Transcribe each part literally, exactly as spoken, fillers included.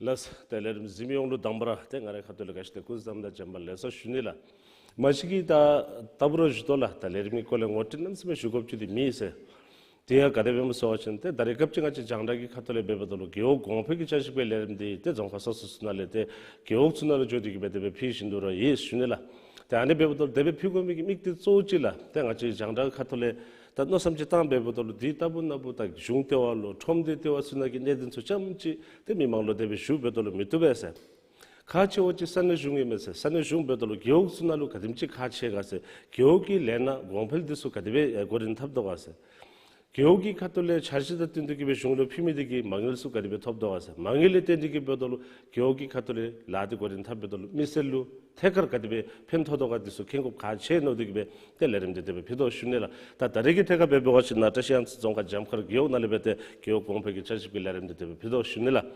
ལགས། ཏེ་ལས་རིམ་གཟིགས་མི་ཡོངས་ལུ་དང་པ་ར་ཏེ་ང་རའི་ཁ་ཐུག་ལས་ག་ཅི་ཏེ་སྐུ་གཟུགས་བཟང་དང་བྱོན་པ་ལེགས་སོ་ཞུ་ནི་ལགས། མ་གཞི་གིས་ད་ད་འབད་རུང་ཞུ་དོ་ལགས། ད་ལས་རིམ་གྱི་སྐོར་ལས་ངོ་སྤྲོད་གནམ་མེད་ས་མེད་ཞུ་དགོཔ་ཅིག་འདི་མེད་ཟེར། དེ་ཡང་ག་དེ་སྦེ་སྨོ་ཟེར་བ་ཅིན་ཏེ་ད་རེས་སྐབས་ཅིག་ང་བཅས་རྒྱང་བསྒྲགས་ཀྱི་ཁ་ཐུག་ལས་འབདཝ་ད་ལུ་རྒེད་འོག་གོང་འཕེལ་གྱི་བསྐྱར་ཞིབ་ཀྱི་ལས་རིམ་འདི་ཏེ་རྫོང་ཁག་སོ་སོ་ཚུ་ནང་ལས་ཏེ་རྒེད་འོག་ཚུ་ནང་ལུ་འགྱོ་སྟེ་གི་སྦེ་དེ་སྦེ་ཕུལ་བཞིན་དུ་ར་ཡོད་ཞུ་ནི་ལགས། ཏེ་ཨ་ནི་འབདཝ་ད་ལུ་དེ་སྦེ་ཕུལ་དགོ་མི་གི་དམིགས་གཏད་གཙོ་བོ་ཅིག་ལགས། ཏེ་ང་བཅས་རྒྱང་བསྒྲགས་ཁ་ཐུག་ལས་ད་མནོ་བསམ་ཅིག་བཏང་འབདཝ་ད་ལུ་འདི་ལྟ་བུ་ན་བུ་ད་གཞུང་ལྟེ་བ་ལུ་ཁྲོམ་སྡེ་ལྟེ་བ་ཚུ་ནང་གི་གནད་དོན་ཚུ་རྐྱངམ་ཅིག་ཏེ་མི་མང་ལུ་དེ་སྦེ་ཞུ་འབདཝ་ད་ལུ་མི་བཏུབ་པས་ཟེར། ཁག་ཆེ་བ་ཅིག་ས་གནས་གཞུང་ཨིན་མས་ཟེར། ས་གནས་གཞུང་འབདཝ་ད་ལུ་རྒེད་འོག་ཚུ་ནང་ལུ་ག་དེམ་ཅིག་ཁག་ཆེ་ག་ཟེར། རྒེད་འོག་གི་ལས་སྣ་གོང་འཕེལ་འདི་ཚུ་ག་དེ་སྦེ་ཨེ་འགོ་འདྲེན་འཐབ་དོ་ག་ཟེར། རྒེད་འོག་གི་ཁ་ཐུག་ལས་འཆར་གཞི་དང་བསྟུན་ཏེ་གི་སྦེ་གཞུང་ལུ་ཕུལ་མི་འདི་གིས་མ་དངུལ་ཚུ་ག་དེ་སྦེ་ཐོབ་དོ་ག་ཟེར། མ་དངུལ་ལས་བརྟེན་ཏེ་གི་འབདཝ་ད་ལུ་རྒེད་འོག་གི་ཁ་ཐུག་ལས་ལཱ་འདི་འགོ་འདྲེན་འཐབ་འབདཝ་ད་ལུ་མི་སེར་ལུ་ཐད་ཀར་ག་དེ་སྦེ་ཕན་ཐོགས་དོ་ག་འདི་ཚུ་མཁྱེན་དགོཔ་ཁག་ཆེ་མནོ་སྟེ་གི་སྦེ་ཏེ་ལས་རིམ་འདི་དེ་སྦེ་ཕུལ་དོ་ཞུ་ནི་ལགས། ད་ད་རེས་ཀྱི་ཐད་ཁར་སྦེ་འབད་བ་ཅིན་ནཱ་བཀྲིས་གཡང་རྩེ་རྫོང་ཁག་འཇམ་མཁར་རྒེད་འོག་ནང་ལས་སྦེ་ཏེ་རྒེད་འོག་གོང་འཕེལ་གྱི་བསྐྱར་ཞིབ་ཀྱི་ལས་རིམ་འདི་དེ་སྦེ་ཕུལ་དོ་ཞུ་ནི་ལགས།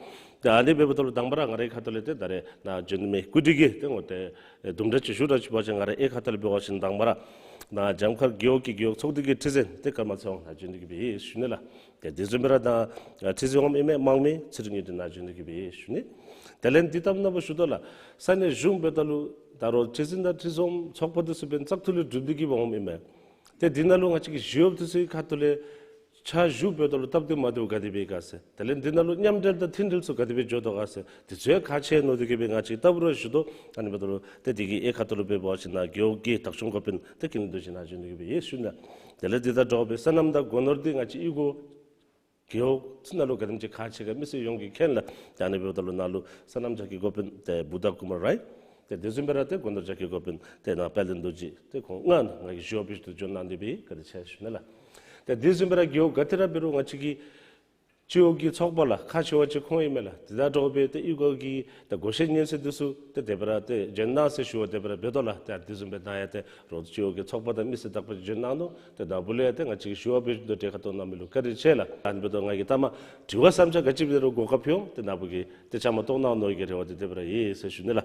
ཏེ་ཨ་ནི་འབདཝ་ད་ལུ་དང་པ་ར་ང་རའི་ཁ་ཐུག་ལས་ཏེ་ད་རེས་ནཱ་བྱོན་མི་སྐུ་མགྲོན་གྱི་ཏེ་ངོ་ཏེ་དུམ་གྲ་ཅིག་ཞུ་དགོཔ་ཅིག་འབད་བ་ཅིན་ང་རའི་ཁ་ཐུག་ལས་འབད་བ་ཅིན་དང་པ་ར་ནཱ་འཇམ་མཁར་རྒེད་འོག་གི་རྒེད་འོག་ཚོགས་སྡེ་གི་ཁྲི་འཛིན་ཏེ་ཀརྨ་ཚེ་དབང་ནཱ་བྱོན་ཏེ་གི་སྦེ་ཞུ་ནི་ལགས། ཏེ་དེ་བཟུམ་སྦེ་ར་ད་ཁྲི་འཛིན་འོགམ་ཨིན་མས་དམངས་མི་ཚེ་རིང་གིས་ཏེ་ནཱ་བྱོན་ཏེ་གི་སྦེ་ཞུ་ནི། དེ་ལས་འདི་ལྟ་བུ་ན་བུ་ཞུ་དོ་ལགས། ས་གནས་གཞུང་འབདཝ་ད་ལུ་ད་རུང་ཁྲི་འཛིན་དང་ཁྲི་འཛོམས་ཚོགས་པ་འདི་ཚུ་འབདན་བཙག་འཐུ་ལས་གྲུབ་སྟེ་གི་འོངམ་ཨིན་མས། ཏེ་འདི་ནང་ལུ་ང་བཅས་ཀྱི་ཞི་གཡོགཔ་འདི་ཚུ་གི་ཁ་ཐུག་ལས་ཕྱག་ཞུ་འབདཝ་ད་ལུ་སྟབས་བདེ་མ་བདེཝ་ག་དེ་སྦེ་ག་ཟེར། དེ་ལས་འདི་ནང་ལུ་མཉམ་འབྲེལ་དང་མཐུན་འབྲེལ་ཚུ་ག་དེ་སྦེ་འགྱོ་དོ་ག་ཟེར། དེ་ཚུ་ཡང་ཁག་ཆེ་མནོ་སྟེ་གི་སྦེ་ང་བཅས་ལྟ་བུ་ར་ཞུ་དོ། ཨ་ནི་འབདཝ་ད་ལུ་ཏེ་འདི་གི་ཨེ་ཁ་ཐུག་ལུ་འབད་བ་ཅིན་ནཱ་རྒེད་འོག་གི་བདག་སྐྱོང་འགོ་དཔོན་ཏེ་ཀུན་ལེགས་རྡོ་རྗེ་ནཱ་བྱོན་ཏེ་གི་སྦེ་ཞུ་ནི་ལགས། དེ་ལས་འདི་དང་འདྲཝ་སྦེ་སོ་ནམ་དང་སྒོ་ནོར་འདི་ང་བཅས་གཡུས་སྒོ་རྒེད་འོག་ཚུ་ནང་ལུ་ག་དེམ་ཅིག་ཁག་ཆེ་ག་མི་སེར་ཡོངས་ཀྱིས་མཁྱེན་ལགས། ཏེ་ཨ་ནི་འབདཝ་ད་ལུ་ནཱ་ལུ་སོ་ནམ་བྱ་སྐྱེད་འགོ་དཔོན་ཏེ་བུདྡྷ་ཀུ་མར་རའི་ཏེ་དེ་བཟུམ་སྦེ་ར་ཏེ་སྒོ་ནོར་བྱ་སྐྱེད་འགོ་དཔོན་ཏེ་ནཱ་དཔལ་ལྡན་རྡོ་རྗེ་ཏེ་ཁོང་ལྔ་ང་གིས་ཞི་གཡོགཔ་སྦེ་ཞུ་དོ། འབྱོན་གནང་སྟེ་སྦེ་བཀའ་དྲིན་ཆེ་ཞུ་ནི་ལགས། ཏེ་དེ་བཟུམ་སྦེ་ར་རྒེད་འོག་ག་ཏེ་ར་འབད་རུང་ང་བཅས་ཀྱི་སྤྱི་འོག་གི་ཚོགས་པ་ལགས་ཁག་ཆེ་བ་ཅིག་ཁོང་ཨིན་མས་ལགས། དེ་དང་འདྲཝ་སྦེ་ཏེ་གཡུས་སྒོ་གི་ཏེ་བགོ་བཤའ་ཉན་སྲོལ་འདི་ཚུ་ཏེ་དེ་སྦེ་ར་ཏེ་བྱོན་གནང་ཟེར་ཞུ་བ་དེ་སྦེ་ར་འབད་དོ་ལགས། ཏེ་དེ་བཟུམ་སྦེ་ནཱ་ཡང་ཏེ་རོགས་སྤྱི་འོག་གི་ཚོགས་པ་དང་མི་སེར་དག་པ་ཅིག་བྱོན་གནང་ནུག། ཏེ་ནཱ་བུ་ལས་ཡང་ཏེ་ང་བཅས་ཀྱིས་ཞི་གཡོགཔ་སྦེ་ཞུ་དོ་ཏེ་ཁ་ཐུག་གནང་མི་ལུ་བཀའ་དྲིན་ཆེ་ལགས། ཨ་ནི་འབདཝ་ད་ང་གིས་ལྟ་མ་དྲི་བ་བསམ་འཆར་ག་ཅི་འབད་རུང་གོ་སྐབས་ཡོད་ཏེ་ནཱ་བུ་གིས་ཏེ་བཅའ་མར་གཏོགས་གནང་ནི་གི་རེ་བ་འདི་དེ་སྦེ་ར་ཡོད་ཟེར་ཞུ་ནི་ལགས།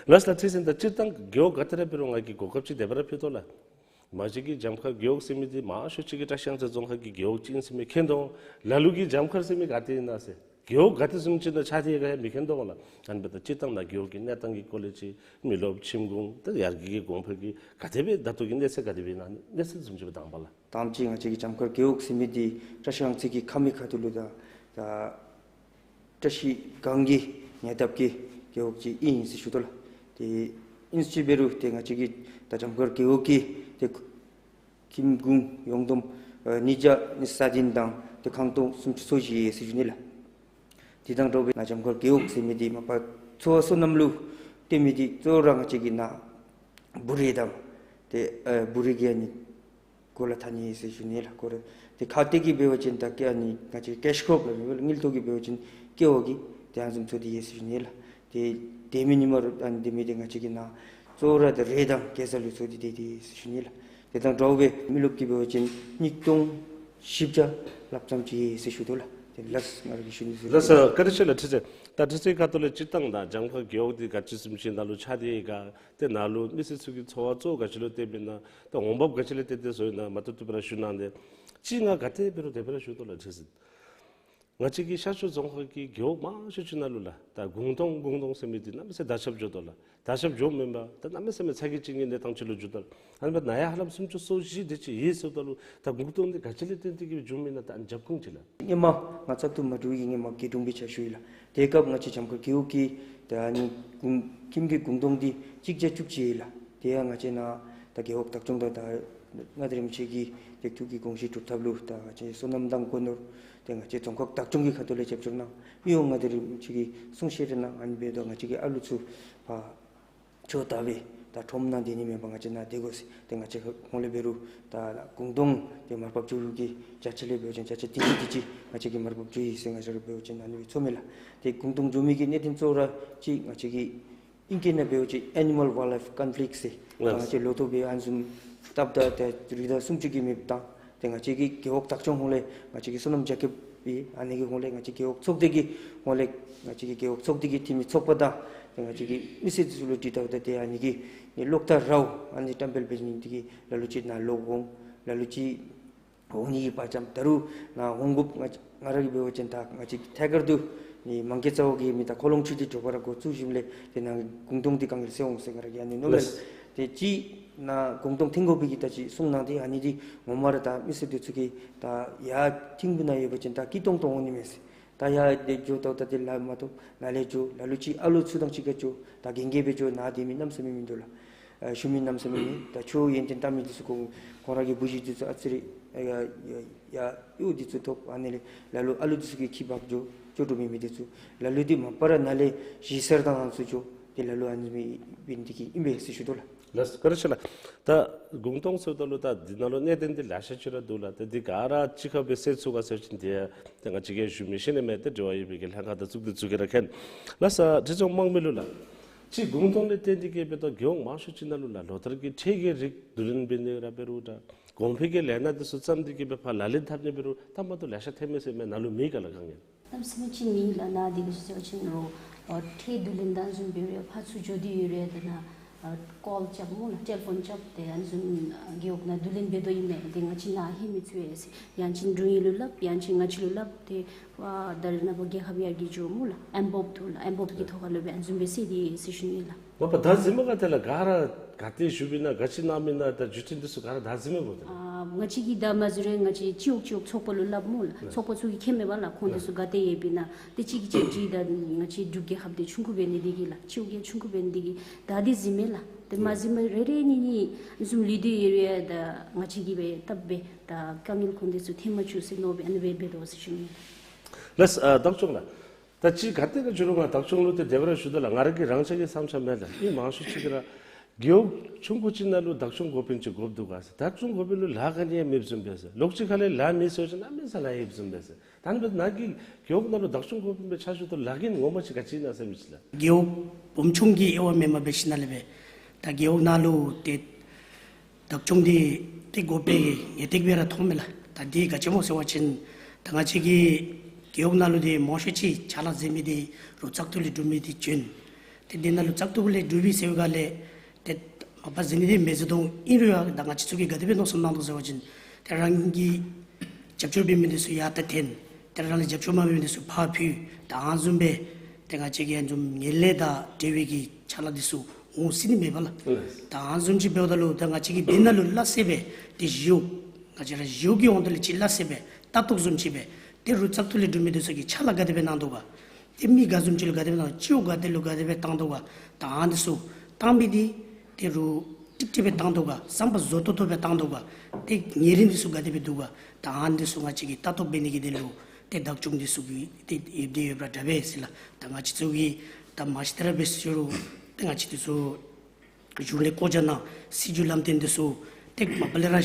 ལགས་སོ་ལགས། ཁྲི་འཛིན་ད་སྤྱིར་བཏང་རྒེད་འོག་ག་ཏེ་ར་འབད་རུང་ང་གིས་གོ་སྐབས་ཅིག་དེ་སྦེ་ར་ཕུལ་དོ་ལགས། མ་གཞི་གིས་འཇམ་མཁར་རྒེད་འོག་ཟེར་མི་འདི་མང་ཤོས་ཅིག་གིས་བཀྲིས་གཡང་རྩེ་རྫོང་ཁག་གི་རྒེད་འོག་ཅིག་ཨིན་ཟེར་མི་མཁྱེན་དོ། ལ་ལུ་གིས་འཇམ་མཁར་ཟེར་མི་ག་ཏེ་ཨིན་ན་ཟེར། རྒེད་འོག་ག་ཏེ་བཟུམ་ཅིག་ནང་ཆགས་ཏེ་ཡོད་ག་ཡང་མི་མཁྱེན་དོ་ལགས། ཨ་ནི་འབདཝ་ད་སྤྱིར་བཏང་ནཱ་རྒེད་འོག་གི་གནས་སྟངས་ཀྱི་སྐོར་ལས་ཅིག་མི་རློབས་ཁྱིམ་གུང་ཏེ་ཡར་རྒྱས་ཀྱི་གོང་འཕེལ་གྱི་ག་དེ་སྦེ་ད་ལྟོ་གི་གནས་ཚད་ག་དེ་སྦེ་ཨིན་ན་གནས་ཚད་བཟུམ་ཅིག་སྦེ་དང་པ་ལགས། ད་ཅི་ང་བཅས་ཀྱི་འཇམ་མཁར་རྒེད་འོག་ཟེར་མི་འདི་བཀྲིས་གཡང་རྩེ་གི་ཁ་མིག་ཁ་ཐུག་ལུ་ད་ད་བཀྲིས་སྒང་གི་ཉེ་འདབས་ཀྱི་རྒེད་འོག་ཅིག་ཨིན་ཟེར་ཞུ་དོ་ལགས། ཏེ་ཨིན་ཅི་འབད་རུང་ཏེ་ང་བཅས་ཀྱི་ད་འཇམ་མཁར་རྒེད་འོག་གི་ཏེ་ཁྱིམ་གུང་ཡོངས་བསྡོམས་ཨ་ཉིས་བརྒྱ་ཉི་ཤུ་རྩ་བདུན་དང་ཏེ་ཁང་སྟོང་སུམ་ཅུ་སོ་བཞི་ཡོད་ཟེར་ཞུ་ནི་ལགས། དེ་དང་འདྲཝ་སྦེ་ནཱ་འཇམ་མཁར་རྒེད་འོག་ཟེར་མི་འདི་མ་པ་འཚོ་བ་སོ་ནམ་ལུ་བརྟེན་མི་འདི་གཙོ་བོ་ར་ང་བཅས་ཀྱི་ནཱ་འབུ་རས་དང་ཏེ་ཨ་འབུ་རས་ཀྱི་ཨ་ནི་གོ་ལ་ཐ་ནི་ཟེར་ཞུ་ནི་ལགས། གོ་ར་ཏེ་ཁ་གཏད་ཀྱིས་འབད་བ་ཅིན་ད་ཀེ་ཨ་ནི་ང་བཅས་ཀེཤ་ཀོརོབ་ལགས། དངུལ་ཐོག་གིས་འབད་བ་ཅིན་ཀེ་བ་གི་ཏེ་ཨ་ནི་བཟུམ་ཚུ་འདི་ཡོད་ཟེར་ཞུ་ནི་ལགས། ཏེ་དེ་མིན་ཉིནམ་ར་ཨ་ནི་དེ་མི་འདི་ང་བཅས་ཀྱི་ནཱ་གཙོ་བོ་ར་ཏེ་རས་དང་གེ་སར་ལུ་ཚུ་འདི་ཏེ་ཏེ་ཟེར་ཞུ་ནི་ལགས། དེ་དང་འདྲཝ་སྦེ་མི་རློབས་ཀྱིས་འབད་བ་ཅིན་ཉིས་སྟོང་བཞི་བརྒྱ་ལྷགཔ་ཙམ་ཅིག་ཡོད་ཟེར་ཞུ་དོ་ལགས། ཏེ་ལགས་ང་ར་གིས་ཞུ་ནི་ཟེར། ལགས་སོ་བཀའ་དྲིན་ཆེ་ལགས་ཁྲི་འཛིན། ད་ཁྲི་འཛིན་ཁ་ཐུག་ལས་སྤྱིར་བཏང་ད་འཇམ་མཁར་རྒེད་འོག་འདི་ག་ཅི་བཟུམ་ཅིག་ནང་ལུ་ཆགས་ཏེ་ཡོད་ག། ཏེ་ནཱ་ལུ་མི་སེར་ཚུ་གི་འཚོ་བ་གཙོ་བོ་ག་ཅི་ལུ་བརྟེན་མི་ཨིན་ན། ད་འོང་འབབ་ག་ཅི་ལས་བརྟེན་ཏེ་བཟོ་ཡི་ན་མ་ཐུབ་ཐུབ་པ་ར་ཞུ་གནང་སྟེ། ཅིག་ང་ག་ཏེ་འབད་རུང་དེ་སྦེ་ར་ཞུ་དོ་ལགས་ཁྲི་འཛིན། ང་བཅས་ཀྱི་ཤར་ཕྱོགས་རྫོང་ཁག་གི་རྒེད་འོག་མང་ཤོས་ཅིག་ནང་ལུ་ལགས་ད་གུང་སྟོང་གུང་སྟོང་ཟེར་མི་འདི་གནམ་མེད་ས་མེད་དར་ཁྱབ་འགྱོ་དོ་ལགས། དར་ཁྱབ་འགྱོཝ་མེན་པར་ད་གནམ་མེད་ས་མེད་ཚ་གྱང་ཅིག་གི་གནས་སྟངས་ཅིག་ལུ་འགྱོ་དོ་ལགས། ཨ་ནི་འབདཝ་ད་ནཱ་ཡང་ཧ་ལམ་སུམ་ཅུ་སོ་བཞི་དེ་ཅིག་ཡོད་ཟེརཝ་ད་ལུ་ད་གུང་སྟོང་འདི་ག་ཅི་ལས་བརྟེན་ཏེ་གི་འགྱོཝ་མེན་ན། ད་ཨ་ནི་རྒྱབ་ཁུངས་ཅིག་ལགས། སྔོན་མ་ང་བཙག་འཐུ་མ་གྲུབ་པའི་སྔོན་མ་རྒེད་དྲུང་སྦེ་ཕྱག་ཞུ་ཡི་ལགས། དེ་སྐབས་ང་བཅས་འཇམ་མཁར་རྒེད་འོག་གི་ད་ཨ་ནི་གུང་ཁྱིམ་གྱི་གུང་སྟོང་འདི་གཅིག་བརྒྱ་བཅུ་གཅིག་ཡོད་ལགས། དེ་ཡང་ང་བཅས་ནཱ་ད་རྒེད་འོག་བདག་སྐྱོང་དང་ད་མངའ་སྡེ་རིམ་བྱེད་ཀྱི་ལེགས་བསྡུར་གྱི་དགོངས་གཞི་སྒྲུབ་ཐབས་ལུ་ད་ང་བཅས་སོ་ནམ་དང་སྒོ་ནོར་ཏེ་ང་བཅས་རྫོང་ཁག་བདག་སྐྱོང་གི་ཁ་ཐུག་ལས་རྒྱབ་སྐྱོར་གནང་། མི་དབང་མངའ་སྡེ་རིམ་བྱེད་ཀྱིས་གསུང་བཤད་རེ་གནང་། ཨ་ནི་འབདཝ་ད་ང་བཅས་ཀྱི་ཨ་ལུ་ཚུ་ཕར་ཆོས་དར་སྦེ་ད་ཁྲོམ་ནང་སྡོད་ནི་མེན་པར་ང་བཅས་ནཱ་སྡོད་དགོ་ཟེར། ཏེ་ང་བཅས་ཁོང་ལས་འབད་རུང་ད་གུང་སྟོང་ཏེ་མར་ཕབ་འགྱོ་རུང་གི་བརྒྱ་ཆ་ལས་འབད་བ་ཅིན་བརྒྱ་ཆ་བདུན་ཅུ་དེ་ཅིག་ང་བཅས་ཀྱིས་མར་ཕབ་འགྱོ་ཡི་ཟེར་ང་བཅས་ར་འབད་བ་ཅིན་ཨ་ནི་སྦེ་ཚོར་མས་ལགས། ཏེ་གུང་སྟོང་འགྱོ་མི་གི་གནད་དོན་གཙོ་བོ་ར་ཅིག་ང་བཅས་ཀྱི་ཨིང་སྐད་ནང་འབད་བ་ཅིན་animal wildlife conflict ཟེར། ལགས། ང་བཅས་ལོ་ཐོག་སྦེ་ཨ་ནི་བཟུམ་སྟབས་དང་ཏེ་རི་དྭགས་སུམ་ཅུ་གི་མེདཔ་དང་ཏེ་ང་བཅས་ཀྱི་རྒེད་འོག་བདག་སྐྱོང་ཧོང་ལས་ང་བཅས་ཀྱི་སོ་ནམ་རྒྱ་སྐྱེད་པའི་ཨ་ནི་གི་ཧོང་ལས་ང་བཅས་རྒེད་འོག་ཚོགས་སྡེ་གི་ཧོང་ལས་ང་བཅས་ཀྱི་རྒེད་འོག་ཚོགས་སྡེ་གི་འཐུས་མི་ཚོགས་པ་དང་ཏེ་ང་བཅས་ཀྱི་མི་སེར་ཚུ་ལུ་དྲི་ཐལཝ་ད་ཏེ་ཨ་ནི་གི་གློག་ཐག་རཝ་ཨ་ནི་བཀྲམ་སྤེལ་འབད་ནི་འདི་གིས་ལ་ལུ་ཅིག་ནཱ་ལོག་འོང་། ལ་ལུ་ཅིག་ འོང་ནི་ཨིན་པ་ཅིན་ད་རུང་ནཱ་འོང་དགོཔ་ང་ང་ར་གིས་འབད་བ་ཅིན་ད་ང་བཅས་ཐད་ཀར་དུ་ནི་མང་སྐྱེས་ཚ་བོ་གིས་མི་ད་ཁོ་ལོང་ཆུ་འདི་དྲོ་པ་ར་འགོ་བཙུགས་ཞིནམ་ལས་དེ་ནང་གུང་སྟོང་འདི་ག་ཨིན་ཟེར་འོང་ཟེར་ང་ར་གིས་ཨ་ནི་མནོཝ་མས། ལགས། དེ་ཅིག་ནཱ་གུང་སྟོང་འཐེན་དགོ་པའི་གི་ད་ཅིག་གསུང་གནང་སྟེ་ཨ་ནི་འདི་ངོ་མ་ར་ད་མི་སེར་འདི་ཚུ་གིས་ད་ཡར་ཐིམ་ཕུག་ནང་ཡོད་པ་ཅིན་ད་སྐྱིད་ཏོང་ཏོ་འོང་ནི་མས་ཟེར། ད་ཡར་དེ་འགྱོ་ད་ད་དེ་ལཱ་མ་ཐོབ་ནཱ་ལས་འགྱོ་ལ་ལུ་ཅིག་ཨ་ལོ་ཚུ་དང་གཅིག་ཁར་འགྱོ་ད་རྒན་རྒས་སྦེ་འགྱོ་ནཱ་སྡོད་མི་གནམ་མེད་ས་མེད་མིན་འདུག་ལགས། ཨ་བཞུགས་མི་གནམ་མེད་ས་མེད་མེད། ད་ཁྱོད་ཡོན་ཏན་བཏང་མི་འདི་ཚུ་ཁོང་ཁོང་ར་གི་བུ་གཞི་འདི་ཚུ་ཨ་ཙི་རེ་ཡ་ཡ་ཡ་གཡོག་འདི་ཚུ་ཐོབ། ཨ་ནི་ལས་ལ་ལུ་ཨ་ལོ་འདི་ཚུ་གིས་ཁྱིམ་བབས་འགྱོ་འགྱོ་འགྱོ་མི་མི་འདི་ཚུ་ལ་ལུ་འདི་མ་པ་ར་ནཱ་ལས་གཞིས་གསར་དང་ཨ་ནི་ཚུ་འགྱོ་དེ་ལ་ལུ་ཨ་ནི་མི་འབད་ནི་འདི་གིས་ཨིན་པས་ཟེར་ཞུ་དོ་ལགས། ལགས་བཀའ་དྲིན་ཆེ་ལགས། ད་གུང་སྟོང་ཟེརཝ་ད་ལུ་ད་འདི་ནང་ལུ་གནད་དོན་འདི་ལེ་ཤ་ཅིག་ར་འདུག་ལགས། ད་འདི་ག་ར་གཅིག་ཁར་སྦེ་སེལ་ཚུགས་ག་ཟེར་བ་ཅིན་དེ་ད་ང་བཅས་ཀྱིས་ཞུ་མི་ཤེས་ནི་མས། ད་འབྲེལ་བ་ཡོད་པའི་གི་ལྷན་ཁག་དང་ཚོགས་སྡེ་ཚུ་གིས་ར་མཁྱེན། ལགས་སོ། ཁྲི་སྐྱོང་དམངས་མི་ལུ་ལགས། ཅིག་གུང་སྟོང་ལས་བརྟེན་ཏེ་གིས་འབད་ད་རྒེད་འོག་མང་ཤོས་ཅིག་ནང་ལུ་ལགས་ལོ་ལྟར་གྱི་ཁྲལ་གྱི་རིགས་བསྡུ་ལེན་འབད་ནི་ར་འབད་རུང་ད་གོང་འཕེལ་གྱི་ལས་སྣ་འདི་ཚུ་བརྩམས་ཏེ་གིས་འབད་ཕར་ལག་ལེན་འཐབ་ནི་འབད་རུང་ད་མ་ཏོག་ལེ་ཤ་ཐོན་མས་ཟེར་མི་ནང་ལུ་མེད་ག་ལགས་དཀའ་ངལ། གནམ་མེད་ས་མེད་ཅིག་མེད་ལགས། ནཱ་འདི་གིས་ཟེར་བ་ཅིན་རོགས་ཨ་ཁྲལ་བསྡུ་ལེན་དང་བཟུམ་སྦེ་ར་ཕར་ཚུར་འགྱོ་སྟེ་ཡོད་རུང་ད་ནཱ་ཨ་ཀོལ་རྐྱབ་སྨོ་ལགས། ཊེ་ལི་ཕོན་རྐྱབ་སྟེ་ཨ་ནི་བཟུམ་ཨ་རྒེད་འོག་ནང་བསྡུ་ལེན་འབད་དོ་ཨིན་མས། ཏེ་ང་བཅས་ནཱ་ལྷོད་མི་ཚུགས་པས་ཟེར། ཡང་ཅིན་དྲུང་ཡིག་ལུ་སླབ། ཡང་ཅིན་ང་བཅས་ལུ་སླབ། ཏེ་ཨ་ད་རེས་ནངས་པ་རྒྱལ་ཁབ་ཡར་རྒྱས་འགྱོ་སྨོ་ལགས། ཨེམ་བོབ་འདུག་ལགས། ཨེམ་བོབ་ཀྱི་ཐོག་ཁར་ལུ་སྦེ་ཨ་ནི་བཟུམ་སྦེ་སེལ་ཏེ་ཡོད་ཟེར་ཞུ་ནི་ལགས། མ་པ་བདའ་ཟིན་མི་ག་ཏེ་ལགས། ག་ར་ག་ཏེ་བཞུགས་པའི་ནང་ག་ཅི་གནང་མི་ནང་ད་བརྒྱུད་འཕྲིན་འདི་ཚུ་ག་ར་བདའ་ཟིན་མས་གོ་ཏེ་ལགས། ཨ་ང་བཅས་ཀྱིས་བདའ་མ་ཟུན་རུང་ང་བཅས་སྤྱི་འོག་སྤྱི་འོག་ཚོགས་པ་ལུ་སླབ་སྨོ་ལགས། ཚོགས་པ་ཚུ་གིས་མཁྱེན་མས་པ་ལགས། ཁོང་འདི་ཚུ་ག་ཏེ་ཡོད་པའི་ནང་ཏེ་གཅིག་གིས་གཅིག་ཅིག་ད་ང་བཅས་འབྲུག་རྒྱལ་ཁབ་འདི་ཆུང་ཀུ་འབད་ནི་འདི་གིས་ལགས། སྤྱི་འོག་ཡང་ཆུང་ཀུ་འབད་ནི་འདི་གིས་བདའ་སྟེ་ཟིན་མས་ལགས། ཏེ་མ་ཟིན་མི་རེ་རེ་གཉིས་གཉིས་བཟུམ་ལུས་ཏེ་ཡོད་རུང་ཡང་ད་ང་བཅས་ཀྱིས་སྦེ་བཏབ་སྦེ་ད་དཀའ་ངལ་ཁོང་འདི་ཚུ་ཐོན་མ་བཅུག་ཟེར་མནོ་སྦེ་ཨ་ནི་སྦེ་འབད་དོ་ཟེར་ཞུ་ནི། ལགས་ཨ་བདག་སྐྱོང་ལགས། ད་ཅི་ག་ཏེ་ག་འགྱོ་རུང་ང་བདག་སྐྱོང་ལུ་ཏེ་དེ་སྦེ་ར་ཞུ་དོ་ལགས། ང་ར་གི་རང་ཅག་གི་བསམ་འཆར་མས་ལགས། མི་མང་ཤོས་ཅིག་གིས་ར་རྒེད་འོག་ཆུང་ཀུ་ཅིག་ནང་ལུ་བདག་སྐྱོང་འགོ་དཔོན་ཅིག་དགོཔ་འདུག་ག་ཟེར། བདག་སྐྱོང་འགོ་དཔོན་ལུ་ལཱ་ག་ནི་ཡང་མེདཔ་བཟུམ་སྦེ་ཟེར། ལོགས་ཅིག་ཁ་ལས་ལཱ་མེད་ཟེར་བ་ཅིན་གནམ་མེད་ས་མེད་ལཱ་ཡོདཔ་བཟུམ་སྦེ་ཟེར། ད་ཨ་ནི་སྦེ་ནཱ་གི་རྒེད་འོག་ནང་ལུ་བདག་སྐྱོང་འགོ་དཔོན་སྦེ་ཕྱག་ཞུ་དོ་ལཱ་གི་ངོ་མ་ཅིག་ག་ཅི་ཨིན་ན་ཟེར་མི་ཅིག་ལགས། རྒེད་འོག་སྦོམ་ཆུང་གི་དབྱེ་བ་མེནམ་སྦེ་ཞིནམ་ལས་སྦེ་ད་རྒེད་འོག་ནང་ལུ་ཏེ་བདག་སྐྱོང་འདི་ཏེ་དགོ་པའི་ངེས་ཏིག་སྦེ་ར་མཐོངམ་མས་ལགས། ད་འདི་ག་ཅི་སྨོ་ཟེར་བ་ཅིན་ད་ང་བཅས་ཀྱི་རྒེད་འོག་ནང་ལུ་འདི་མང་ཤོས་ཅིག་ཕྱག་ལཱ་མཛད་མི་འདི་རུ་བཙག་འཐུ་ལས་གྲུབ་མི་འདི་བྱོན། ཏེ་འདི་ནང་ལུ་བཙག་འཐུ་ལས་གྲུབ་པས་ཟེར་བའི་སྒང་ལས་ཏེ་མ་པ་ཟེར་ནི་འདི་མེད་ཟེར་དོ། ཨིན་རུང་ཡང་ད་ང་བཅས་ཚུ་གིས་ག་དེ་སྦེ་མནོ་བསམ་གནང་དོ་ཟེར་བ་ཅིན་ཏེ་རང་གི་རྒྱབ་སྐྱོར་འབད་མི་འདི་ཚུ་ཡར་ད་འཐེན། ཏེ་རང་ལུ་རྒྱབ་སྐྱོར་མ་འབད་མི་འདི་ཚུ་ཕར་ཕུད། ད་ཨ་ནི་བཟུམ་སྦེ་ཏེ་ང་བཅས་ཀྱིས་ཨ་ནི་བཟུམ་ངན་ལྷད་དང་འབྲེལ་བའི་གི་ཕྱག་ལཱ་འདི་ཚུ་འོང་སྲིད་ནི་མེད་པ་ལགས། ལགས། ད་ཨ་ནི་བཟུམ་ཅིག་འབདཝ་ད་ལུ་ད་ང་བཅས་ཀྱིས་འདི་ནང་ལུ་སླ་བསྲེ་སྦེ་ཏེ་གཞི་འོག་ང་བཅས་ར་གཞི་འོག་གི་དབང་དུ་ལས་ཅིག་སླ་བསྲེ་སྦེ་ལྟ་རྟོག་བཟུམ་ཅིག་སྦེ་ཏེ་རུ་བཙག་འཐུ་ལས་གྲུབ་མི་འདི་ཚུ་གིས་ཕྱག་ལཱ་ག་དེ་སྦེ་གནང་དོ་ག། ཏེ་མི་ག་བཟུམ་ཅིག་ལུ་ག་དེ་སྦེ་གནང་དོ་ག། སྤྱི་འོག་ག་དེ་ལུ་ག་དེ་སྦེ་བཏང་དོ་ག། ད་ཨ་ནི་འདི་ཚུ་བཏང་མི་འདི་ཏེ་རུ་ཀྲིག་ཀྲི་སྦེ་བཏང་དོ་ག། བསམ་པ་བཟོ་ཏོག་ཏོ་སྦེ་བཏང་དོ་ག། ཏེ་ཉེ་རིང་འདི་ཚུ་ག་དེ་སྦེ་འདུག་ག། ད་ཨ་ནི་འདི་ཚུ་ང་བཅས་ཀྱིས་ལྟ་རྟོག་འབད་ནི་གི་དོན་ལུ་ཏེ་བདག་སྐྱོང་འདི་ཚུ་གི་ཏེ་ཡོདཔ་འདི་ཡོདཔ་ར་དྲག་པས་ཟེར་ལགས། ད་ང་བཅས་ཚུ་གིས་ད་མ་གཞི་ད་ར་འབད་ཟེར་རུང་ཏེ་ང་བཅས་འདི་ཚུ་གཞུང་ལས་བཀོད་རྒྱ་གནང་། སྲིད་བྱུས་ལམ་སྟོན་འདི་ཚུ་ཏེ་མ་པ་ལས་ར་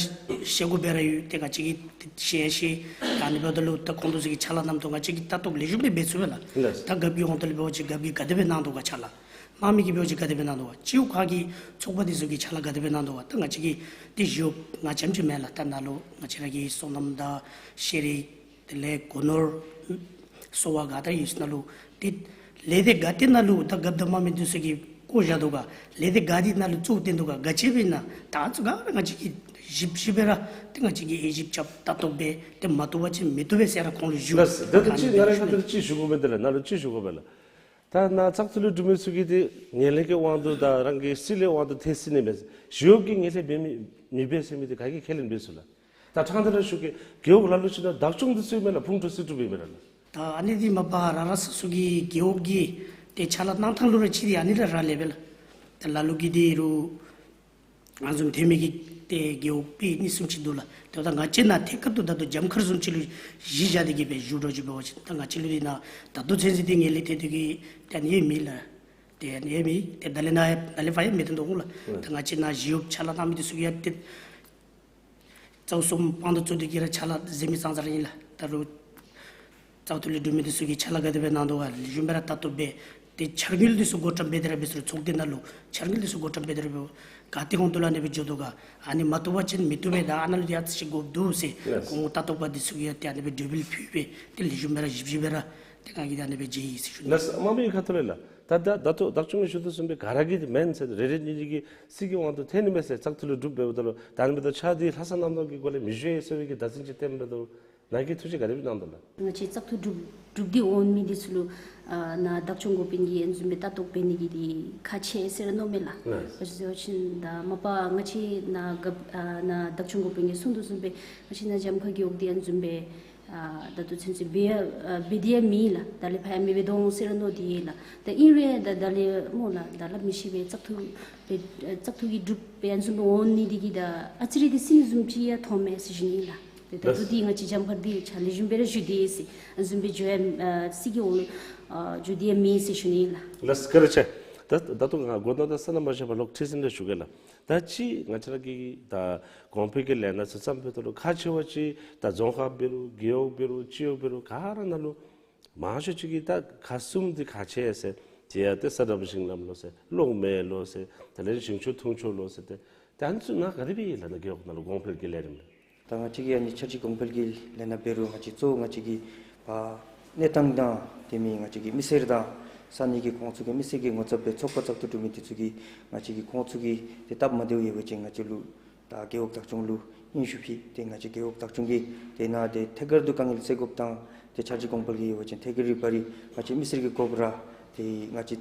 ཤེས་དགོཔ་སྦེ་ར་ཡོད། ཏེ་ང་བཅས་ཀྱིས་ཏེ་ཤེས་ཡང་ཤེས། ད་ཨ་ནི་འབདཝ་ད་ལུ་ད་ཁོང་འདི་ཚུ་གི་ཕྱག་ལཱ་རྣམ་རྟོག་ང་བཅས་ཀྱིས་ལྟ་རྟོག་ལེགས་ཤོམ་སྦེ་འབད་ཚུགས་པས་ལགས། ལགས། ད་རྒཔོ་གི་དབང་དུ་ལས་འབད་བ་ཅིན་རྒཔོ་གིས་ག་དེ་སྦེ་གནང་དོ་ག་ཕྱག་ལཱ། དམངས་མི་གིས་འབད་བ་ཅིན་ག་དེ་སྦེ་གནང་དོ་ག། སྤྱི་འོག་ཁག་གི་ཚོགས་པ་འདི་ཚུ་གིས་ཕྱག་ལཱ་ག་དེ་སྦེ་གནང་དོ་ག། ད་ང་བཅས་ཀྱིས་ཏེ་གཞི་འོག་ང་རྐྱངམ་ཅིག་མེན་ལགས། ད་ནཱ་ལུ་ང་བཅས་ར་གི་སོ་ནམ་དང་ཤེས་རིག་དེ་ལས་སྒོ་ནོར་གསོ་བ་ག་ད་ཡོད་ས་ནང་ལུ་ཏེ་ལས་སྡེ་ག་ཏེ་ནང་ལུ་ད་རྒཔོ་དང་དམངས་མི་འདི་ཚུ་གིས་བསྐོ་བཞག་དོ་ག། ལས་སྡེ་ག་འདི་ནང་ལུ་གཙོ་བོ་བཏོན་དོ་ག། ག་ཅི་སྦེ་ཨིན་ན་ད་ཨ་ནི་ཚུ་ག་ར་ང་བཅས་ཀྱིས་ཞིབ་ཞིབ་སྦེ་ར་ཏེ་ང་བཅས་ཀྱིས་དབྱེ་ཞིབ་རྐྱབ་ལྟ་རྟོག་འབད། ཏེ་མ་བཏུབ་པ་ཅིན་མི་བཏུབ་པས་ཟེར་ར་ཁོང་ལུ་ཞུ། ལགས། ད་ད་ཅི་ང་ར་ཁ་ཐུག་ལས་ཅིག་ཞུ་དགོ་མི་འདི་ལགས། ནཱ་ལུ་ཅིག་ཞུ་དགོ་པས་ལགས། ད་ནཱ་བཙག་འཐུ་ལས་གྲུབ་མི་ཚུ་གིས་ཏེ་ངན་ལྷད་ཀྱི་དབང་དུ་དང་རང་གི་སྲིད་ལས་དབང་དུ་ཐལ་སྲིད་ནི་མས། གཞི་འོག་གིས་ངན་ལྷད་འབད་མི་མི་འབད་ཟེར་མི་འདི་ག་གིས་ཁས་ལེན་འབད་ཚུགས་ལགས། ད་ཕྲང་སྟེ་ར་ཞུ་གེ། རྒེད་འོག་ལ་ལུ་ཅིག་ནང་བདག་སྐྱོང་འདི་ཚུ་ཨིན་མས་ལགས། ཕུང་ཁྲོལ་སེལ་གྲུབ་ཨིན་མས་ལགས། ད་ཨ་ནི་འདི་མ་པ་ར་ར་སོ་སོ་གི་རྒེད་འོག་གི་ཏེ་ཕྱག་ལཱ་གནང་ཐངས་ལུ་ར་ཅིག་ཏེ་ཨ་ནི་ར་རག་ལས་པས་ལགས། ད་ལ་ལུ་གིས་འདི་རུ་ང་བཟུམ་ཐོན་མི་གི་ཏེ་རྒེད་འོག་པའི་གཉིས་གསུམ་ཅིག་འདུག་ལགས། ཏེ་ད་ང་བཅས་ནཱ་ཐད་ཀར་དུ་ད་ལྟོ་རྒྱབ་ཁར་བཟུམ་ཅིག་ལུ་གཞི་བཞག་སྟེ་གིས་སྦེ་ཞུ་དོ་ཅིག་འབད་བ་ཅིན་ད་ང་བཅས་ལུ་འདི་ནཱ་ད་ལྟོ་ཚུན་ཚོད་འདི་ངན་ལྷད་ཐོན་ཏེ་གིས་ཏེ་ཨ་ནི་ཡང་མེད་ལགས། ཏེ་ཨ་ནི་ཡང་མེད། ཏེ་ད་ལས་ནཱ་ཡང་ད་ལས་ཕར་ཡང་མི་ཐོན་དོ་འོང་ལགས། ད་ང་བཅས་ནཱ་གཞི་འོག་ཕྱག་ལཱ་གནང་མི་འདི་ཚུ་གིས་ཡང་ཏེ་རྩ་བ་གསུམ་དཔང་དུ་བཙུགས་ཏེ་གིས་ར་ཕྱག་ལཱ་མཛད་མི་ཙང་ཙ་ར་ཨིན་ལགས། ད་རུང་བཙག་འཐུ་ལས་གྲུབ་མི་འདི་ཚུ་གིས་ཕྱག་ལཱ་ག་དེ་སྦེ་གནང་དོ་ག་ལེགས་ཤོམ་སྦེ་ར་ལྟ་རྟོག་འབད། ཏེ་འཆར་དངུལ་འདི་ཚུ་བགོ་བཀྲམ་འབད་དེ་ར་འབད་ཚུགས་རུང་ཚོགས་སྡེ་ནང་ལུ་འཆར་དངུལ་འདི་ཚུ་བགོ་བཀྲམ་འབད་དེ་ར་འབད་ག་ཏེ་གོང་དུ་ལུ་ཨ་ནི་སྦེ་འགྱོ་དོ་ག། ཨ་ནི་མ་བཏུབ་པ་ཅིན་མི་བཏུབ་པས། ད་ཨ་ནཱ་ལུ་ཏེ་ཨ་ཙི་ཅིག་དགོཔ་འདུག་ཟེར་ལགས། གོང་ལྟ་རྟོག་པ་འདི་ཚུ་གིས་ཡང་ཏེ་ཨ་ནི་སྦེ་གྲོས་འབུལ་ཕུལ་སྦེ་ཏེ་ལེགས་ཤོམ་སྦེ་ར་ཞིབ་ཞིབ་སྦེ་ར་ཏེ་ང་གིས་ཏེ་ཨ་ནི་སྦེ་མཇལ་ཡི་ཟེར་ཞུ་ནི། ལགས། དམངས་མི་གི་ཁ་ཐུག་ལས་ལགས། ད་ད་ད་ལྟོ་བདག་སྐྱོང་གིས་ཞུ་དོ་བཟུམ་སྦེ་ག་ར་གིས་འདི་མེན་ཟེར་རེ་རེ་གཉིས་གཉིས་ཀྱིས་སྲིད་ཀྱི་དབང་དུ་ཐལ་ནི་མས་ཟེར་བཙག་འཐུ་ལུ་སྒྲུབ་འབདཝ་ད་ལུ་ད་ཨ་ནི་འབདཝ་ད་ཕྱག་འདི་ལྷག་བསམ་རྣམ་དག་གི་སྒོ་ལས་མི་ཞུ་ཡི་ཟེར་བའི་གི་བརྡ་འཕྲིན་ཅིག་སྟོནམ་འབདཝ་ད་ལུ་ནཱ་གིས་ཐུགས་བཞེད་ག་དེ་སྦེ་གནང་དོ་ལགས། ང་བཅས་བཙག་འཐུ་སྒྲུབ་སྒྲུབ་སྟེ་འོང་མི་འདི་ཚུ་ལུ་ཨ་ནཱ་བདག་སྐྱོང་འགོ་དཔོན་གྱིས་ཨ་ནི་བཟུམ་སྦེ་ལྟ་རྟོག་འབད་ནི་གི་འདི་ཁག་ཆེ་ཟེར་མནོཝ་མས་ལགས། ལགས། ག་ཅི་ཟེར་བ་ཅིན་ད་མ་པ་ང་བཅས་ནཱ་ག་ཨ་ནཱ་བདག་སྐྱོང་འགོ་དཔོན་གྱིས་གསུང་དོ་བཟུམ་སྦེ་ང་བཅས་ནཱ་འཇམ་མཁར་རྒེད་འོག་འདི་ཨ་ནི་བཟུམ་སྦེ་ཨ་ད་ལྟོ་ཚུན་ཚོད་འབད་ཡ་ཨ་འབད་དེ་ཡང་མེད་ལགས། ད་ལས་ཕར་ཡང་མི་འབད་དོ་འོང་ཟེར་མནོ་སྟེ་ཡོད་ལགས། ད་ཨིན་རུང་ད་ད་ལས་སྨོ་ལགས། ད་ལགས་མི་ཤེས་པས་བཙག་འཐུ་སྦེ་བཙག་འཐུ་གིས་གྲུབ་སྦེ་ཨ་ནི་བཟུམ་སྦེ་འོང་ནི་འདི་གིས་ད་ཨ་ཙི་རེ་འདི་ཟིན་ནི་བཟུམ་ཅིག་ཡང་མཐོངམ་མས་ཟེར་ཞུ་ནི་ལགས། ཏེ་ད་ལྟོ་འདི་ང་བཅས་འཇམ་མཁར་འདི་ཕྱག་ལེགས་ཤོམ་སྦེ་ར་ཞུ་དེས་ཟེར། ཨ་ནི་བཟུམ་སྦེ་འགྱོ་ཡ་ཨ་སྲིད་ཀྱི་དབང་ཨ་འགྱོ་དེ་ཡང་མེད་ཟེར་ཞུ་ནི་ལགས། ལགས་བཀའ་དྲིན་ཆེ། ད་ད་ལྟོ་ང་གོ་ནོར་དང་བསོད་ནམས་མ་བཞག་པར་ལོག་ཁྲི་འཛིན་ལས་ཞུ་གེ་ལགས། ད་ཅི་ང་བཅས་ར་གི་ད་གོང་འཕེལ་གྱི་ལས་སྣ་ཚུ་བརྩམ་པའི་ཐོག་ལུ་ཁག་ཆེ་བ་ཅིག་ད་རྫོང་ཁག་འབད་རུང་རྒེད་འོག་འབད་རུང་སྤྱི་འོག་འབད་རུང་ག་ར་ནང་ལུ་མང་ཤོས་ཅིག་གིས་ད་ཁག་གསུམ་འདི་ཁག་ཆེ་ཟེར། དེ་ཡང་ཏེ་ས་འགྲམ་ཞིང་ལམ་ལོ་ཟེར་གློག་མེ་ལོ་ཟེར་དེ་ལས་ཞིང་ཆུ་འཐུང་ཆུ་ལོ་ཟེར་ཏེ་ད་ཨ་ནི་ཚུ་ནང་ག་དེ་སྦེ་ཡོད་ལགས། ནཱ་རྒེད་འོག་ནང་ལུ་གོང་འཕེལ་གྱི་ལས་རིམ་ལགས། ད་ང་བཅས་ཀྱི་ཨ་ནི་འཆར་གཞི་གོང་འཕེལ་གྱི་ལས་སྣ་འབད་རུང་ང་བཅས་གཙོ་བོ་ང་བཅས་ཀྱི་ཕར་གནས་སྟངས་དང་དེ་མིན་ང་བཅས་ཀྱི་མི་སེར་དང་ས་གནས་ཀྱི་ཁོང་ཚུ་གི་མི་སེར་གྱི་ངོ་ཚབ་སྦེ་ཚོགས་པ་བཙག་འཐུ་གྲུབ་མི་འདི་ཚུ་གིས་ང་བཅས་ཀྱི་ཁོང་ཚུ་གི་ཏེ་སྟབས་མ་བདེཝ་ཡོད་པ་ཅིན་ང་བཅས་ལུ་ད་རྒེད་འོག་བདག་སྐྱོང་ལུ་སྙན་ཞུ་ཕུལ། ཏེ་ང་བཅས་རྒེད་འོག་བདག་སྐྱོང་གིས་དེ་ནང་ཏེ་ཐད་ཀར་དུ་དཀའ་ངལ་སེལ་དགོཔ་དང་ཏེ་འཆར་གཞི་གོང་འཕེལ་གྱི་ཡོད་པ་ཅིན་ཐད་ཀར་རིག་པ་རི་ང་བཅས་མི་སེར་གྱི་དགོཔ་ར་ཏེ་ང་བཅས་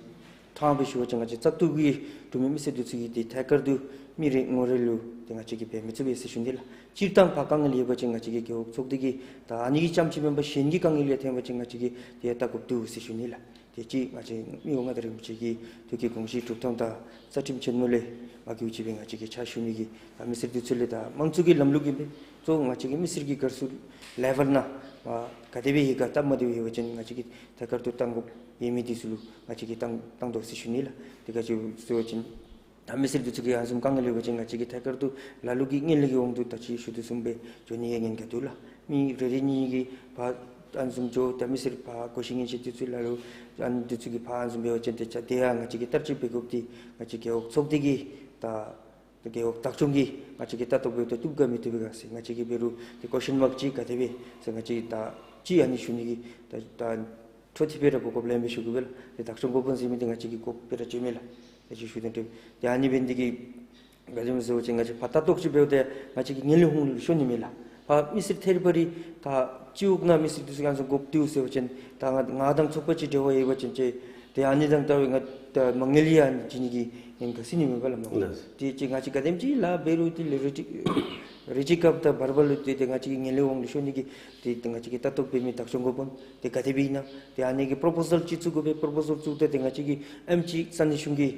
ཕྲང་སྦེ་ཞུ་བ་ཅིན་ང་བཅས་བཙག་འཐུ་གི་གྲུབ་མི་མི་སེར་འདི་ཚུ་གིས་ཏེ་ཐད་ཀར་དུ་མི་རེ་ངོ་རེ་ལུ་ཏེ་ང་བཅས་ཀྱིས་འབད་མི་ཚུགས་པས་ཟེར་ཞུ་ནི་ལགས། སྤྱིར་བཏང་ཕར་དཀའ་ངལ་ཡོད་པ་ཅིན་ང་བཅས་ཀྱི་རྒེད་འོག་ཚོགས་སྡེ་གིས་ད་ཨ་ནི་གི་རྐྱངམ་ཅིག་མེན་པར་གཞན་གྱི་དཀའ་ངལ་ཡང་ཐོན་པ་ཅིན་ང་བཅས་ཀྱིས་ཏེ་ལྟ་དགོཔ་འདུག་ཟེར་ཞུ་ནི་ལགས། དེ་ཅིག་ང་བཅས་མི་དབང་མངའ་བདག་རིན་པོ་ཆེ་གི་ཐུགས་ཀྱི་དགོངས་གཞི་གྲུབ་ཐངས་དང་རྩ་ཁྲིམས་ཆེན་མོ་ལས་མ་འགལཝ་ཅིག་སྦེ་ང་བཅས་ཀྱིས་ཕྱག་ཞུ་ནི་གི་ད་མི་སེར་འདི་ཚུ་ལས་ད་དམངས་གཙོ་གི་ལམ་ལུགས་ཨིན་པས། གཙོ་བོ་ང་བཅས་ཀྱི་མི་སེར་གྱི་དགའ་བསུ་ལེ་བལ་ནང་ཨ་ག་དེ་སྦེ་ཡོད་ག་སྟབས་མ་བདེཝ་ཡོད་པ་ཅིན་ང་བཅས་ཀྱིས་ཐད་ཀར་དུ་བཏང་དགོཔ་ཡོད་མི་འདི་ཚུ་ལུ་ང་བཅས་ཀྱིས་བཏང་བཏང་དོ་ཟེར་ཞུ་ནི་ལགས། དེ་ག་ཅི་ཟེར་བ་ཅིན་ད་མི་སེར་འདི་ཚུ་གི་ཨ་ནི་བཟུམ་དཀའ་ངལ་ཡོད་པ་ཅིན་ང་བཅས་ཀྱིས་ཐད་ཀར་དུ་ལ་ལུ་གིས་ངན་ལྷད་ཀྱི་དབང་དུ་ད་ཅི་ཞུ་དོ་བཟུམ་སྦེ་འགྱོ་ནི་ཡང་ཉེན་ཁ་འདུག་ལགས། མི་རེ་རེ་གཉིས་གཉིས་ཀྱིས་ཕར་ཨ་ནི་བཟུམ་འགྱོ་ད་མི་སེར་ཕར་གོ་ཤེས་ཉན་ཤེས་འདི་ཚུ་ལ་ལུ་ཨ་ནི་འདི་ཚུ་གིས་ཕར་ཨ་ནི་བཟུམ་འབད་བ་ཅིན་ཏེ་ཆ་དེ་ཡང་ང་བཅས་ཀྱིས་བསྟར་སྤྱོད་འབད་དགོཔ་འདི་ང་བཅས་རྒེད་འོག་ཚོགས་སྡེ་གི་ད་རྒེད་འོག་བདག་སྐྱོང་གིས་ང་བཅས་ཀྱིས་ལྟ་རྟོག་འབད་དོ་བཏུབ་ག་མི་བཏུབ་ག་ཟེར་ང་བཅས་ཀྱིས་འབད་རུང་ཏེ་ཀོ་ཤཱན་མཱརཀ་ཅིག་ག་དེ་སྦེ་ཟེར་ང་བཅས་ད་ཅིག་ཨ་ནི་ཞུ་ནི་གི་ད་ད་འཕྲོ་མཐུད་སྦེ་ར་འབོ་དགོཔ་ལས་མི་ཞུ་དགོ་པས་ལགས། ཏེ་བདག་སྐྱོང་འགོ་དཔོན་ཟེར་མི་འདི་ང་བཅས་ཀྱི་འགོ་དཔོན་ར་ཅིག་མས་ལགས། ད་ཅི་ཞུ་དོན་དེ་ཏེ་ཨ་ནི་འབད་ནི་འདི་གིས་ག་ཅི་སྨོ་ཟེར་བ་ཅིན་ང་བཅས་ཕར་ལྟ་རྟོག་ཅིག་འབདཝ་ད་ང་བཅས་ཀྱི་ངན་ལྷད་ཧོང་ལུ་ཤོར་ནི་མས་ལགས། ཕར་མི་སེར་ཐད་རི་བ་རི་ད་སྤྱི་འོག་ནང་མི་སེར་འདི་ཚུ་ཡང་སོ་འགོ་བཏུབ་ཟེར་བ་ཅིན་ད་ང་ང་དང་ཚོགས་པ་ཅིག་འབྲེལ་བ་ཡོད་པ་ཅིན་ཅིག་ཏེ་ཨ་ནི་དང་ད་ང་ད་མ་དངུལ་ཡང་བྱིན་ནི་གི་ཉེན་ཁ་ཟེར་ནི་མས་པ་ལགས་སྨོ། ལགས། ཏེ་ཅིག་ང་བཅས་ག་དེམ་ཅིག་ལཱ་འབད་རུང་ཏེ་ལས་རེ་ཅིག་རེ་ཅིག་སྐབས་ད་བར་བར་ལུ་ཏེ་ཏེ་ང་བཅས་ཀྱི་ངན་ལྷད་ཧོང་ལུ་ཤོར་ནི་གི་ཏེ་ཏེ་ང་བཅས་ཀྱི་ལྟ་རྟོག་འབད་མི་བདག་སྐྱོང་འགོ་དཔོན་ཏེ་ག་དེ་སྦེ་ཨིན་ན་ཏེ་ཨ་ནི་གི་པོརོ་པོ་ཟཱལ་ཅིག་བཙུགས་དགོ་པས། པོརོ་པོ་ཟཱལ་བཙུགས་ད་ཏེ་ང་བཅས་ཀྱིས་ཨེམ་ཅིག་ས་གནས་གཞུང་གི་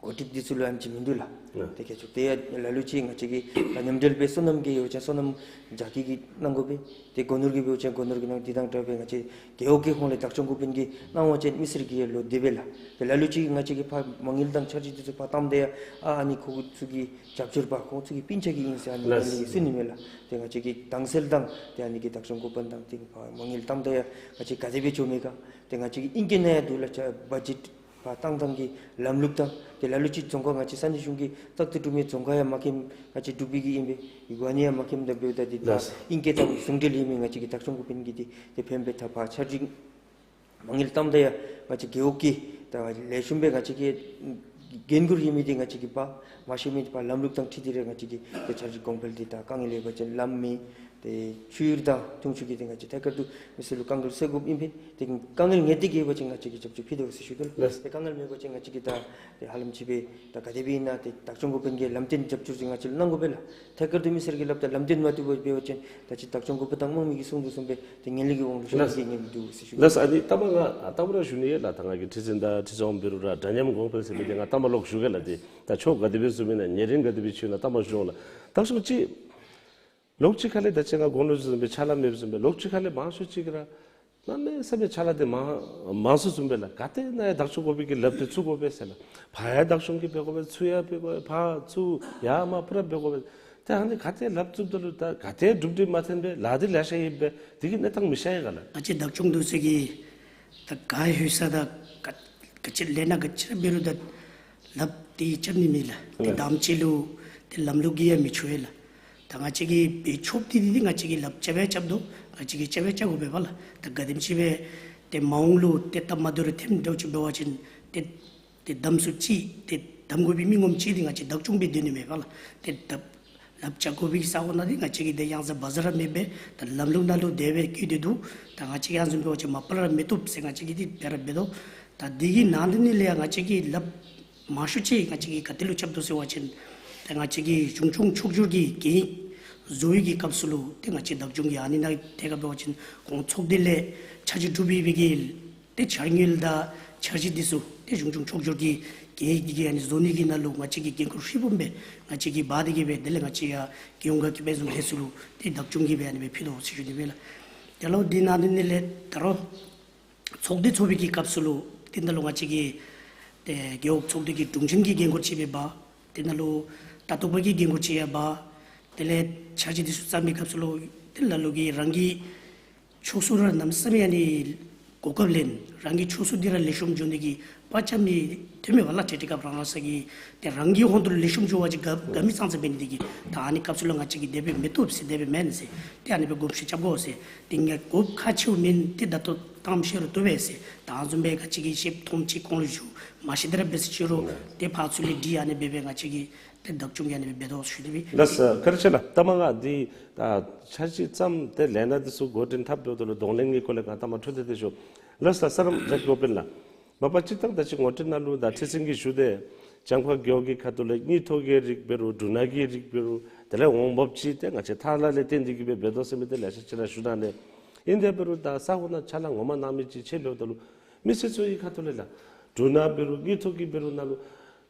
འགོ་ཁྲིདཔ་འདི་ཚུ་ལུ་ཨེམ་ཅིག་མིན་འདུག་ལགས། ཨ་ཏེ་ག་ཅི་ཏེ་ཡ་ལ་ལུ་ཅིག་ང་བཅས་ཀྱིས་ད་མཉམ་འབྲེལ་སྦེ་སོ་ནམ་གྱི་ཡོད་ཅིན་སོ་ནམ་རྒྱ་སྐྱེད་ཀྱིས་གནང་དགོ་པས། ཏེ་སྒོ་ནོར་གྱི་ཡོད་ཅིན་སྒོ་ནོར་གྱིས་གནང་། དེ་དང་འདྲ་བའི་ང་བཅས་རྒེད་འོག་གི་ཧོང་ལས་བདག་སྐྱོང་འགོ་དཔོན་གྱིས་གནང་བ་ཅིན་མི་སེར་གྱི་ཡང་ལུ་བདེ་བས་ལགས། ཏེ་ལ་ལུ་ཅིག་ང་བཅས་ཀྱིས་ཕར་མ་དངུལ་དང་འཆར་གཞི་འདི་ཚུ་ཕར་བཏངམ་ད་ཡང་ཨ་ཨ་ནི་ཁོང་ཚུ་གི་རྒྱབ་སྐྱོར་པ་ཁོང་ཚུ་གི་སྤུན་ཆ་གིས་ཨིན་ཟེར་ཨ་ནི་ལགས། ཨ་ནི་གིས་ཟེར་ནི་མས་ལགས། ཏེ་ང་བཅས་ཀྱིས་དྭངས་གསལ་དང་ཏེ་ཨ་ནི་གི་བདག་སྐྱོང་འགོ་དཔོན་དང་ཏེ་ཕར་མ་དངུལ་བཏངམ་ད་ཡང་ང་བཅས་ག་དེ་སྦེ་འགྱོ་མི་ག་ཏེ་ང་བཅས་ཀྱི་ཨིང་སྐད་ནང་ཡང་འདུག་ལགས། ཆ་བ་ཇེཊ་ཕར་བཏང་ཐངས་ཀྱི་ལམ་ལུགས་དང་ཏེ་ལ་ལུ་ཅིག་རྫོང་ཁག་ང་བཅས་ས་གནས་གཞུང་གིས་བཙག་འཐུ་གྲུབ་མི་རྫོང་ཁག་ཡང་མ་མཁྱེནམ་ང་བཅས་འབྲུག་པའི་གི་ཨིན་པས། ཡུལ་ཨ་ནི་ཡང་མ་མཁྱེནམ་ད་འབདཝ་ད་འདི་ད་ལགས། ཨིང་སྐད་དང་ཟུང་འབྲེལ་ཡོད་མི་ང་བཅས་ཀྱི་བདག་སྐྱོང་འགོ་དཔོན་གྱིས་འདི་ཏེ་ཕན་པའི་ཐབས་ཕར་འཆར་གཞི་མ་དངུལ་བཏངམ་ད་ཡང་ང་བཅས་རྒེད་འོག་གི་ད་ལེགས་ཤོམ་སྦེ་ང་བཅས་ཀྱིས་འགན་ཁུར་ཡོད་མི་འདི་ང་བཅས་ཀྱིས་ཕར་མ་ཤེས་མི་འདི་ཕར་ལམ་ལུགས་དང་འཁྲིལ་ཏེ་ར་ང་བཅས་ཀྱིས་ཏེ་འཆར་གཞི་གོང་འཕེལ་འདི་ད་དཀའ་ངལ་ཡོད་པ་ཅིན་ལམ་མེད་ཏེ་ཆུ་གཡུར་དང་འཐུང་ཆུ་གི་ཏེ་ང་བཅས་ཐད་ཀར་དུ་མི་སེར་ལུ་དཀའ་ངལ་སེལ་དགོཔ་ཨིན་པས། ཏེ་དཀའ་ངལ་ངེས་ཏིག་ཡོད་པ་ཅིན་ང་བཅས་ཀྱིས་རྒྱབ་སྐྱོར་ཕུལ་དོ་ཟེར་ཞུ་དོ་ལགས། ལགས། ཏེ་དཀའ་ངལ་མེད་པ་ཅིན་ང་བཅས་ཀྱིས་ད་ཏེ་ཧ་ལམ་ཅིག་སྦེ་ད་ག་དེ་སྦེ་ཨིན་ན་ཏེ་བདག་སྐྱོང་འགོ་དཔོན་གྱིས་ལམ་སྟོན་རྒྱབ་སྐྱོར་ཅིག་ང་བཅས་ལུ་གནང་དགོ་པས་ལགས། ཐད་ཀར་དུ་མི་སེར་གྱི་ལགཔ་ད་ལམ་སྟོན་མ་བཏུབ་པར་འབད་བ་ཅིན་ད་ཅི་བདག་སྐྱོང་འགོ་དཔོན་དང་དམངས་མི་གིས་གསུང་དོ་བཟུམ་སྦེ་ཏེ་ངན་ལྷད་ཀྱི་དབང་ལུ་ཤོར་ནི་གི་ཉེན་ཁ་འདུག་ཟེར་ཞུ་དོ། ལགས། ཨ་ནི་ལྟ་བ་ང་ལྟ་བ་ར་ཞུ་ནི་ཡོད་ལགས། ད་ང་གིས་ཁྲི་འཛིན་དང་ཁྲི་ཚོ་འབད་རུང་ར་འདྲ་མཉམ་གོང་འཕེལ་ཟེར་མི་འདི་ང་ལྟ་བ་ལོག་ཞུ་གེ་ལགས། ཏེ་ད་ཕྱོགས་ག་དེ་སྦེ་བཟུམ་ཨིན་ན་ཉེ་རིང་ག་དེ་སྦེ་ཆུ་ན་ལྟ་བ་ཞུ་འོང་ལགས། བདག་སྐྱོང་ཅིག་ལོགས་ཅིག་ཁ་ལས་ད་ཅི་ང་གོང་ལུ་ཞུ་བཟུམ་སྦེ་ཕྱག་ལཱ་མེདཔ་བཟུམ་སྦེ་ལོགས་ཅིག་ཁ་ལས་མང་ཤོས་ཅིག་གིས་ར་གནམ་མེད་ས་མེད་ཕྱག་ལཱ་འདི་མང་མང་སུ་བཟུམ་སྦེ་ལགས། ག་ཏེ་ནཱ་ཡང་བདག་སྐྱོང་འགོ་དཔོན་གྱིས་ལགཔ་འདི་བཙུགས་དགོ་པས་ཟེར་ལགས། ཕར་ཡང་བདག་སྐྱོང་གིས་འབད་དགོ་པས། ཚུར་ཡང་འབད་དགོ་པས། ཕར་ཚུར་ཡར་མར་པུ་ར་འབད་དགོ་པས། ཏེ་ཨ་ནི་ག་ཏེ་ལགཔ་བཙུགསཔ་ད་ལུ་ད་ག་ཏེ་གྲུབ་འབྲས་མ་ཐོན་པས། ལཱ་འདི་ལེ་ཤ་ཡོདཔ་སྦེ་འདི་གི་གནས་སྟངས་མི་ཤེས་ཡི་ག་ལགས། ང་བཅས་བདག་སྐྱོང་འདུག་ཟེར་གི་ད་ག་ཧུར་ས་ད་ག་ག་ཅི་ལས་སྣ་ག་ཅི་ར་འབད་རུང་ད་ལགཔ་འདི་རྐྱབ་ནི་མེད་ལགས། ཏེ་ལགས། དང་པ་ཅིག་ལུ་ཏེ་ལམ་ལུགས་ཀྱིས་ཡང་མི་ཆོག་ཡ་ལགས། ད་ང་བཅས་ཀྱིས་འབད་ཆོགཔ་འདི་འདི་ང་བཅས་ཀྱིས་ལགཔ་རྐྱབ་ཡང་རྐྱབ་དོ། ང་བཅས་ཀྱིས་རྐྱབ་ཡང་རྐྱབ་དགོ་པས་པ་ལགས། ད་ག་དེམ་ཅིག་སྦེ་ཏེ་མ་འོངས་ལུ་ཏེ་སྟབས་མ་བདེཝ་རེ་ཐོནམ་འདྲཝ་ཅིག་འབད་བ་ཅིན་ ཏེ་ཏེ་གདམས་སུ་ཅིག་ཏེ་གདམ་དགོ་པའི་མི་ངོམ་ཅིག་འདི་ང་བཅས་བདག་སྐྱོང་སྦེ་སྡོད་ནི་མས་པ་ལགས། ཏེ་ད་ལགཔ་རྐྱབ་དགོ་པའི་ས་གོ་ནང་འདི་ང་བཅས་ཀྱིས་ཏེ་གཡང་ཟ་བ་ཟ་ར་མེད་པར་ད་ལམ་ལུགས་ནང་ལུ་དེ་སྦེ་བཀོད་དེ་འདུག། ད་ང་བཅས་ཀྱིས་ཨ་བཟུམ་འབད་བ་ཅིན་མ་པ་ལས་ར་མི་བཏུབ་ཟེར་ང་བཅས་ཀྱིས་འདི་སྦེ་ར་འབད་དོ། ད་འདི་གི་ནང་འདི་ནང་ལས་ཡང་ང་བཅས་ཀྱིས་ལགཔ་མང་ཤོས་ཅིག་ང་བཅས་ཀྱིས་ག་ཏེ་ལུ་རྐྱབ་དོ་ཟེར་བ་ཅིན་ད་ང་བཅས་ཀྱི་གཞུང་སྐྱོང་ཕྱོགས་བསྒྱུར་གྱི་གན་ཡིག་བཟོ་བའི་གི་སྐབས་སུ་ལུ་ཏེ་ང་བཅས་བདག་སྐྱོང་གི་ཨ་ནི་ནང་ཐད་ཁར་འབད་བ་ཅིན་ཁོང་ཚོགས་སྡེ་ལས་འཆར་གཞི་གྲུབ་པའི་བའི་གི་ཏེ་འཆར་དངུལ་དང་འཆར་གཞི་འདི་ཚུ་ཏེ་གཞུང་སྐྱོང་ཕྱོགས་བསྒྱུར་གྱི་གན་ཡིག་འདི་གི་ཨ་ནི་བཟོ་ནི་གི་ནང་ལུ་ང་བཅས་ཀྱིས་འགན་ཁུར་ཧྲིལ་བུམ་སྦེ་ང་བཅས་ཀྱིས་འབག་སྟེ་གི་སྦེ་དེ་ལས་ང་བཅས་ཡང་རྒྱལ་ཡོངས་དགའ་སྐྱིད་དཔལ་འཛོམས་ལྷན་ཚོགས་ལུ་ཏེ་བདག་སྐྱོང་གི་སྦེ་ཨ་ནི་སྦེ་ཕུལ་དོ་ཟེར་ཞུ་ནི་སྦེ་ལགས། དེ་ལུ་འདི་ནང་འདི་ནང་ལས་ད་རུང་ཚོགས་སྡེ་ཚོགས་པའི་གི་སྐབས་སུ་ལུ་ཏེ་ད་ལུ་ང་བཅས་ཀྱིས་ཏེ་རྒེད་འོག་ཚོགས་སྡེ་གི་དྲུང་ཆེན་གྱི་འགན་ཁུར་ཅིག་སྦེ་འབག། ཏེ་ད་ལུ་ལྟ་རྟོག་པ་གི་འགན་ཁུར་ཅིག་ཡང་འབག། དེ་ལས་འཆར་གཞི་འདི་ཚུ་བརྩམ་པའི་སྐབས་སུ་ལུ་ཏེ་ལ་ལུ་གིས་རང་གི་ཕྱོགས་སུ་ར་གནམ་མེད་ས་མེད་ཨ་ནི་གོ་སྐབས་ལེན། རང་གི་ཕྱོགས་སུ་འདི་ར་ལེགས་ཤོམ་འགྱོ་ནི་གི་དཔའ་བཅམ་ནི་དོན་མེད་པ་ལགས། ཏེ་དེ་སྐབས་རང་རང་སོ་གི་ཏེ་རང་གི་ཧོང་དུ་ལེགས་ཤོམ་འགྱོ་བ་ཅིན་དགའ་དགའ་མི་ཙང་ཙ་འབད་ནི་འདི་གིས་ད་ཨ་ནི་སྐབས་སུ་ལུ་ང་བཅས་ཀྱིས་དེ་སྦེ་མི་བཏུབ་ཟེར་དེ་སྦེ་མེན་ཟེར་ཏེ་ཨ་ནི་སྦེ་དགོངསམ་ཞིབ་རྐྱབ་དགོ་ཟེར། ཏེ་ངེའི་དགོཔ་ཁག་ཆེཝ་མེན། ཏེ་ད་ལྟོ་བཏངམ་ཤེས་རུང་བཏུབ་པས་ཟེར། ད་ཨ་བཟུམ་སྦེ་ང་བཅས་ཀྱིས་ཤེསཔ་མཐོངམ་ཅིག་ཁོང་ལུ་ཞུ་མ་ཤེས་དེ་ར་འབད་ཟེར་ཅི་རུང་ཏེ་ཕར་ཚུར་ལས་འདི་ཨ་ནི་སྦེ་སྦེ་ང་བཅས་ཀྱིས་ཏེ་བདག་སྐྱོང་གི་ཨ་ནི་སྦེ་འབད་དོ་ཟེར་ཞུ་ནི་སྦེ། ལགས་སོ། བཀའ་དྲིན་ཆེ་ལགས། ད་མ་ང་འདི་ད་འཆར་གཞི་བརྩམས་ཏེ་ལས་སྣ་འདི་ཚུ་འགོ་འདྲེན་འཐབ་འབདཝ་ད་ལུ་གདོང་ལེན་གྱི་སྐོར་ལས་ང་ད་མ་འཕྲོ་མཐུད་དེ་ཞུ། ལགས་སོ། ལགས་སོ་རམ་རྒྱལ་ཡོངས་དཔོན་ལགས། མ་པ་སྤྱིར་བཏང་ད་ཅི་ངོ་སྤྲོད་ནང་ལུ་ད་ཁྲི་འཛིན་གྱིས་ཞུ་སྟེ་བྱང་ཁོག་རྒེད་འོག་གི་ཁ་ཐུག་ལས་དངུལ་ཐོག་གི་རིགས་འབད་རུང་འབྲུ་སྣ་གི་རིགས་འབད་རུང་དེ་ལས་འོང་འབབ་ཅིག་ཏེ་ང་བཅས་ཐང་ལྷ་ལས་བཏོན་ཏེ་གི་སྦེ་འབད་དོ་ཟེར་མི་འདི་ལེ་ཤ་ཅིག་ར་ཞུ་གནང་ནུག། ཨིན་དེ་འབད་རུང་ད་ས་གོ་ནང་ཕྱག་ལཱ་ངོ་མ་གནང་མི་ཅིག་ཕྱད་འབདཝ་ད་ལུ་མི་སེར་ཚུ་གི་ཁ་ཐུག་ལས་ལགས་འབྲུ་སྣ་འབད་རུང་དངུལ་ཐོག་གི་འབད་རུང་ནང་ལུ་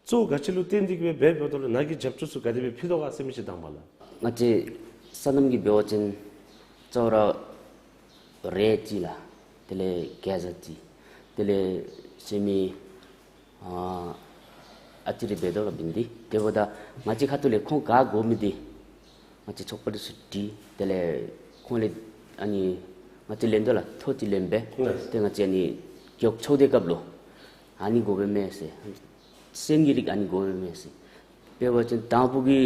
གཙོ་བོ་ག་ཅི་ལུ་བརྟེན་ཏེ་གི་སྦེ་འབད་འབདཝ་ད་ལུ་ནཱ་གིས་རྒྱབ་སྐྱོར་ཚུ་ག་དེ་སྦེ་ཕུལ་དོ་ག་ཟེར་མི་ཅིག་དང་པ་ལགས། ང་བཅས་སོ་ནམ་གྱི་འབད་བ་ཅིན་གཙོ་བོ་ར་རས་ཅིག་ལགས། དེ་ལས་གེ་ཛ་ཅིག། དེ་ལས་ཟེར་མི་ཨ་ཨ་ཙི་རེ་འབད་དོ་ལགས་འབད་ནི་འདི། དེ་འབདཝ་ད་ང་བཅས་ཁ་ཐུག་ལས་ཁོང་ག་དགོ་མི་འདི་ང་བཅས་ཚོགས་པ་འདི་ཚུ་དྲི། དེ་ལས་ཁོང་ལས་ཨ་ནི་ང་བཅས་ལེན་དོ་ལགས། ཐོ་ཅིག་ལེན་སྦེ། ལགས། ཏེ་ང་བཅས་ཨ་ནི་རྒེད་འོག་ཚོགས་སྡེ་སྐབས་ལུ་ཨ་ནི་དགོ་པས་མས་ཟེར། སོན་གྱི་རིགས་ཨ་ནི་དགོ་པས་མས་ཟེར། དཔེ་འབད་བ་ཅིན་དང་ཕུ་གི་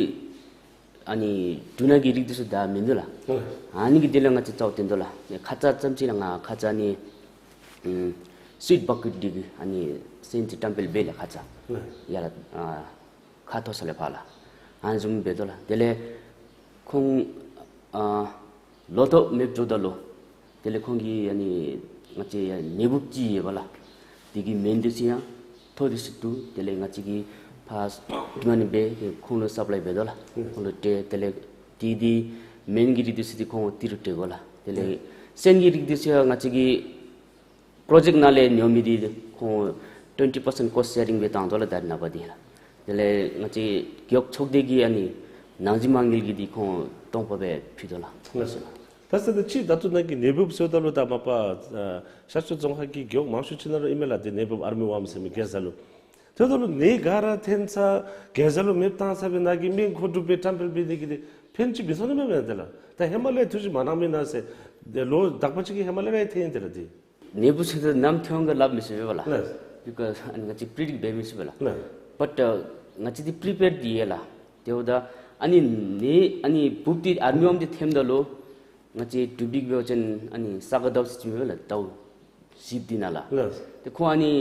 ཨ་ནི་འབྲུ་སྣ་གི་རིགས་འདི་ཚུ་ད་མིན་འདུག་ལགས། ཨ་ནི་གི་དེ་ལས་ང་བཅས་རྩ་བ་བཏོན་དོ་ལགས། ཁ་ཙ་ཙམ་ཅིག་ལགས་ང་ཁ་ཙ་ཨ་ནི་ཨམ་སུའིཊ་བ་ཀིཊ་འདི་གི་ཨ་ནི་སོན་ཅིག་བཀྲམ་སྤེལ་འབད་ལགས་ཁ་ཙ། ཡར་ལགས་ཨ་ཁ་ཐོར་ས་ལས་ཕར་ལགས། ཨ་ནི་བཟུམ་འབད་དོ་ལགས། དེ་ལས་ཁོང་ཨ་ལོ་ཐོག་མེདཔ་འགྱོཝ་ད་ལུ་དེ་ལས་ཁོང་གིས་ཨ་ནི་ང་བཅས་ཡང་ནད་འབུཔ་ཅིག་ཡོད་པ་ལགས། དེ་གི་སྨན་འདི་ཚུ་ཡང་ཐོ་འདི་ཚུ་བཏུབ། དེ་ལས་ང་བཅས་ཀྱིས་ཕར་ཨ་ནི་སྦེ་ཁོང་ལུ་སབ་ལའི་འབད་དོ་ལགས། ཁོང་ལུ་སྤྲོད། དེ་ལས་དེ་འདི་སྨན་གྱི་རིགས་འདི་ཚུ་འདི་ཁོང་དེ་རུ་སྤྲོད་དགོ་ལགས། དེ་ལས་སོན་གྱི་རིགས་འདི་ཚུ་ཡང་ང་བཅས་ཀྱི་པྲོ་ཇེཀཊ་ནང་ལས་ཉོ་མི་འདི་ཁོང་ཊུ་ཝེན་ཊི་པར་སེནཊ་ཀོསཊ་ཤེ་རིང་སྦེ་བཏང་དོ་ལགས་ད་རེས་ནངས་པ་འདི་ལགས། དེ་ལས་ང་བཅས་རྒེད་འོག་ཚོགས་སྡེ་གི་ཨ་ནི་ནང་འཛིང་མ་དངུལ་གྱི་འདི་ཁོང་སྟོང་པ་སྦེ་ཕུལ་དོ་ལགས། ལགས་སོ། ད་ཟེར་ད་ཅི་ད་ལྟོ་ནཱ་གི་ནད་འབུཔ་ཟེརཝ་ད་ལུ་ད་མ་པ་ཨ་ཤར་ཕྱོགས་རྫོང་ཁག་གི་རྒེད་འོག་མང་ཤོས་ཅིག་ནང་ལུ་ཨིན་མས་ལགས། ཏེ་ནད་འབུཔ་ཨར་མི་ཝོརམ་ཟེར་མི་གེ་ཛ་ལུ། དེ་ད་ལུ་ནད་ག་ར་ཐོན་ཚར་གེ་ཛ་ལུ་མེདཔ་བཏང་ཚར་སྦེ་ནཱ་གིས་སྨན་མཁོ་སྒྲུབ་སྦེ་བཀྲམ་སྤེལ་འབད་ནི་གི་འདི་ཕན་ཅིག་མི་ཐོགས་ནི་མས་མེན་ན་ཏེ་ལགས། ད་ཧེ་མ་ལས་ཐུགས་ཞིབ་མ་གནང་མི་ནང་ཟེར་ཏེ་ལོ་དག་པ་ཅིག་གི་ཧེ་མ་ལས་ར་ཐོན་ཡི་ཏེ་ལགས་འདི། ནད་འབུཔ་ཟེརཝ་ད་ནམ་ཐོན་ག་སླབ་མི་ཤེས་པས་ལགས། ལགས། བི་ཀོསི་ཨ་ནི་ང་བཅས་པི་རི་ཌིཀཊ་འབད་མི་ཤེས་པས་ལགས། ལགས། བཊ་ཨ་ང་བཅས་འདི་པི་རི་པེརཌ་འདི་ཡོད་ལགས། དེ་འབདཝ་ད་ཨ་ནི་ནད་ཨ་ནི་འབུཔ་འདི་ཨར་མི་ཝོརམ་འདི་ཐོནམ་ད་ལུ་ང་བཅས་འབྲུག་པའི་འབད་བ་ཅིན་ཨ་ནི་ས་ག་ཟླཝ་ཟེར་མི་ལགས་ཟླཝ་བཞི་འདི་ནང་ལགས། ལགས། ཏེ་ཁོང་ཨ་ནི་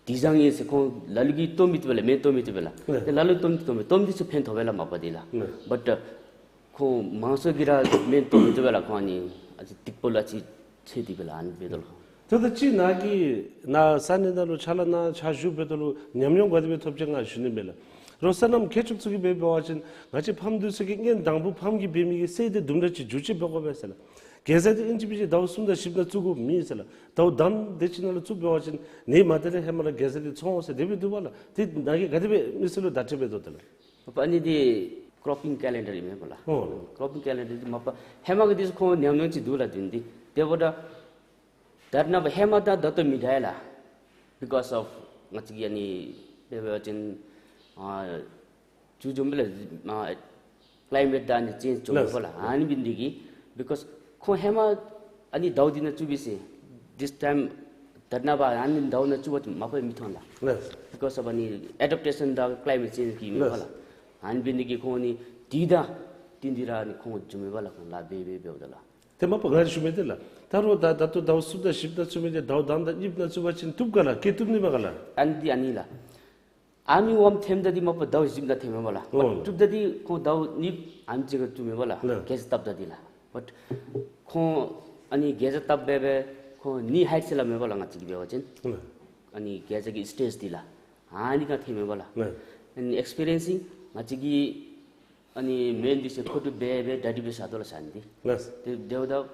དེ་བཟང་ཡི་ཟེར་ཁོང་ལ་ལུ་གིས་བཏོན་མི་བཏུབ་པས་ལགས། སྨན་བཏོན་མི་བཏུབ་པས་ལགས། ལགས། ཏེ་ལ་ལུ་བཏོན་མི་བཏུབ་པས། བཏོན་མི་འདི་ཚུ་ཕན་ཐོགས་པས་ལགས་མ་པ་འདི་ལགས། ལགས། བཊ་ཁོང་མང་ཤོས་ཀྱིས་ར་སྨན་བཏོན་མི་བཏུབ་པས་ལགས། ཁོང་ཨ་ནི་ཨ་ཙི་སྡིག་པ་ལུ་ཨ་ཙི་ཚེ་འདི་སྦེ་ལགས་ཨ་ནི་འབད་དོ་ལགས། ད་ལྟོ་ཅིག་ནཱ་གིས་ནཱ་ས་གནས་ནང་ལུ་ཕྱག་ལཱ་གནང་ཕྱག་ཞུ་འབདཝ་ད་ལུ་ཉམས་མྱོང་ག་དེ་སྦེ་ཐོབ་ཅི་ང་ཞུ་ནི་མས་ལགས། རོགས་སོ་ནམ་མཁས་མཆོག་ཚུ་གིས་འབད་འབད་བ་ཅིན་ང་བཅས་ཕམ་འདི་ཚུ་གིས་སྔོན་དང་ཕུ་ཕམ་གྱིས་འབད་མི་གི་སེལ་འདི་དུམ་གྲ་ཅིག་འགྱུར་བཅོས་འབད་དགོ་པས་ཟེར་ལགས། གེ་ཛ་འདི་ཨིན་ཅི་མིན་ཅི་ཟླཝ་གསུམ་དང་བཞི་ནང་བཙུགས་དགོཔ་མེད་ཟེར་ལགས། ཟླཝ་དང་དེ་ཅིག་ནང་ལུ་བཙུགས་འབད་བ་ཅིན་ནད་མ་ཐོན་རུང་ཧེ་མ་ར་གེ་ཛ་འདི་ཚང་འོང་ཟེར་དེ་སྦེ་འདུག་པ་ལགས། ཏེ་ནཱ་གིས་ག་དེ་སྦེ་མི་སེར་ལུ་བརྡ་སྤྲོད་འབད་དོ་ཏེ་ལགས། ཨ་ནི་འདི་ཀྲོ་པིང་ཀེ་ལེན་ཌར་ཨིན་མས་པ་ལགས། ཨོ་ལགས། ཀྲོ་པིང་ཀེ་ལེན་ཌར་འདི་མ་པ་ཧེ་མ་གི་འདི་ཚུ་ཁོང་ཉམས་མྱོང་ཅིག་འདུག་ལགས་འདི་འདི། དེ་འབདཝ་ད་ད་རེས་ནངས་པ་ཧེ་མ་དང་ད་ལྟོ་མི་འདྲ་ལགས། བི་ཀོསི་ཨོཕ་ང་བཅས་ཀྱི་ཨ་ནི་དཔེ་འབད་བ་ཅིན་ཨ་ཅུ་འགྱོཝ་མས་ལགས། ཨ་ཀི་ལའི་མེཊ་དང་ཨ་ནི་ཅེནཇ་འགྱོཝ་མས་པ་ལགས། ཨ་ནི་འབད་ནི་འདི་གིས་བི་ཀོསི་ཁོང་ཧེ་མ་ཨ་ནི་ཟླཝ་འདི་ནང་བཙུགས་པས་ཟེར་ཐིས་ཊའིམ་ད་རེས་ནངས་པ་ཨ་ནི་ཟླཝ་ནང་བཙུགས་པ་ཅིན་མ་པ་མི་མཐོང་ལགས། ལགས། བི་ཀོསི་ཨོཕ་ཨ་ནི་ཨེ་ཌེབ་ཊེ་ཤཱན་དང་ཀི་ལའི་མེཊ་ཅེནཇ་གིས་ཨིན་མས་པ་ལགས། ལགས། ཨ་ནི་འབད་ནི་འདི་གིས་ཁོང་ཨ་ནི་དེ་དང་དེ་འདི་ར་ཨ་ནི་ཁོང་འགྱོཝ་མས་པ་ལགས། ཁོང་ལཱ་འབད་འབད་འབདཝ་ད་ལགས། ཏེ་མ་པ་ང་ར་ཞུ་མི་འདི་ལགས། ད་རུང་ད་ད་ལྟོ་ཟླཝ་གསུམ་དང་བཞི་དང་བཅུ་མི་འདི་ཟླཝ་དང་དང་གཉིས་ནང་བཙུགས་པ་ཅིན་བཏུབ་ག་ལགས། སྐྱེ་བཏུབ་ནི་མས་ག་ལགས། ཨ་ནི་འདི་ཨ་ནི་ལགས། ཨ་མི་ཝམ་ཐེམ་ད་འདི་མ་པ་ཟླཝ་བཞི་ནང་ཐེམ་མས་པ་ལགས། ཨོ། བཏུབ་ད་འདི་ཁོང་ཟླཝ་གཉིས་ཨ་ནི་ཅིག་ག་བཏུབ་མས་པ་ལགས། ལགས། གེ་ཛ་བཏབ་ད་འདི་ལགས། བཊ་ཁོང་ཨ་ནི་གེ་ཛ་བཏབ་སྦེ་སྦེ་ཁོང་ནི་ཧའིཊ་ཟེར་སླབ་མས་པ་ལགས། ང་བཅས་ཀྱིས་འབད་བ་ཅིན་ལགས། ཨ་ནི་གེ་ཛ་གི་སི་ཊེཇ་འདི་ལགས། ཨ་ནི་ཁར་ཐེམ་མས་པ་ལགས། ལགས། ཨ་ནི་ཨེགསི་པི་རི་ཡེནསི་ང་བཅས་ཀྱིས་ཨ་ནི་མེན་འདི་ཚུ་མཁོ་སྒྲུབ་འབད་སྦེ་ཌ་ཌི་སྦེ་བཞག་དོ་ལགས་ས་ཨ་ནི་འདི། ལགས། ཏེ་དེ་འབདཝ་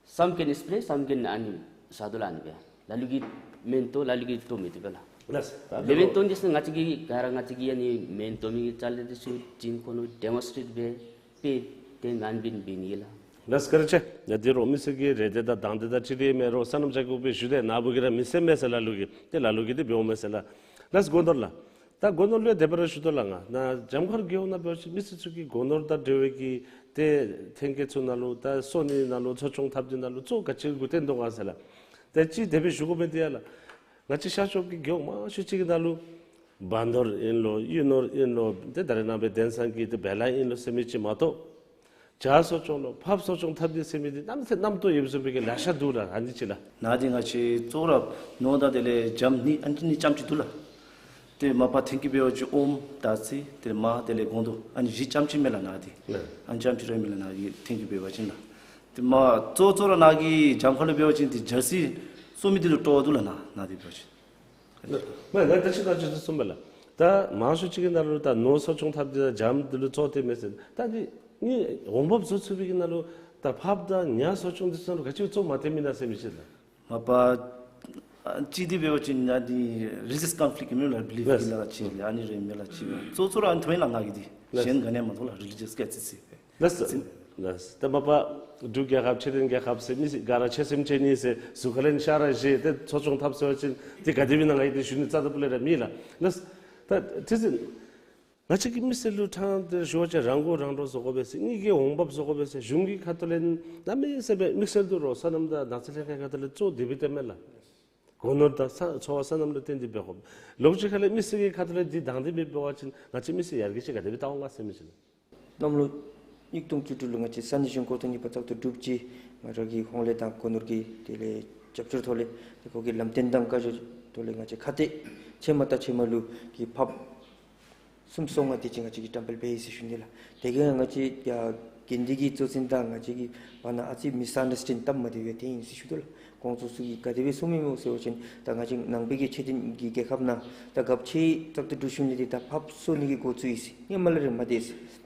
ད་some can explain, some can ཨ་ནི་བཞག་དོ་ལགས། ཨ་ནི་སྦེ་ལ་ལུ་གིས་མེན་བཏོན་ལ་ལུ་གིས་བཏོན་མི་བཏུབ་པས་ལགས། ལགས། ལེ་མེན་བཏོན་འདི་ཚུ་ང་བཅས་ཀྱིས་ག་ར་ང་བཅས་ཀྱིས་ཨ་ནི་མེན་བཏོན་མི་ཅ་ལ་འདི་ཚུ་བྱིན་ཁོ་ནུ་ཌེ་མོན་སི་ཊྲེཊ་འབད་སྦེ་ཏེ་ནན་པིན་འབད་ནི་ལགས། ལགས་བཀའ་དྲིན་ཆེ། ཡ་འདི་རུང་མི་སེར་གྱི་རེ་འདོད་དང་དང་འདོད་དང་འཁྲིལ་ཏེ་མེན་རུང་སོ་ནམ་ཅ་ལག་གུ་སྦེ་ཞུ་སྟེ་ནཱ་བུ་གིས་ར་མི་སེར་མས་ཟེར་ལ་ལུ་གིས་ཏེ་ལ་ལུ་གིས་ཏེ་འབདཝ་མས་ཟེར་ལགས། ལགས་སྒོ་ནོར་ལགས། ད་སྒོ་ནོར་ལུ་ཡང་དེ་སྦེ་ར་ཞུ་དོ་ལགས། ང་ནཱ་འཇམ་མཁར་རྒེད་འོག་ནང་འབད་བ་ཅིན་མི་སེར་ཚུ་གིས་སྒོ་ནོར་དང་འབྲེལ་བའི་གི་ཏེ་ཐོན་སྐྱེད་ཚུ་ནང་ལུ་ད་སོ་ནི་ནང་ལུ་ཚོ་ཆུང་འཐབ་འདི་ནང་ལུ་གཙོ་ག་ཅི་གུ་བརྟེན་དོ་ག་ཟེར་ལགས། ད་ཅི་དེ་སྦེ་ཞུ་དགོ་མི་འདི་ཡང་ལགས། ང་བཅས་ཤར་ཕྱོགས་ཀྱི་རྒེད་འོག་མང་ཤོས་ཅིག་གི་ནང་ལུ་བ་ནོར་ཨིན་ལོ་གཡུ་ནོར་ཨིན་ལོ་ཏེ་ད་རེས་ནངས་པའི་དེང་སང་གི་ཏེ་བེ་ལ་ཨིན་ལོ་ཟེར་མི་ཅིག་མ་གཏོགས་ཇ་གསོ་སྐྱོང་ལོ་ཕགཔ་གསོ་སྐྱོང་འཐབ་འདི་ཟེར་མི་འདི་གནམ་མེད་ས་མེད་རྣམ་རྟོག་ཡོདཔ་བཟུམ་སྦེ་གི་ལེ་ཤ་འདུག་ལགས། ཨ་ནི་ཅིག་ལགས། ནཱ་འདི་ང་བཅས་གཙོ་བོ་ར་ནོར་དང་དེ་ལས་ཇམ་ནི་ཨ་ནི་གཉིས་རྐྱངམ་ཅིག་འདུག་ལགས། ཏེ་མ་པ་ཐོན་སྐྱེད་འབད་བ་ཅིན་ཨོམ་དར་ཚི་དེ་ལས་མར་དེ་ལས་སྒོང་རྡོག་ཨ་ནི་བཞི་རྐྱངམ་ཅིག་མས་ལགས་ནཱ་འདི། ལགས། ཨ་ནི་རྐྱངམ་ཅིག་ར་མས་ལགས་ནཱ་གི་ཐོན་སྐྱེད་འབད་བ་ཅིན་ལགས། ཏེ་མ་གཙོ་གཙོ་ར་ནཱ་གི་འཇམ་མཁར་ལུ་འབད་བ་ཅིན་ཏེ་ཇར་སི་གསོ་མི་འདི་ལུ་སྤྲོ་བ་འདུག་ལགས་ནཱ་ནཱ་འདི་འབད་བ་ཅིན། མ་ང་ད་ཅི་ད་ཅི་ཚུ་གསུངས་པས་ལགས། ད་མང་ཤོས་ཅིག་གི་ནང་ལུ་ད་ནོར་གསོ་སྐྱོང་འཐབ་འདི་དང་ཇམ་འདི་ལུ་གཙོ་བོ་བཏོན་མས་ཟེར། ད་འདི་ནི་འོང་འབབ་བཟོ་ཚུགས་པའི་གི་ནང་ལུ་ད་ཕགཔ་དང་ཉ་གསོ་སྐྱོང་འདི་ཚུ་ནང་ལུ་ག་ཅི་གཙོ་བོ་མ་བཏོན་མི་ན་ཟེར་མི་ཅིག་ལགས། མ་པ་ཨ་ཅིག་འདི་འབད་བ་ཅིན་ཨ་འདི་རི་ལི་ཇི་ཡས་ཀོན་ཕི་ལིཀཊ་མེན་ལགས། བི་ལིཕ་གི་ལགས་ཅིག་ཨ་ནི་རེ་མེན་ལགས་ཅིག་གཙོ་གཙོ་ར་ཨ་ནི་ཐོན་ལགས་ནཱ་གི་འདི། གཞན་ག་ནི་ཡང་མ་གཏོགས་ལགས། རི་ལི་ཇི་ཡས་ཀོན་ཕི་ལིཀཊ་ཟེར་ལགས། ལགས། ད་མ་པ་འབྲུག་རྒྱལ་ཁབ་འཕྲོད་བསྟེན་རྒྱལ་ཁབ་ཟེར་མི་སེར་ག་ར་ཆོད་སེམས་ཅན་ཨིན་ཟེར་གཟུགས་ཁ་ལས་ཤ་ར་བཞེས་ཏེ་གསོ་སྐྱོང་འཐབ་ཟེར་བ་ཅིན་འདི་ག་དེ་སྦེ་ཨིན་ན་ང་གིས་འདི་ཞུ་ནི་རྩ་དང་པོ་ལས་ར་མེད་ལགས། ལགས། ད་ཏེ་ཟེར་ང་བཅས་ཀྱི་མི་སེར་ལུ་ཕྲང་སྟེ་ཞུ་བ་ཅིན་རང་མགོ་རང་འདྲོངས་བཟོ་དགོ་པས་ཟེར། གཉིས་ཀྱི་འོང་འབབ་བཟོ་དགོ་པས་ཟེར། གཞུང་གི་ཁ་ཐུག་ལས་གནམ་མེད་ས་མེད་དམིགས་བསལ་དུ་རོགས་སོ་ནམ་དང་ནགས་ཚལ་ལྷན་ཁག་ཁ་ཐུག་ལས་གཙོ་བོ་དེ་སྦེ་བཏོན་མས་ལགས། སྒོ་ནོར་དང་ས་འཚོ་བ་སོ་ནམ་ལུ་བརྟེན་ཏེ་འབད་དགོ། ལོགས་ཅིག་ཁ་ལས་མི་སེར་གྱི་ཁ་ཐུག་ལས་འདི་དང་འདོད་མེད་པ་འབད་བ་ཅིན་ང་བཅས་མི་སེར་ཡར་རྒྱས་ཅིག་ག་དེ་སྦེ་བཏང་འོང་ག་ཟེར་མི་ཅིག་ལགས། གནམ་ལོ་ཉིས་སྟོང་བཅུ་དྲུག་ལུ་ང་བཅས་ས་གནས་གཞུང་བསྐོར་ཐེངས་གཉིས་པ་བཙག་འཐུ་གྲུབ་ཅི། ང་ར་གི་ཧོངས་ལས་དང་སྒོ་ནོར་གྱི་དེ་ལས་རྒྱབ་སྐྱོར་ཐོག་ལས་ཏེ་ཁོ་གི་ལམ་སྟོན་དང་བཀའ་ཤོག་ཐོག་ལས་ང་བཅས་ཁ་གཏད་ཕྱེ་མ་ད་ཕྱེ་མ་ལུ་གི་ཕགཔ་སུམ་སོ་ལྔ་དེ་ཅིག་ང་བཅས་ཀྱིས་བཀྲམ་སྤེལ་འབད་ཡི་ཟེར་ཞུ་ནི་ལགས། དེ་གིས་ང་བཅས་ཡ་དགེ་འདུན་གྱི་གཙོ་འཛིན་དང་ང་བཅས་ཀྱི་བར་ན་ཨ་ཙི་མིས་ཨན་ཌར་སི་ཊེན་སྟབས་མ་བདེཝ་ཡང་ཐོན་ཡི་ཟེར་ཞུ་དོ་ལགས། ཁོང་ཚུ་ཚུ་གིས་ག་དེ་སྦེ་གསུངམ་མས་སྨོ་ཟེར་བ་ཅིན་ད་ང་བཅས་ནང་པའི་གི་འཕྲོད་བསྟེན་གྱི་རྒྱལ་ཁབ་ནང་ད་རྒཔོ་ཆེ་བཙག་འཐུ་གྲུབ་ཞིནམ་ལས་ཏེ་ད་ཕགཔ་གསོ་ནི་གི་འགོ་བཙུགས་ཡི་ཟེར། སྔོན་མ་ལས་ར་མ་བདེ་ཟེར།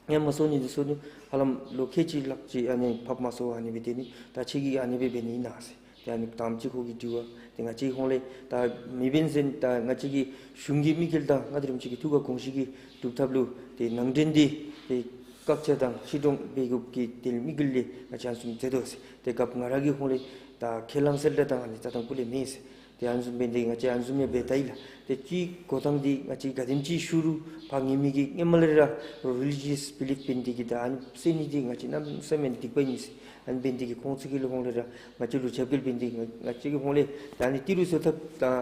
ཡང་མ་གསོ་ནི་འདི་གསོ་ནི་ཧ་ལམ་ལོ་ཁལ་གཅིག་ལྷག་ཅིག་ཨ་ནི་ཕགཔ་མ་གསོ་བར་ཨ་ནི་སྦེ་སྡོད་ནི། ད་ཁྱོད་ཀྱིས་ཨ་ནི་སྦེ་འབད་ནི་ཨིན་ན་ཟེར། ཏེ་ཨ་ནི་དང་པ་ཅིག་ཁོ་གི་དྲི་བ། ཏེ་ང་བཅས་ཧོངས་ལས་ད་མི་འབད་ཟེར་ད་ང་བཅས་ཀྱི་གཞུང་གི་དམིགས་ཡུལ་དང་ང་བཅས་ར་མི་སེར་གྱི་ཐུགས་ཁར་དགོངས་གཞི་གི་སྒྲུབ་ཐབས་ལུ་ཏེ་ནང་འདྲེན་འདི་ཏེ་བཀག་ཆ་དང་ཕྱིར་འདྲོངས་འབད་དགོཔ་གི་དེ་དམིགས་ཡུལ་ལས་ང་བཅས་ཨ་ནི་བཟུམ་མཛད་དོ་ཟེར། ཏེ་རྒཔོ་ང་ར་གི་ཧོངས་ལས་ད་ཁས་བླངས་ཟེར་ར་ད་ཨ་ནི་རྩ་དང་པོ་ལས་མེད་ཟེར། ཏེ་ཨ་ནི་བཟུམ་འབད་ནི་དེ་གིས་ང་བཅས་ཨ་ནི་བཟུམ་ཡང་འབད་ད་ཡི་ལགས། ཏེ་ཅིག་འགོ་དང་འདི་ང་བཅས་ག་དེམ་ཅིག་ཤུལ་ལུ་ཕར་ངེས་མི་གི་སྔོན་མ་ལས་ར་རི་ལི་ཇི་ཡས་བི་ལིཕ་འབད་ནི་དེ་གིས་ད་ཨ་ནི་བསལ་ནི་འདི་ང་བཅས་གནམ་མེད་ས་མེད་སྡིག་པ་ཨིན་ཟེར། ཨ་ནི་འབད་ནི་དེ་གིས་ཁོང་ཚུ་གི་ལུ་ཧོངས་ལས་ར་ང་བཅས་ལུ་རྒྱབ་འགལ་འབད་ནི་དེ་གིས་ང་ང་བཅས་ཀྱི་ཧོངས་ལས་ད་ཨ་ནི་ཏི་རུ་བཟོ་ཐབས་དང་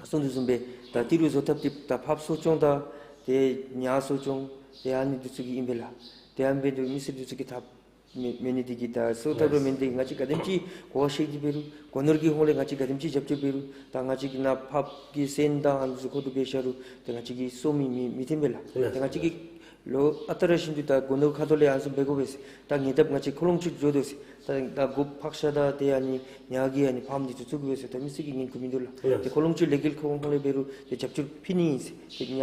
གསུངས་དོ་བཟུམ་སྦེ་ད་ཏི་རུ་བཟོ་ཐབས་འདི་ད་ཕགཔ་གསོ་སྐྱོང་དང་ཏེ་ཉ་གསོ་སྐྱོང་ཏེ་ཨ་ནི་འདི་ཚུ་གི་ཨིན་པས་ལགས། ཏེ་ཨ་ནི་འབདཝ་ད་མི་སེར་འདི་ཚུ་གིས་ད་མེད་མེད་ནི་འདི་གིས་ད་གསོ་ཐབས་ར་མེད་ནི་འདི་གིས་ང་བཅས་ག་དེམ་ཅིག་གོ་བ་བཤད་དེ་འབད་རུང་སྒོ་ནོར་གྱི་ཧོངས་ལས་ང་བཅས་ག་དེམ་ཅིག་རྒྱབ་སྐྱོར་འབད་རུང་ད་ང་བཅས་ཀྱིས་ནཱ་ཕགཔ་གི་སོན་དང་ཨ་ནི་ཚུ་མཁོ་སྒྲུབ་འབད་བཞག་རུང་ད་ང་བཅས་ཀྱིས་གསོ་མི་མི་མི་ཐོན་པས་ལགས། ད་ང་བཅས་ཀྱིས་ལོ་ཨ་རྟག་ར་བཞིན་དུ་ད་སྒོ་ནོར་ཁ་ཐུག་ལས་ཨ་ནི་ཚུ་འབད་དགོ་པས་ཟེར། ད་ངེས་སྟབས་ང་བཅས་ཁོ་ལོང་ཆུ་འགྱོ་དོ་ཟེར། ད་ད་སྒོ་ཕག་ཤ་དང་ཏེ་ཨ་ནི་ཉ་གི་ཨ་ནི་ཕཱམ་འདི་ཚུ་བཙུགས་དགོ་པས་ཟེར། ད་མི་སེར་གྱིས་ཉན་དགོཔ་མིན་འདུག་ལགས། ཏེ་ཁོ་ལོང་ཆུ་ལས་འགུལ་ཁོང་ཧོངས་ལས་འབད་རུང་ཏེ་རྒྱབ་སྐྱོར་ཕུལ་ནི་ཨིན་ཟེར། ཏེ་ཉ་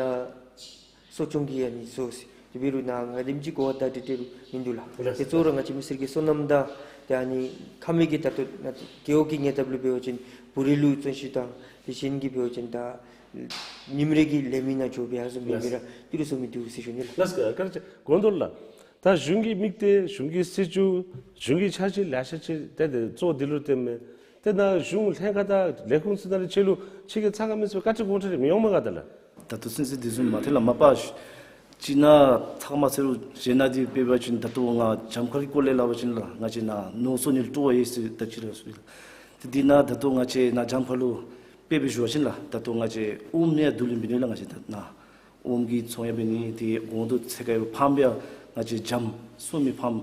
གསོ་སྐྱོང་གི་ཨ་ནི་བཟོ་ཟེར། དེ་འབད་རུང་ནཱ་ང་དེམ་ཅིག་གོ་བ་བརྡ་སྤྲོད་སྤྲོད་རུང་མིན་འདུག་ལགས། ལགས། ཏེ་གཙོ་བོ་ར་ང་བཅས་མི་སེར་གྱི་སོ་ནམ་དང་ཏེ་ཨ་ནི་ཁ་མེད་ཀྱི་ད་ལྟོ་ང་རྒེད་འོག་གི་ཉེ་འདབས་ལུ་འབད་བ་ཅིན་བུ་རིལ་ལུ་བཙོན་ཤུགས་དང་ཏེ་གཞན་གྱིས་འབད་བ་ཅིན་ད་ཉིམ་རེ་གི་ལས་མི་ནང་འགྱོ་སྦེ་ཨ་ནི་བཟུམ་སྦེ་ལགས། འབད་ར་ཏི་རུ་བཟོ་མི་འདུག་ཟེར་ཞུ་ནི་ལགས། ལགས་སོ། བཀའ་དྲིན་ཆེ་སྒོ་ནོར་ལགས། ད་གཞུང་གི་དམིགས་གཏད་གཞུང་གི་སྲིད་བྱུས་གཞུང་གི་འཆར་གཞི་ལེ་ཤ་ཅིག་ཏེ་ཏེ་གཙོ་བོ་འདི་ལུ་བརྟེན་མས། ཏེ་ནཱ་གཞུང་ལྷན་ཁག་དང་ལས་ཁུངས་ཚུ་ནང་ལས་ཁྱོད་ལུ་ཁྱོད་ཀྱིས་ཚ་ག་མི་ཚུ་བཀའ་དྲིན་དགོངས་ཁྲེལ་མི་འོང་མས་ག་ད་ལགས། ད་ལྟོ་ཚུན་ཚོད་དེ་བཟུམ་མ་ཐོན་ལགས། མ་པ་ཅིག་ནཱ་ཚགས་མ་ཟེར་རུང་གཞན་ནང་འདི་འབད་བ་ཅིན་ད་ལྟོ་ང་འཇམ་མཁར་གྱི་སྐོར་ལས་སླབ་པ་ཅིན་ལགས། ང་བཅས་ནཱ་ནོར་གསོ་ནི་ལུ་སྤྲོ་བ་ཡོད་ཟེར་ད་ཅི་ར་ཟེར། ཏེ་འདི་ནཱ་ད་ལྟོ་ང་བཅས་ནཱ་འཇམ་མཁར་ལུ་དཔེ་སྦེ་ཞུ་བ་ཅིན་ལགས། ད་ལྟོ་ང་བཅས་ཨོམ་ནི་ཡང་བསྡུ་ལེན་འབད་ནི་ལགས། ང་བཅས་ད་ནཱ་ཨོམ་གྱི་ཚོང་ཡང་འབད་ནི་ཏེ་སྒོང་རྡོག་ཚད་བཀག་ཡོད་པའི་ཕཱམ་ཡང་ང་བཅས་འཇམ་གསོ་མི་ཕཱམ་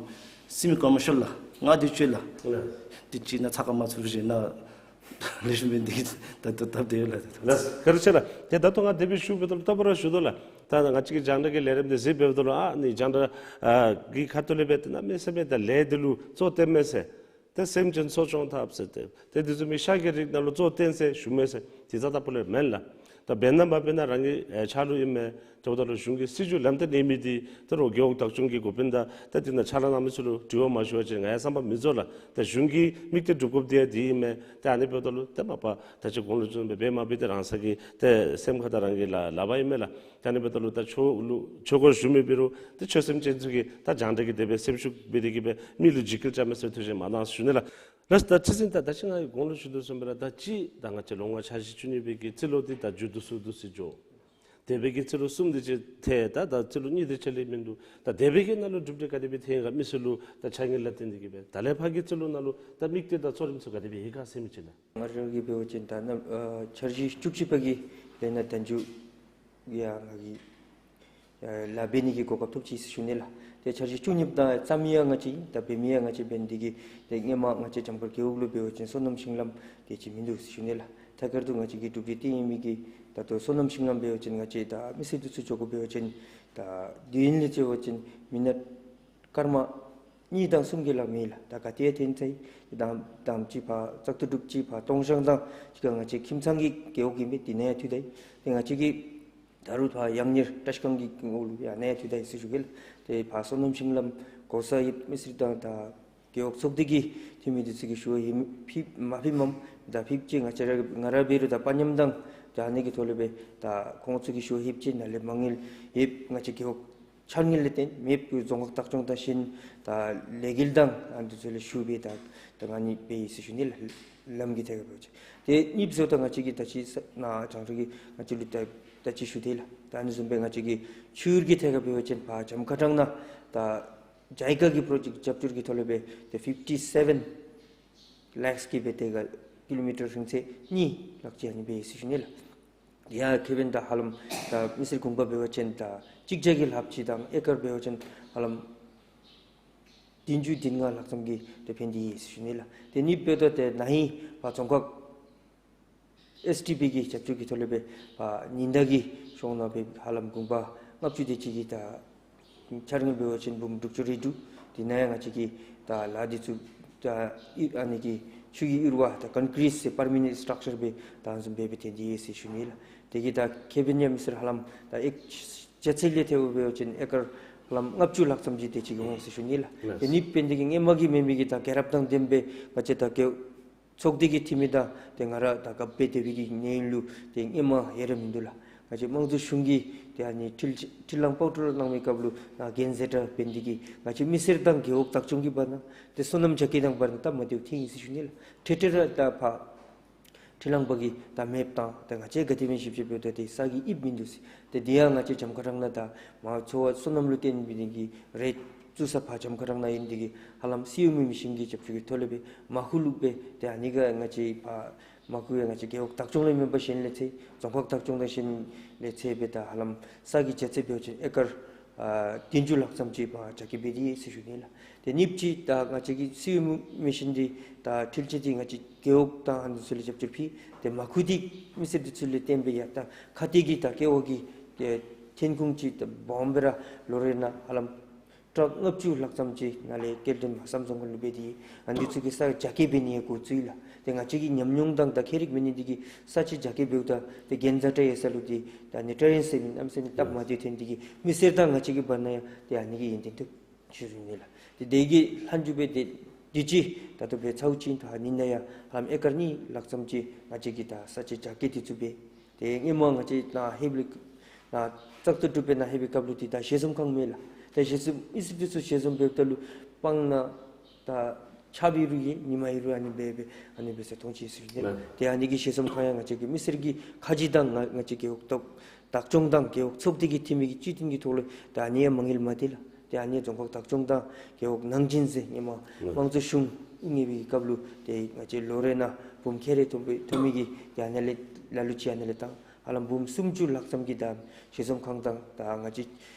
སེ་མི་ཀོ་མར་ཤལ་ལགས། ང་འདི་ཅིག་ལགས། ལགས། འདི་ཅིག་ན་ཚ་ག་མ་ཚུགས་ཞིན་ན་ལེགས་ཤོམ་སྦེ་འདི་ད་ད་ད་དེ་ལགས། ལགས། བཀའ་དྲིན་ཆེ་ལགས། ཏེ་ད་ལྟོ་ང་དེ་སྦེ་ཞུ་བའི་ད་ལྟོ་ད་པར་ཞུ་དོ་ལགས། ད་ང་བཅས་ཀྱི་རྒྱང་བསྒྲགས་ཀྱི་ལས་རིམ་འདི་གཟིགས་འབདཝ་ད་ལུ་ཨ་ནི་རྒྱང་བསྒྲགས་ཨ་གི་ཁ་ཐུག་ལས་འབད་དེ་གནམ་མེད་ས་མེད་ད་ལས་འདི་ལུ་གཙོ་བཏོན་མས་ཟེར། ཏེ་སེམས་ཅན་འཚོ་སྐྱོང་འཐབ་ཟེར་ཏེ་ཏེ་འདི་ཚུ་མི་ཤ་གི་རིགས་ནང་ལུ་གཙོ་བཏོན་ཟེར་ཞུ་མས་ཟེར། དེ་རྩ་དང་པོ་ལས་མེན་ལགས། ད་འབད་ན་མ་འབད་ན་རང་གི་ཨེ་ཕྱག་ལུ་ཨིན་མས། དེ་འབདཝ་ད་ལུ་གཞུང་གི་སྲིད་བྱུས་ལམ་སྟོན་ཨིན་མི་འདི་ད་རུང་རྒེད་འོག་བདག་སྐྱོང་གི་འགོ་དཔོན་དང་ད་དེ་ནང་ཕྱག་ལཱ་གནང་མི་ཚུ་ལུ་དྲི་བ་མ་ཞུ་བ་ཅིན་ང་ཡང་བསམ་པ་མི་རྫོགས་ལགས། ད་གཞུང་གི་དམིགས་གཏད་སྒྲུབ་དགོཔ་འདི་ཡང་འདི་ཨིན་མས། ད་ཨ་ནི་འབདཝ་ད་ལུ་ད་མ་པ་ད་ཅི་གོང་ལུ་བྱོན་སྦེ་འབད་མ་འབད་དེ་རང་སོ་གི་ཏེ་སེམས་ཁ་དང་རང་གི་ལག་ལག་པར་ཨིན་མས་ལགས། ད་ཨ་ནི་འབདཝ་ད་ལུ་ད་ཆོས་ལུ་ཆོས་སྒོར་ཞུགས་མི་འབད་རུང་ད་ཆོས་སེམས་ཅན་ཚུ་གིས་ད་རྒྱང་བསྒྲགས་ཀྱི་དེ་སྦེ་སེམས་ཤུགས་འབད་དེ་གིས་སྦེ་མི་ལུ་འཇིགས་སྐུལ་རྐྱབ་མས་ཟེར་ཐུགས་བཞེད་མ་གནང་ཞུ་ནི་ལགས། ལགས། ད་ཁྲི་འཛིན་ད་ད་ཅི་ང་གིས་གོང་ལུ་ཞུ་དོ་བཟུམ་སྦེ་ར་ད་ཅི་ད་ང་བཅས་ལོ་ལྔ་འཆར་གཞི་བཅུ་གཉིས་པའི་གི་རྩིས་ལོ་འདི་ད་མཇུག་བསྡུ་སུ་བསྡུ་སུ་འགྱོ། འདས་པའི་གི་རྩིས་ལོ་གསུམ་འདི་ཅིག་ཐལ། ད་ད་རྩིས་ལོ་གཉིས་འདི་ཅིག་ལས་མིན་འདུག། ད་འདས་པའི་གི་ནང་ལུ་གྲུབ་འབྲས་ག་དེ་སྦེ་ཐོན་ག་མི་སེར་ལུ་ད་འཆར་དངུལ་ལག་རྟེན་འདི་གིས་སྦེ་ད་ལས་ཕར་གྱི་རྩིས་ལོ་ནང་ལུ་ད་དམིགས་གཏད་དང་གཙོ་རིམ་ཚུ་ག་དེ་སྦེ་ཡོད་ག་ཟེར་མི་ཅིག་ལགས། ང་རང་གིས་འབད་བ་ཅིན་ད་ནམ་ཨ་འཆར་གཞི་བཅུ་གཅིག་པ་གི་ལས་སྣ་ད་མཇུག་ཡང་ང་གིས་ཨ་ལཱ་འབད་ནི་གི་གོ་སྐབས་ཐོབ་ཅི་ཟེར་ཞུ་ནི་ལགས། ཏེ་འཆར་གཞི་བཅུ་གཉིས་པ་ད་བརྩམ་མི་ཡང་ང་བཅས་ཨིན། ད་འབད་མི་ཡང་ང་བཅས་འབད་ནི་དེ་གིས་ཏེ་སྔོན་མ་ང་བཅས་བྱམས་མགོན་རྒེད་འོག་ལུ་འབད་བ་ཅིན་སོ་ནམ་ཤིང་ལམ་དེ་ཅིག་མིན་འདུག་ཟེར་ཞུ་ནི་ལགས། ཐད་ཀར་དུ་ང་བཅས་ཀྱི་གྲུབ་འབྲས་ཏེ་ཨིན་མི་གི་ད་ལྟོ་སོ་ནམ་ཤིང་ལམ་འབད་བ་ཅིན་ང་བཅས་ད་མི་སེར་འདི་ཚུ་འགྱོ་དགོ་འབད་བ་ཅིན་ད་དུས་ཡུན་ལས་བརྩི་བ་ཅིན་མི་ནཊ་སྐར་མ་གཉིས་དང་གསུམ་གྱི་ལཱ་མེད་ལགས། ད་ག་ཏེ་ཡང་ཐོན་ཚར་ཡི། དང་དང་ཅིག་ཕར་བཙག་འཐུ་གྲུབ་ཅིག་ཕར་སྟོང་ཤང་དང་ཅིག་ཁར་ང་བཅས་ཁྱིམ་ཚང་གི་རྒེད་འོག་གི་མི་འདི་ནང་ཡང་ཐུག་ད་ཡི། ཏེ་ང་བཅས་ཀྱི་ད་རུང་ཕར་ཡང་ཉེར་བཀྲིས་སྒང་གི་འོག་ལུ་ཡང་ནང་ཡང་ཐུག་ད་ཡི་ཟེར་ཞུ་གེ་ལགས། ཏེ་ཕར་སོ་ནམ་ཤིང་ལམ་གོ་ས་ཡོད་མི་སེར་དང་ད་རྒེད་འོག་ཚོགས་སྡེ་གི་འཐུས་མི་འདི་ཚུ་གིས་ཞུ་བ་ཡང་ཕུལ་མ་ཕུལ་མས། ད་ཕུལ་ཅི། ང་བཅས་ར་ང་ར་འབད་རུང་ད་དཔའ་ཉམས་དང་ད་ཨ་ནི་གི་ཐོག་ལས་སྦེ་ད་ཁོང་ཚུ་གིས་ཞུ་བ་ཕུལ་ཅི། ནཱ་ལས་མ་དངུལ་ཡོདཔ་ང་བཅས་རྒེད་འོག་འཆར་དངུལ་ལས་བརྟེན་མེདཔ་རྫོང་ཁག་བདག་སྐྱོང་དང་ཤིན་ད་ལས་འགུལ་དང་ཨ་ནི་ཚུ་ལས་ཞུ་སྦེ་ད་ད་ང་ནི་འབད་ཡི་ཟེར་ཞུ་ནི་ལགས། ལམ་གྱི་ཐད་ཁར་འབད་བ་ཅིན། ཏེ་གཉིས་པ་ཟེརཝ་ད་ང་བཅས་ཀྱིས་ད་ཅི་ས་ནཱ་རྒྱང་བསྒྲགས་ཀྱི་ང་བཅས་ལུ་ད་ད་ཅི་ཞུ་དེས་ལགས། ད་ཨ་ནི་བཟུམ་སྦེ་ང་བཅས་ཀྱི་ཆུ་གི་ཐད་ཁར་འབད་བ་ཅིན་ཕར་བྱམས་ཁ་ཊང་ནང་ད་ཇའི་ཀ་གི་པྲོ་ཇེཀཊ་རྒྱབ་སྐྱོར་གྱི་ཐོག་ལས་སྦེ་ཏེ་ཕིཕ་ཊི་སེ་བཱན་ལཱཀསི་གི་སྦེ་ཏེ་ག་ཀི་ལོ་མི་ཊར་རིང་ཚད་གཉིས་ལྷག་ཅིག་ཨ་ནི་འབད་ཡི་ཟེར་ཞུ་ནི་ལགས། ཡ་ཁེ་ཕན་ད་ཧ་ལམ་ད་མི་སེར་གུང་པ་འབད་བ་ཅིན་ད་གཅིག་བརྒྱ་གི་ལྷགཔ་ཅིག་དང་ཨེ་ཀར་འབད་བ་ཅིན་ཧ་ལམ་བདུན་ཅུ་བདུན་ལྔ་ལྷག་ཙམ་གྱི་ཏེ་ཕན་ཏེ་ཡོད་ཟེར་ཞུ་ནི་ལགས། ཏེ་གཉིས་པ་འབདཝ་ད་ཏེ་ན་ཧིང་ཕར་རྫོང་ཁག་ཨེསི་ཌི་པི་གི་རྒྱབ་སྐྱོར་གྱི་ཐོག་ལས་སྦེ་ཕར་ཉི་ཟླ་གི་ཤོང་ནང་སྦེ་ཧ་ལམ་གུང་པ་ལྔ་བཅུ་དེ་ཅིག་གི་ད་འཆར་དངུལ་འབད་བ་ཅིན་འབུམ་དྲུག་ཅུ་རེ་དྲུག། དེ་ནང་ཡང་ང་བཅས་ཀྱིས་ད་ལཱ་འདི་ཚུ་ད་ཨི་ཨ་ནི་གི་ཆུ་གི་ཨུར་བ་ད་ཀོན་ཀྲིཊ་ཟེར་པར་མ་ནེནཊ་སི་ཊག་ཅར་སྦེ་ད་བཟུམ་སྦེ་སྦེ་ཐོན་ཏེ་ཡོད་ཟེར་ཞུ་ནི་ལགས། དེ་གིས་ད་ཁེ་ཕན་ཡང་མི་སེར་ཧ་ལམ་ད་ཨེཀ་ཅ་ཚིག་ལས་ཐལཝ་འབད་བ་ཅིན་ཨེ་ཀར་ཧ་ལམ་ལྔ་བཅུ་ལྷག་ཙམ་ཅིག་དེ་ཅིག་གི་འོང་ཟེར་ཞུ་ནི་ལགས། ལགས། ཏེ་གཉིས་པ་འབད་ནི་དེ་གིས་སྔོན་མ་གི་མེད་མི་གི་ད་རྒྱལ་རབས་དང་ལྡནམ་སྦེ་ང་བཅས་ད་རྒེད་ཚོགས་སྡེ་གི་འཐུས་མི་དང་ཏེ་ང་ར་ད་རྒཔོ་སྦེ་སྡོད་པའི་གི་གནས་ཡུན་ལུ་ཏེ་ཧེ་མ་ཡང་ར་མིན་འདུག་ལགས། ང་བཅས་དམངས་གཙོ་གཞུང་གིས་ཏེ་ཨ་ནི་འཕྲུལ་འཕྲུལ་གླང་པའོ་ཊར་གནང་བའི་སྐབས་ལུ་ནཱ་འགན་ཟེར་ད་འབད་ནི་དེ་གིས་ང་བཅས་མི་སེར་དང་རྒེད་འོག་བདག་སྐྱོང་གི་བར་ན་ཏེ་སོ་ནམ་རྒྱ་སྐྱེད་དང་བར་ན་སྟབས་མ་བདེཝ་ཐོན་ཡི་ཟེར་ཞུ་ནི་ལགས། འཕྲལ་འཕྲལ་ར་ད་ཕར་འཕྲུལ་གླང་པ་གིས་ད་མེདཔ་བཏང་། ད་ང་བཅས་ག་དེ་སྦེ་ཞིབ་དཔྱད་འབདཝ་ད་ཏེ་ས་གི་དབྱིབས་མིན་འདུག་ཟེར། ཏེ་དེ་ཡང་ང་བཅས་བྱམས་ཁ་ཊང་ནང་ད་མར་འཚོ་བ་སོ་ནམ་ལུ་བརྟེན་པའི་གི་རེ་བཙུགས་ས་ཕར་བྱམས་ཁ་ཊང་ནང་ཨིན་ནི་དེ་གིས་ཧ་ལམ་སིལ་བུ་མེ་ཤིན་གྱི་རྒྱབ་སྐྱོར་གྱི་ཐོག་ལས་སྦེ་མར་ཁུ་བླུགས་སྦེ་ཏེ་ཨ་ནི་ག་ང་བཅས་ཕར་མར་ཁུ་ཡང་ང་བཅས་རྒེད་འོག་བདག་སྐྱོང་ལས་མེན་པར་གཞན་ལས་ཚད་རྫོང་ཁག་བདག་སྐྱོང་དང་གཞན་ལས་ཚད་སྦེ་ད་ཧ་ལམ་ས་གི་རྒྱ་ཚད་འབད་བ་ཅིན་ཨེ་ཀར་ཨ་བདུན་ཅུ་ལྷག་ཙམ་ཅིག་ཕར་རྒྱ་སྐྱེད་འབད་དེ་ཡོད་ཟེར་ཞུ་ནི་ལགས། ཏེ་གཉིས་པ་ཅིག་ད་ང་བཅས་ཀྱི་སིལ་བུ་མེ་ཤིན་འདི་ད་འཕྲུལ་ཆས་འདི་ང་བཅས་རྒེད་འོག་དང་ཨ་ནི་ཚུ་ལུ་རྒྱབ་སྐྱོར་ཕུལ། ཏེ་མར་ཁུ་འདི་མི་སེར་འདི་ཚུ་ལས་བརྟེན་སྦེ་ཡང་ད་ཁ་གཏད་ཀྱི་ད་ཀེ་བ་གི་ཏེ་ཐོན་ཁུངས་ཅིག་ད་སྦོམ་སྦེ་ར་ལོ་རེ་ནང་ཧ་ལམ་ཊརག་ལྔ་བཅུ་ལྷག་ཙམ་ཅིག་ནཱ་ལས་སྐྱེལ་འདྲེན་མར་བསམ་རྫོང་ཁུལ་ལུ་འབད་དེ་ཨ་ནི་ཚུ་གི་ས་རྒྱ་སྐྱེད་འབད་ནི་ཡང་འགོ་བཙུགས་ཡི་ལགས། ཏེ་ང་བཅས་ཀྱི་ཉམས་མྱོང་དང་ད་ཁྱད་རིག་མེད་ནི་འདི་གིས་ས་ཅིག་རྒྱ་སྐྱེད་འབདཝ་ད་ཏེ་གན་རྩ་བཀྲ་ཡོད་ས་ལུ་འདི་ད་ཨ་ནི་ཊེ་རེནསི་ཟེར་མི་གནམ་མེད་ས་མེད་སྟབས་མ་བདེཝ་ཐོན་ནི་འདི་གིས་མི་སེར་དང་ང་བཅས་ཀྱི་བར་ན་ཡང་ཏེ་ཨ་ནི་གིས་ཡོན་ཏན་ཐོབ་ཞུ་ནི་ལགས། ཏེ་དེ་གི་ལྷག་འཇུག་སྦེ་ཏེ་དུས་ཅི་ད་ལྟོ་འབད་ཚརཝ་ཅིག་ད་ཨ་ནི་ནང་ཡང་ཧ་ལམ་ཨེ་ཀར་གཉིས་ལྷག་ཙམ་ཅིག་ང་བཅས་ཀྱིས་ད་ས་ཅིག་རྒྱ་སྐྱེད་འདི་ཚུ་འབད། ཏེ་ཧེ་མ་ང་བཅས་ནཱ་ལྷོདཔ་ལས་ནཱ་བཙག་འཐུ་གྲུབ་སྦེ་ནཱ་ལྷོད་པའི་སྐབས་ལུ་འདི་ད་ཞལ་འཛོམས་ཁང་མེད་ལགས། ཏེ་ཞལ་འཛོམས་མི་སེར་འདི་ཚུ་ཞལ་འཛོམས་འབདཝ་ད་ལུ་སྤང་ནང་ད་ཆརཔ་ཡོད་རུང་ཡོད་ཉིམ་ཡོད་རུང་ཨ་ནི་སྦེ་སྦེ་ཨ་ནི་སྦེ་ཟེར་མཐོང་ཅི་ཟེར་ཞུ་ནི། ལགས། ཏེ་ཨ་ནི་གི་ཞལ་འཛོམས་ཁང་ཡང་ང་བཅས་ཀྱི་མི་སེར་གྱི་ཁ་རྗེ་དང་ང་ང་བཅས་རྒེད་འོག་བདག་བདག་སྐྱོང་དང་རྒེད་འོག་ཚོགས་སྡེ་གི་འཐུས་མི་གི་སྤྱི་མཐུན་གྱི་ཐོག་ལས་ད་ཨ་ནི་ཡང་མ་དངུལ་མ་སྟེར་ལགས། ཏེ་ཨ་ནི་རྫོང་ཁག་བདག་སྐྱོང་དང་རྒེད་འོག་ནང་བཞིན་ཟེར་ཧེ་མ་ལགས། དམངས་གཙོ་གཞུང་ཨིན་པའི་སྐབས་ལུ་ཏེ་ང་བཅས་ལོ་རེ་ནང་འབུམ་ཁལ་རེ་ཐོབ་པའི་ཐོབ་མི་གི་ཏེ་ཨ་ནི་ལས་ལ་ལུ་ཅིག་ཨ་ནི་ལས་བཏང་། ཧ་ལམ་འབུམ་སུམ་ཅུ་ལྷག་ཙམ་གྱི་ད་ཞལ་འཛོམས་ཁང་དང་ད་ང་བཅས་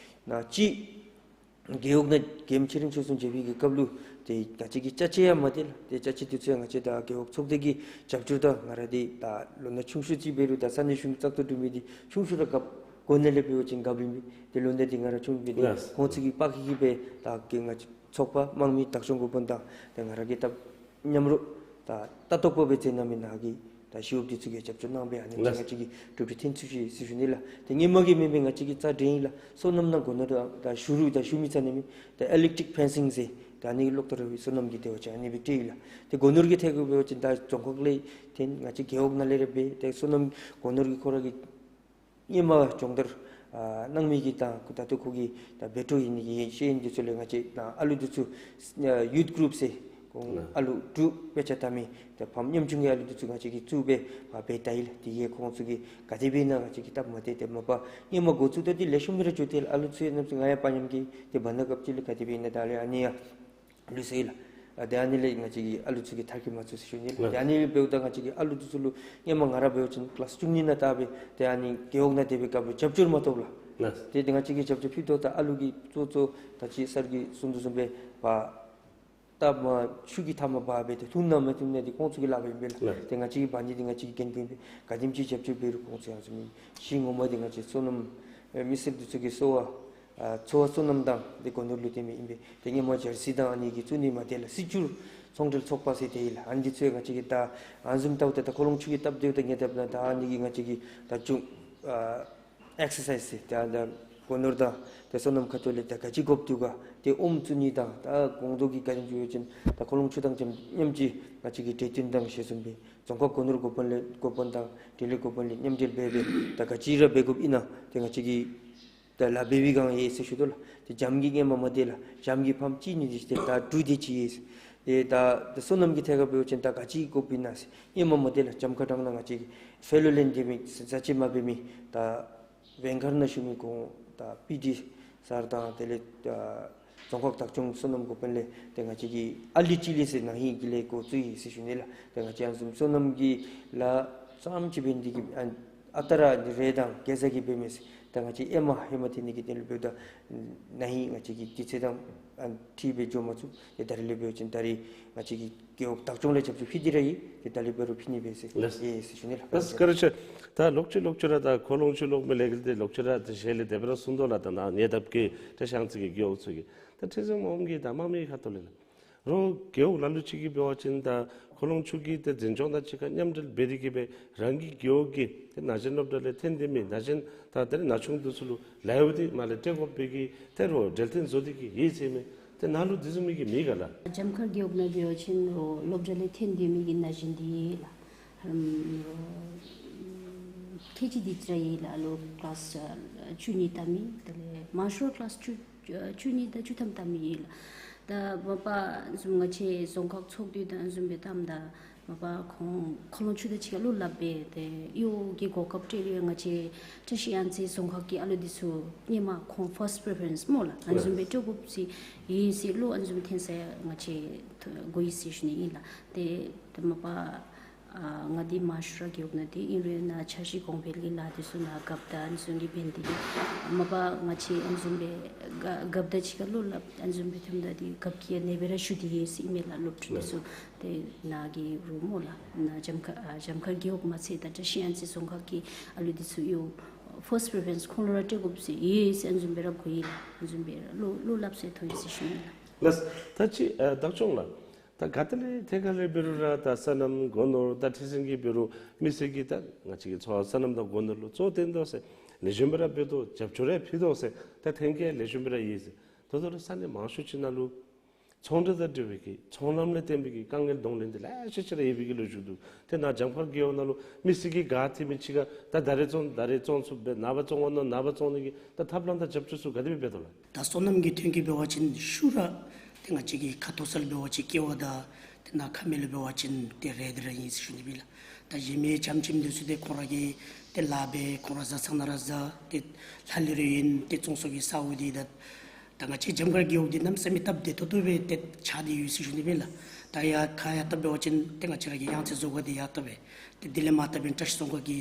ནཱ་ཅིག་རྒེད་འོག་ནང་རྒྱལམོ་ཚེ་རིང་ཆོས་གསུམ་མཇལ་བའི་གི་སྐབས་ལུ་ ཏེ་ང་བཅས་ཀྱི་ཅ་ཆས་ཡང་མ་སྟེར་ལགས། ཏེ་ཅ་ཆས་འདི་ཚུ་ཡང་ང་བཅས་དང་རྒེད་འོག་ཚོགས་སྡེ་གི་རྒྱབ་སྐྱོར་དང་ང་ར་འདི་ད་ལོ་ན་ཆུང་ཤོས་ཅིག་འབད་རུང་ད་ས་གནས་གཞུང་བཙག་འཐུ་གྲུབ་མི་འདི་ཆུང་ཤོས་ར་རྒཔོ་གོ་གནས་ལས་འབད་བ་ཅིན་རྒཔོ་ཨིན་པས། ཏེ་ལོ་ན་འདི་ང་ར་ཆུང་སྦེ་ཏེ་ལགས། ཁོང་ཚུ་གིས་དཔའ་ཁི་ཁི་སྦེ་ད་ང་བཅས་ཚོགས་པ་དམངས་མི་བདག་སྐྱོང་འགོ་དཔོན་དང་ཏེ་ང་ར་གིས་ད་མཉམ་རོགས་ད་ལྟ་རྟོག་པ་སྦེ་མཛད་གནང་མི་ནང་གི་ད་ཞི་གཡོགཔ་འདི་ཚུ་གིས་རྒྱབ་སྐྱོར་གནང་སྦེ་ཨ་ནི་ལགས། ང་བཅས་ཀྱིས་གྲུབ་འབྲས་ཐོན་ཚུགས་ཅི་ཟེར་ཞུ་ནི་ལགས། ཏེ་སྔོན་མ་གི་མེན་པས། ང་བཅས་ཀྱི་རྩ་འགྲན་ཡོད་ལགས། སོ་ནམ་ནང་སྒོ་ནོར་དང་ད་ཞུ་རུང་ད་ཞུ་མི་ཚར་ནི་མས། ད་ཨི་ལེག་ཊིག་ཕེན་སིང་ཟེར་ད་ཨ་ནི་གློག་ཐག་ར་སྦེ་སོ་ནམ་གྱི་དེ་བ་ཅིན་ཨ་ནི་སྦེ་སྤྲོད་ཡི་ལགས། ཏེ་སྒོ་ནོར་གྱི་ཐད་ཁར་འབད་བ་ཅིན་ད་རྫོང་ཁག་ལས་ཏེ་ང་བཅས་རྒེད་འོག་ནང་ལས་ར་འབད། ཏེ་སོ་ནམ་སྒོ་ནོར་གྱི་ཁོ་ར་གི་སྔོན་མ་སྦྱོང་བརྡར་ཨ་གནང་མི་གི་དང་ད་ལྟོ་ཁོ་གི་ད་འབད་འཕྲོ་ཡོད་ནི་གི་ཤེས་ཡོན་འདི་ཚུ་ལས་ང་བཅས་ད་ཨ་ལུ་འདི་ཚུ་ཨ་ཡུཐ་གུ་རུབ་ཟེར་ཁོང་ཨ་ལུ་དྲུག་དཔེ་ཆ་ལྟ་མི་ད་ཕམ་ཉམ་ཆུང་གི་ཨ་ལུ་འདི་ཚུ་ང་བཅས་ཀྱིས་བཙུགས་སྦེ་ཕར་འབད་ད་ཡི་ལགས། དེ་གིས་ཁོང་ཚུ་གིས་ག་དེ་སྦེ་ཨིན་ན་ང་བཅས་ཀྱིས་སྟབས་མ་བདེ། ཏེ་མ་པ་སྔོན་མ་འགོ་བཙུགས་ད་འདི་ལེགས་ཤོམ་སྦེ་ར་འགྱོ་སྟེ་ཨ་ལུ་ཚུ་ཡང་ནམ་ཚུ་ང་ཡང་པ་ཉམས་ཀྱི་ཏེ་བར་ན་སྐབས་ཅིག་ལུ་ག་དེ་སྦེ་ཨིན་ན་ད་ལས་ཨ་ནི་ཡང་ལུས་སོ་ཡི་ལགས། ཨ་ཏེ་ཨ་ནི་ལས་ང་བཅས་ཀྱི་ཨ་ལུ་ཚུ་གིས་མཐར་འཁྱོལ་མ་ཚུགས་ཟེར་ཞུ་ནི་ལགས། ལགས། ཏེ་ཨ་ནི་འབདཝ་ད་ང་བཅས་ཀྱི་ཨ་ལུ་འདི་ཚུ་ལུ་སྔོན་མ་ང་ར་འབད་བ་ཅིན་ཀི་ལཱསི་བཅུ་གཉིས་ནང་བལྟ་སྦེ་ཏེ་ཨ་ནི་རྒེད་འོག་ནང་དེ་སྦེ་སྐབས་ལུ་རྒྱབ་སྐྱོར་མ་ཐོབ་ལགས། ལགས། ཏེ་ཏེ་ང་བཅས་ཀྱིས་རྒྱབ་སྐྱོར་ཕུལ་དོ་ད་ཨ་ལུ་གིས་གཙོ་གཙོ་ད་ཅི་སར་གྱིས་གསུང་དོ་བཟུམ་སྦེ་ཕར་ད་མ་ཆུ་གི་མཐའ་མར་འབག་སྦེ་ཏེ་ཐུང་ན་མི་ཐུང་ན་འདི་ཁོང་ཚུ་གི་ལག་པར་ཨིན་པས་ལགས། ལགས། ཏེ་ང་བཅས་ཀྱི་འབག་ནི་འདི་ང་བཅས་ཀྱི་འགན་ཁུར་ཨིན་པས། ག་དེམ་ཅིག་རྒྱབ་སྐྱོར་འབད་རུང་ཁོང་ཚུ་ཡང་ཚུ་མི་གཞི་ངོ་མ་འདི་ང་བཅས་སོ་ནམ་ཨེ་མི་སེར་འདི་ཚུ་གི་གསོ་བ་ཨ་འཚོ་བ་སོ་ནམ་དང་ཏེ་སྒོ་ནོར་ལུ་བརྟེན་མི་ཨིན་པས། ཏེ་སྔོན་མ་ཇར་སི་དང་ཨ་ནི་གི་བཙུགས་ནི་མ་སྟེར་ལགས། སྲིད་བྱུས་ཚོང་འབྲེལ་ཚོགས་པ་ཟེར་ཏེ་ཡོད་ལགས། ཨ་ནི་འདི་ཚུ་ཡང་ང་བཅས་ཀྱིས་ད་ཨ་ནི་བཟུམ་བལྟཝ་ད་ད་ཁོ་ལོང་ཆུ་གི་སྟབས་བདེཝ་ད་ངེས་བལྟཝ་ད་ད་ཨ་ནི་གིས་ང་བཅས་ཀྱིས་ད་ཅུང་ཨ་ཨེག་སར་སའིཛ་ཟེར་ཏེ་ཨ་ད་སྒོ་ནོར་དང་ཏེ་སོ་ནམ་ཁ་ཐུག་ལས་ད་ག་ཅི་དགོཔ་འདུག་ག་ཏེ་ཨོམ་བཙུགས་ནི་དང་ད་གོང་དུ་གི་ག་ཅི་ཞུ་བ་ཅིན་ད་ཁོ་ལོང་ཆུ་དང་མཉམ་མཉམ་ཅིག་ང་བཅས་ཀྱིས་གྲོས་བསྟུན་དང་ཞལ་གསུངས་སྦེ་རྫོང་ཁག་སྒོ་ནོར་འགོ་དཔོན་ལས་འགོ་དཔོན་དང་འབྲེལ་ཡོད་འགོ་དཔོན་ལས་མཉམ་འབྲེལ་འབད་སྦེ་ད་ག་ཅི་ར་འབད་དགོཔ་ཨིན་ན་ཏེ་ང་བཅས་ཀྱིས་ད་ལཱ་འབད་བའི་སྒང་ཡོད་ཟེར་ཞུ་དོ་ལགས། ཏེ་གྱམ་གྱིས་སྔོན་མ་མ་དེ་ལགས། གྱམ་གྱིས་ཕམ་གཅིག་གཉིས་དེ་ཅིག་ཏེ་ད་དྲུག་དེ་ཅིག་ཡོད་ཟེར། ཏེ་ད་ད་སོ་ནམ་གྱི་ཐད་ཁར་འབད་བ་ཅིན་ད་ག་ཅི་དགོཔ་ཨིན་ན་ཟེར་སྔོན་མ་མ་དེ་ལགས། གྱམ་ཁ་དྲང་ནང་ང་བཅས་ཀྱིས་ཕེ་ལོ་ལེན་དེ་མི་ཟ་ཅི་མ་འབད་མི་ད་ཝེང་མཁར་ནང་བཞུགས་མི་ཁོང་ད་པི་ཌི་སར་དང་དེ་ལས་ཨ་རྫོང་ཁག་བདག་སྐྱོང་སོ་ནམ་འགོ་དཔོན་ལས་ཏེ་ང་བཅས་ཀྱིས་ཨ་ལི་ཅིག་ལས་ཟེར་ན་ཧིང་གི་ལས་འགོ་བཙུགས་ཡི་ཟེར་ཞུ་ནི་ལགས། ཏེ་ང་བཅས་ཨ་ནི་བཟུམ་སོ་ནམ་གྱི་ལཱ་ཙམ་ཅིག་འབད་ནི་འདི་གིས་ཨ་ཨ་རྟག་ར་འདི་རེ་དང་གེ་ཟ་གིས་འབད་མི་ཟེར། ད་ང་བཅས་ཧེ་མ་ཧེ་མ་ཐོན་ནི་གི་དོན་ལུ་འབདཝ་ད་ན་ཧིང་ང་བཅས་ཀྱིས་དུས་ཚོད་དང་ཨ་འཁྲིལ་སྦེ་འགྱོ་མ་ཚུགས། ཏེ་ད་རིས་ལས་འབད་བ་ཅིན་ད་རིས་ང་བཅས་ཀྱིས་རྒེད་འོག་བདག་སྐྱོང་ལས་རྒྱབ་སྐྱོར་ཕུལ་ཏེ་ར་ཡོད། ཏེ་ད་ལས་འབད་རུང་ཕུལ་ནི་འབད་ཟེར། ལགས། ཡོད་ཟེར་ཞུ་ནི་ལགས། ལགས་བཀའ་དྲིན་ཆེ། ད་ལོག་ཅི་ལོག་ཅི་ར་ད་ཁོ་ལོང་ཆུ་གློག་མེ་ལས་འགུལ་འདི་ལོག་ཅི་ར་ད་ཞལ་ལས་དེ་སྦེ་ར་གསུངས་དོ་ལགས། ད་ནཱ་ཉེ་འདབས་ཀྱི་བཀྲིས་གཡང་རྩེ་གི་རྒེད་འོག་ཚུ་གིས་ད་ཁྲི་འཛིན་མངའ་འོགམ་གྱིས་ད་དམངས་མི་ཁ་ཐུག་ལས་ལགས། རོགས་རྒེད་འོག་ལ་ལུ་ཅིག་གིས་འབད་བ་ཅིན་ད་ཁོ་ལོང་ཆུ་གི་ཏེ་འཛིན་སྐྱོང་དང་གཅིག་ཁར་མཉམ་འབྲེལ་འབད་དེ་གིས་སྦེ་རང་གི་རྒེད་འོག་གི་ཏེ་ན་གཞོན་སློབ་གྲྭ་ལས་ཐོན་ཏེ་མི་ན་གཞོན་ད་དེ་ལས་ན་ཆུང་འདི་ཚུ་ལུ་ལཱ་གཡོག་འདི་མར་ལས་སྤྲོད་དགོ་པའི་གི་ཏེ་རོགས་འབྲེལ་མཐུད་བཟོ་སྟེ་གིས་ཡོད་ཟེར་མས། ཏེ་ནཱ་ལུ་དེ་བཟུམ་མའི་གི་མེད་ག་ལགས། གྱམ་ཁ་རྒེད་འོག་ནང་འབད་བ་ཅིན་རོགས་སློབ་གྲྭ་ལས་ཐོན་ཏེ་མི་གི་ན་གཞོན་འདི་ཡོད་ལགས། ཨམ་རོགས་ཁལ་གཅིག་དེ་ཅིག་ར་ཡོད་ལགས། ལོ་ཀི་ལཱསི་བཅུ་གཉིས་བལྟ་མི་དེ་ལས་མང་ཤོས་ར་ཀི་ལཱསི་བཅུ་བཅུ་གཉིས་དང་བཅུ་ཐམ་བལྟ་མི་ཡོད་ལགས། ད་མ་པ་བཟུམ་ང་བཅས་རྫོང་ཁག་ཚོགས་འདུ་དང་བཟུམ་སྦེ་བལྟཝ་ད་མ་པ་ཁོང་ཁོ་ལོང་ཆུ་དང་གཅིག་ཁར་ལུ་སླབ་སྦེ་ཏེ་གཡོག་གི་གོ་སྐབས་སྤྲོད་ཡོད། ང་བཅས་བཀྲིས་གཡང་རྩེ་རྫོང་ཁག་གི་ཨ་ལུ་འདི་ཚུ་སྔོན་མ་ཁོང་ཕཱསཊ་པི་རི་ཕེ་རེནསི་སྨོ་ལགས། ཨ་ནི་བཟུམ་སྦེ་སྤྲོད་དགོཔ་ཅིག་ཡོད་ཟེར་ལོ་ཨ་ནི་བཟུམ་ཐོན་ས་ང་བཅས་གོ་ཡི་ཟེར་ཞུ་ནི་ཨིན་ལགས། ཏེ་ཏེ་མ་པ་ཨ་ང་འདི་མང་ཤོས་ར་རྒེད་འོག་ནང་ཏེ་ཨིན་རུང་ནཱ་འཆར་གཞི་གོང་འཕེལ་གྱི་ལཱ་འདི་ཚུ་ནཱ་རྒཔོ་དང་ཨ་ནི་ཚུ་གིས་འབད་ནི་དེ་གིས་མ་པ་ང་བཅས་ཨ་ནི་བཟུམ་སྦེ་རྒཔོ་དང་གཅིག་ཁར་ལུ་སླབ་ཨ་ནི་བཟུམ་སྦེ་ཐོནམ་ད་འདི་རྒཔོ་གིས་ཡང་ཨ་ནེ་སྦེ་ར་ཞུ་སྟེ་ཡོད་ཟེར་ཨིན་མས་ལགས། སློབ་ཕྲུག་འདི་ཚུ་ཏེ་ནཱ་གི་རོགས་སྨོ་ལགས། ནཱ་གྱམ་ཁ་ཨ་གྱམ་ཁ་རྒེད་འོག་མ་ཚད་ད་བཀྲིས་གཡང་རྩེ་རྫོང་ཁག་གི་ཨ་ལུ་འདི་ཚུ་ཡང་ཕཱསཊ་པི་རི་ཕེ་རེནསི་ཁོང་ལུ་ར་སྤྲོད་དགོཔ་ཅིག་ཡོད་ཟེར་ཨ་ནི་བཟུམ་སྦེ་ར་གོ་ཡི་ལགས། ཨ་ནི་བཟུམ་སྦེ་ར་ལོ་ལོ་སླབ་སྲོལ་ཐོན་ཡི་ཟེར་ཞུ་ནི་ལགས། ལགས། ད་ཅི་ཨ་བདག་སྐྱོང་ལགས། ད་ག་ཏེ་ལས་ཐད་ཁ་ལས་འབད་རུང་ར་ད་སོ་ནམ་སྒོ་ནོར་ད་ཁྲི་འཛིན་གྱིས་འབད་རུང་མི་སེར་གྱི་ད་ང་བཅས་ཀྱི་འཚོ་བ་སོ་ནམ་དང་སྒོ་ནོར་ལུ་གཙོ་བོ་བཏོན་དོ་ཟེར་ལེགས་ཤོམ་སྦེ་ར་འབད་དོ། རྒྱབ་སྐྱོར་རེ་ཕུལ་དོ་ཟེར་ད་ཐོན་སྐྱེད་ལེགས་ཤོམ་སྦེ་ར་ཡོད་ཟེར། ད་ལྟོ་ར་ས་གནས་མང་ཤོས་ཅིག་ནང་ལུ་ཚོང་འབྲེལ་དང་འབྲེལ་བའི་གི་ཚོང་ལམ་ལས་བརྟེན་པའི་གི་དཀའ་ངལ་གདོང་ལེན་འདི་ལེ་ཤ་ཅིག་ར་ཡོད་པའི་གི་ལོ་རྒྱུས་འདུག། ཏེ་ནཱ་གྱམ་ཁ་རྒེད་འོག་ནང་ལུ་མི་སེར་གྱིས་ག་ཐོན་མི་ཅིག་ཁར་ད་ད་རེས་བཙོང་ད་རེས་བཙོང་ཚུགས་པས། ནངས་པ་བཙོང་འོང་མནོ་ནངས་པ་བཙོང་ནི་གི་ད་ཐབས་ལམ་དང་རྒྱབ་སྐྱོར་ཚུ་ག་དེ་སྦེ་འབད་དོ་ལགས། ད་སོ་ནམ་གྱི་དོན་གྱིས་འབད་བ་ཅིན་ཤུལ་ར་ཏེ་ང་བཅས་ཀྱི་ཁ་ཐུག་ས་ལུ་འབད་བ་ཅིན་ཀེ་བ་དང་ཏེ་ནཱ་ཁ་སྨད་ལུ་འབད་བ་ཅིན་ཏེ་རེད་ར་ཨིན་ཟེར་ཞུ་ནི་སྦེ་ལགས། ད་གཞན་མི་ཙམ་ཅིག་འདི་ཚུ་ཏེ་ཁོང་ར་གིས་ཏེ་ལཱ་འབད་ཁོང་ར་བཟའ་ཚང་ནང་ར་བཟའ་ཏེ་ལྷ་ལས་ར་ཨིན་ཏེ་བཙོང་སོང་གི་ས་འོག་འདི་ད་ད་ང་བཅས་གྱམ་ཁ་རྒེད་འོག་འདི་གནམ་མེད་ས་མེད་སྟབས་བདེ་ཏོག་ཏོ་སྦེ་ཏེ་ཆགས་ཏེ་ཡོད་ཟེར་ཞུ་ནི་སྦེ་ལགས། ད་ཡར་ཁ་ཡར་བལྟ་འབད་བ་ཅིན་ཏེ་ང་བཅས་ར་གི་གཡང་རྩེ་རྫོང་ཁག་འདི་ཡར་བལྟ་སྦེ་ཏེ་དེ་ལས་མར་བལྟ་འབདན་བཀྲིས་རྫོང་ཁག་གི་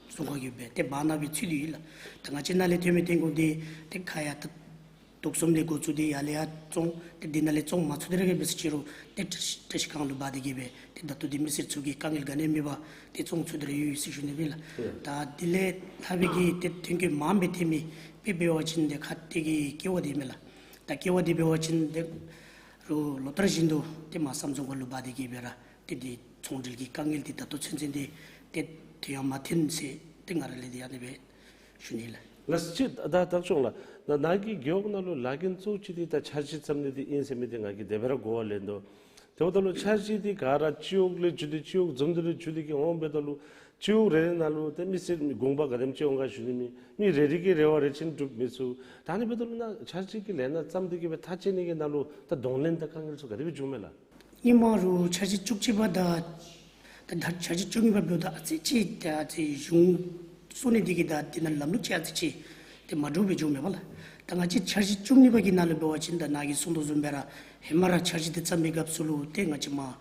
རྫོང་ཁག་ཡོད་པས། ཏེ་བར་ན་སྦེ་ཚུད་དེ་ཡོད་ལགས། ད་ང་བཅས་ནཱ་ལས་ཐོན་མི་ཐོན་ཁུངས་འདི་ཏེ་ཁ་ཡར་བལྟ་ དུག་གསུམ་ལས་འགོ་བཙུགས་ཏེ་ཡར་ལས་ཡར་བཙོང་ཏེ་འདི་ནང་ལས་བཙོང་མ་ཚུགས་ཏེ་ར་གི་འབད་ཟེར་ཅི་རུང་ཏེ་བཀྲ་ཤིས་བཀྲ་ཤིས་སྒང་ལུ་འབག་སྟེ་གི་སྦེ་ཏེ་ད་ལྟོ་འདི་མི་སེར་ཚུ་གི་དཀའ་ངལ་ག་ནི་མེད་པར་ཏེ་བཙོང་ཚུགས་ཏེ་ར་ཡོད་ཟེར་ཞུ་ནི་ཨིན་ལགས། ཡ། ད་དེ་ལས་ལྷག་པའི་གི་ཏེ་དོན་གྱི་མང་སྦེ་ཐོན་མི་དཔེ་འབད་བ་ཅིན་ཏེ་ཁ་ཏེ་གི་ཀེ་བ་འདི་མས་ལགས། ད་ཀེ་བ་འདི་འབད་བ་ཅིན་ཏེ་རུང་ལོ་ལྟར་བཞིན་དུ་ཏེ་མར་ཟམ་གདོང་སྒར་ལུ་འབག་སྟེ་གི་སྦེ་ར་ཏེ་འདི་ཚོང་འབྲེལ་གྱི་དཀའ་ངལ་འདི་ད་ལྟོ་ཚུན་ཚོད་འདི་ཏེ་དེ་ཡང་མ་ཐོན་ཟེར་ཏེ་ང་ར་ལས་འདི་ཨ་ནི་སྦེ་ཞུ་ནི་ལགས། ལགས་སོ། ད་ད་ཆོག་ལགས། ད་ནཱ་གི་རྒེད་འོག་ནང་ལུ་ལཱ་འགན་གཙོ་བོ་ཅིག་འདི་ད་འཆར་གཞི་བརྩམ་ནི་འདི་ཨིན་ཟེར་མི་འདི་ང་གིས་དེ་སྦེ་ར་གོ་བ་ལེན་དོ། དེ་འབདཝ་ད་ལུ་འཆར་གཞི་འདི་ག་ར་སྤྱི་འོག་ལས་བརྒྱུད་དེ་སྤྱི་འོག་འཛོམས་འདུ་ལས་བརྒྱུད་དེ་གི་འོང་འབདཝ་ད་ལུ་སྤྱི་འོག་རེ་རེ་ནང་ལུ་ཏེ་མི་སེར་མི་དགོངས་པ་ག་དེམ་ཅིག་འོང་ག་ཞུ་ནི་མེད། མི་རེ་རེ་གིས་རེ་བ་རེ་ཆེན་སྒྲུབ་མི་ཚུགས། ད་ཨ་ནི་འབདཝ་ད་ལུ་ནཱ་འཆར་གཞི་གི་ལས་སྣ་བརྩམས་ཏེ་གི་སྦེ་མཐའ་དཔྱད་ནི་གི་ནང་ལུ་ད་གདོང་ལེན་དང་དཀའ་ངལ་ཚུ་ག་དེ་སྦེ་བྱུངམ་མས་ལགས། ཧེ་མ་རུང་འཆར་གཞི་བཅུ་གཅིག་པ་དང་ད་ད་འཆར་གཞི་བཅུ་གཉིས་པ་འབདཝ་ད་ཨ་ཙི་ཅིག་ད་ཨ་ཙི་གཞུང་སོ་ནི་འདི་གིས་ད་འདི་ནང་ལམ་ལུགས་ཅིག་ཨ་ཙི་ཅིག་ཏེ་མ་འདྲཝ་སྦེ་བྱུངམ་མས་པ་ལགས། ད་ང་བཅས་འཆར་གཞི་བཅུ་གཉིས་པ་གི་ནང་ལུ་འབད་བ་ཅིན་ད་ནཱ་གིས་གསུང་དོ་བཟུམ་སྦེ་ར་ཧེ་མ་ར་འཆར་གཞི་འདི་བརྩམ་པའི་སྐབས་སུ་ལུ་ཏེ་ང་བཅས་མར་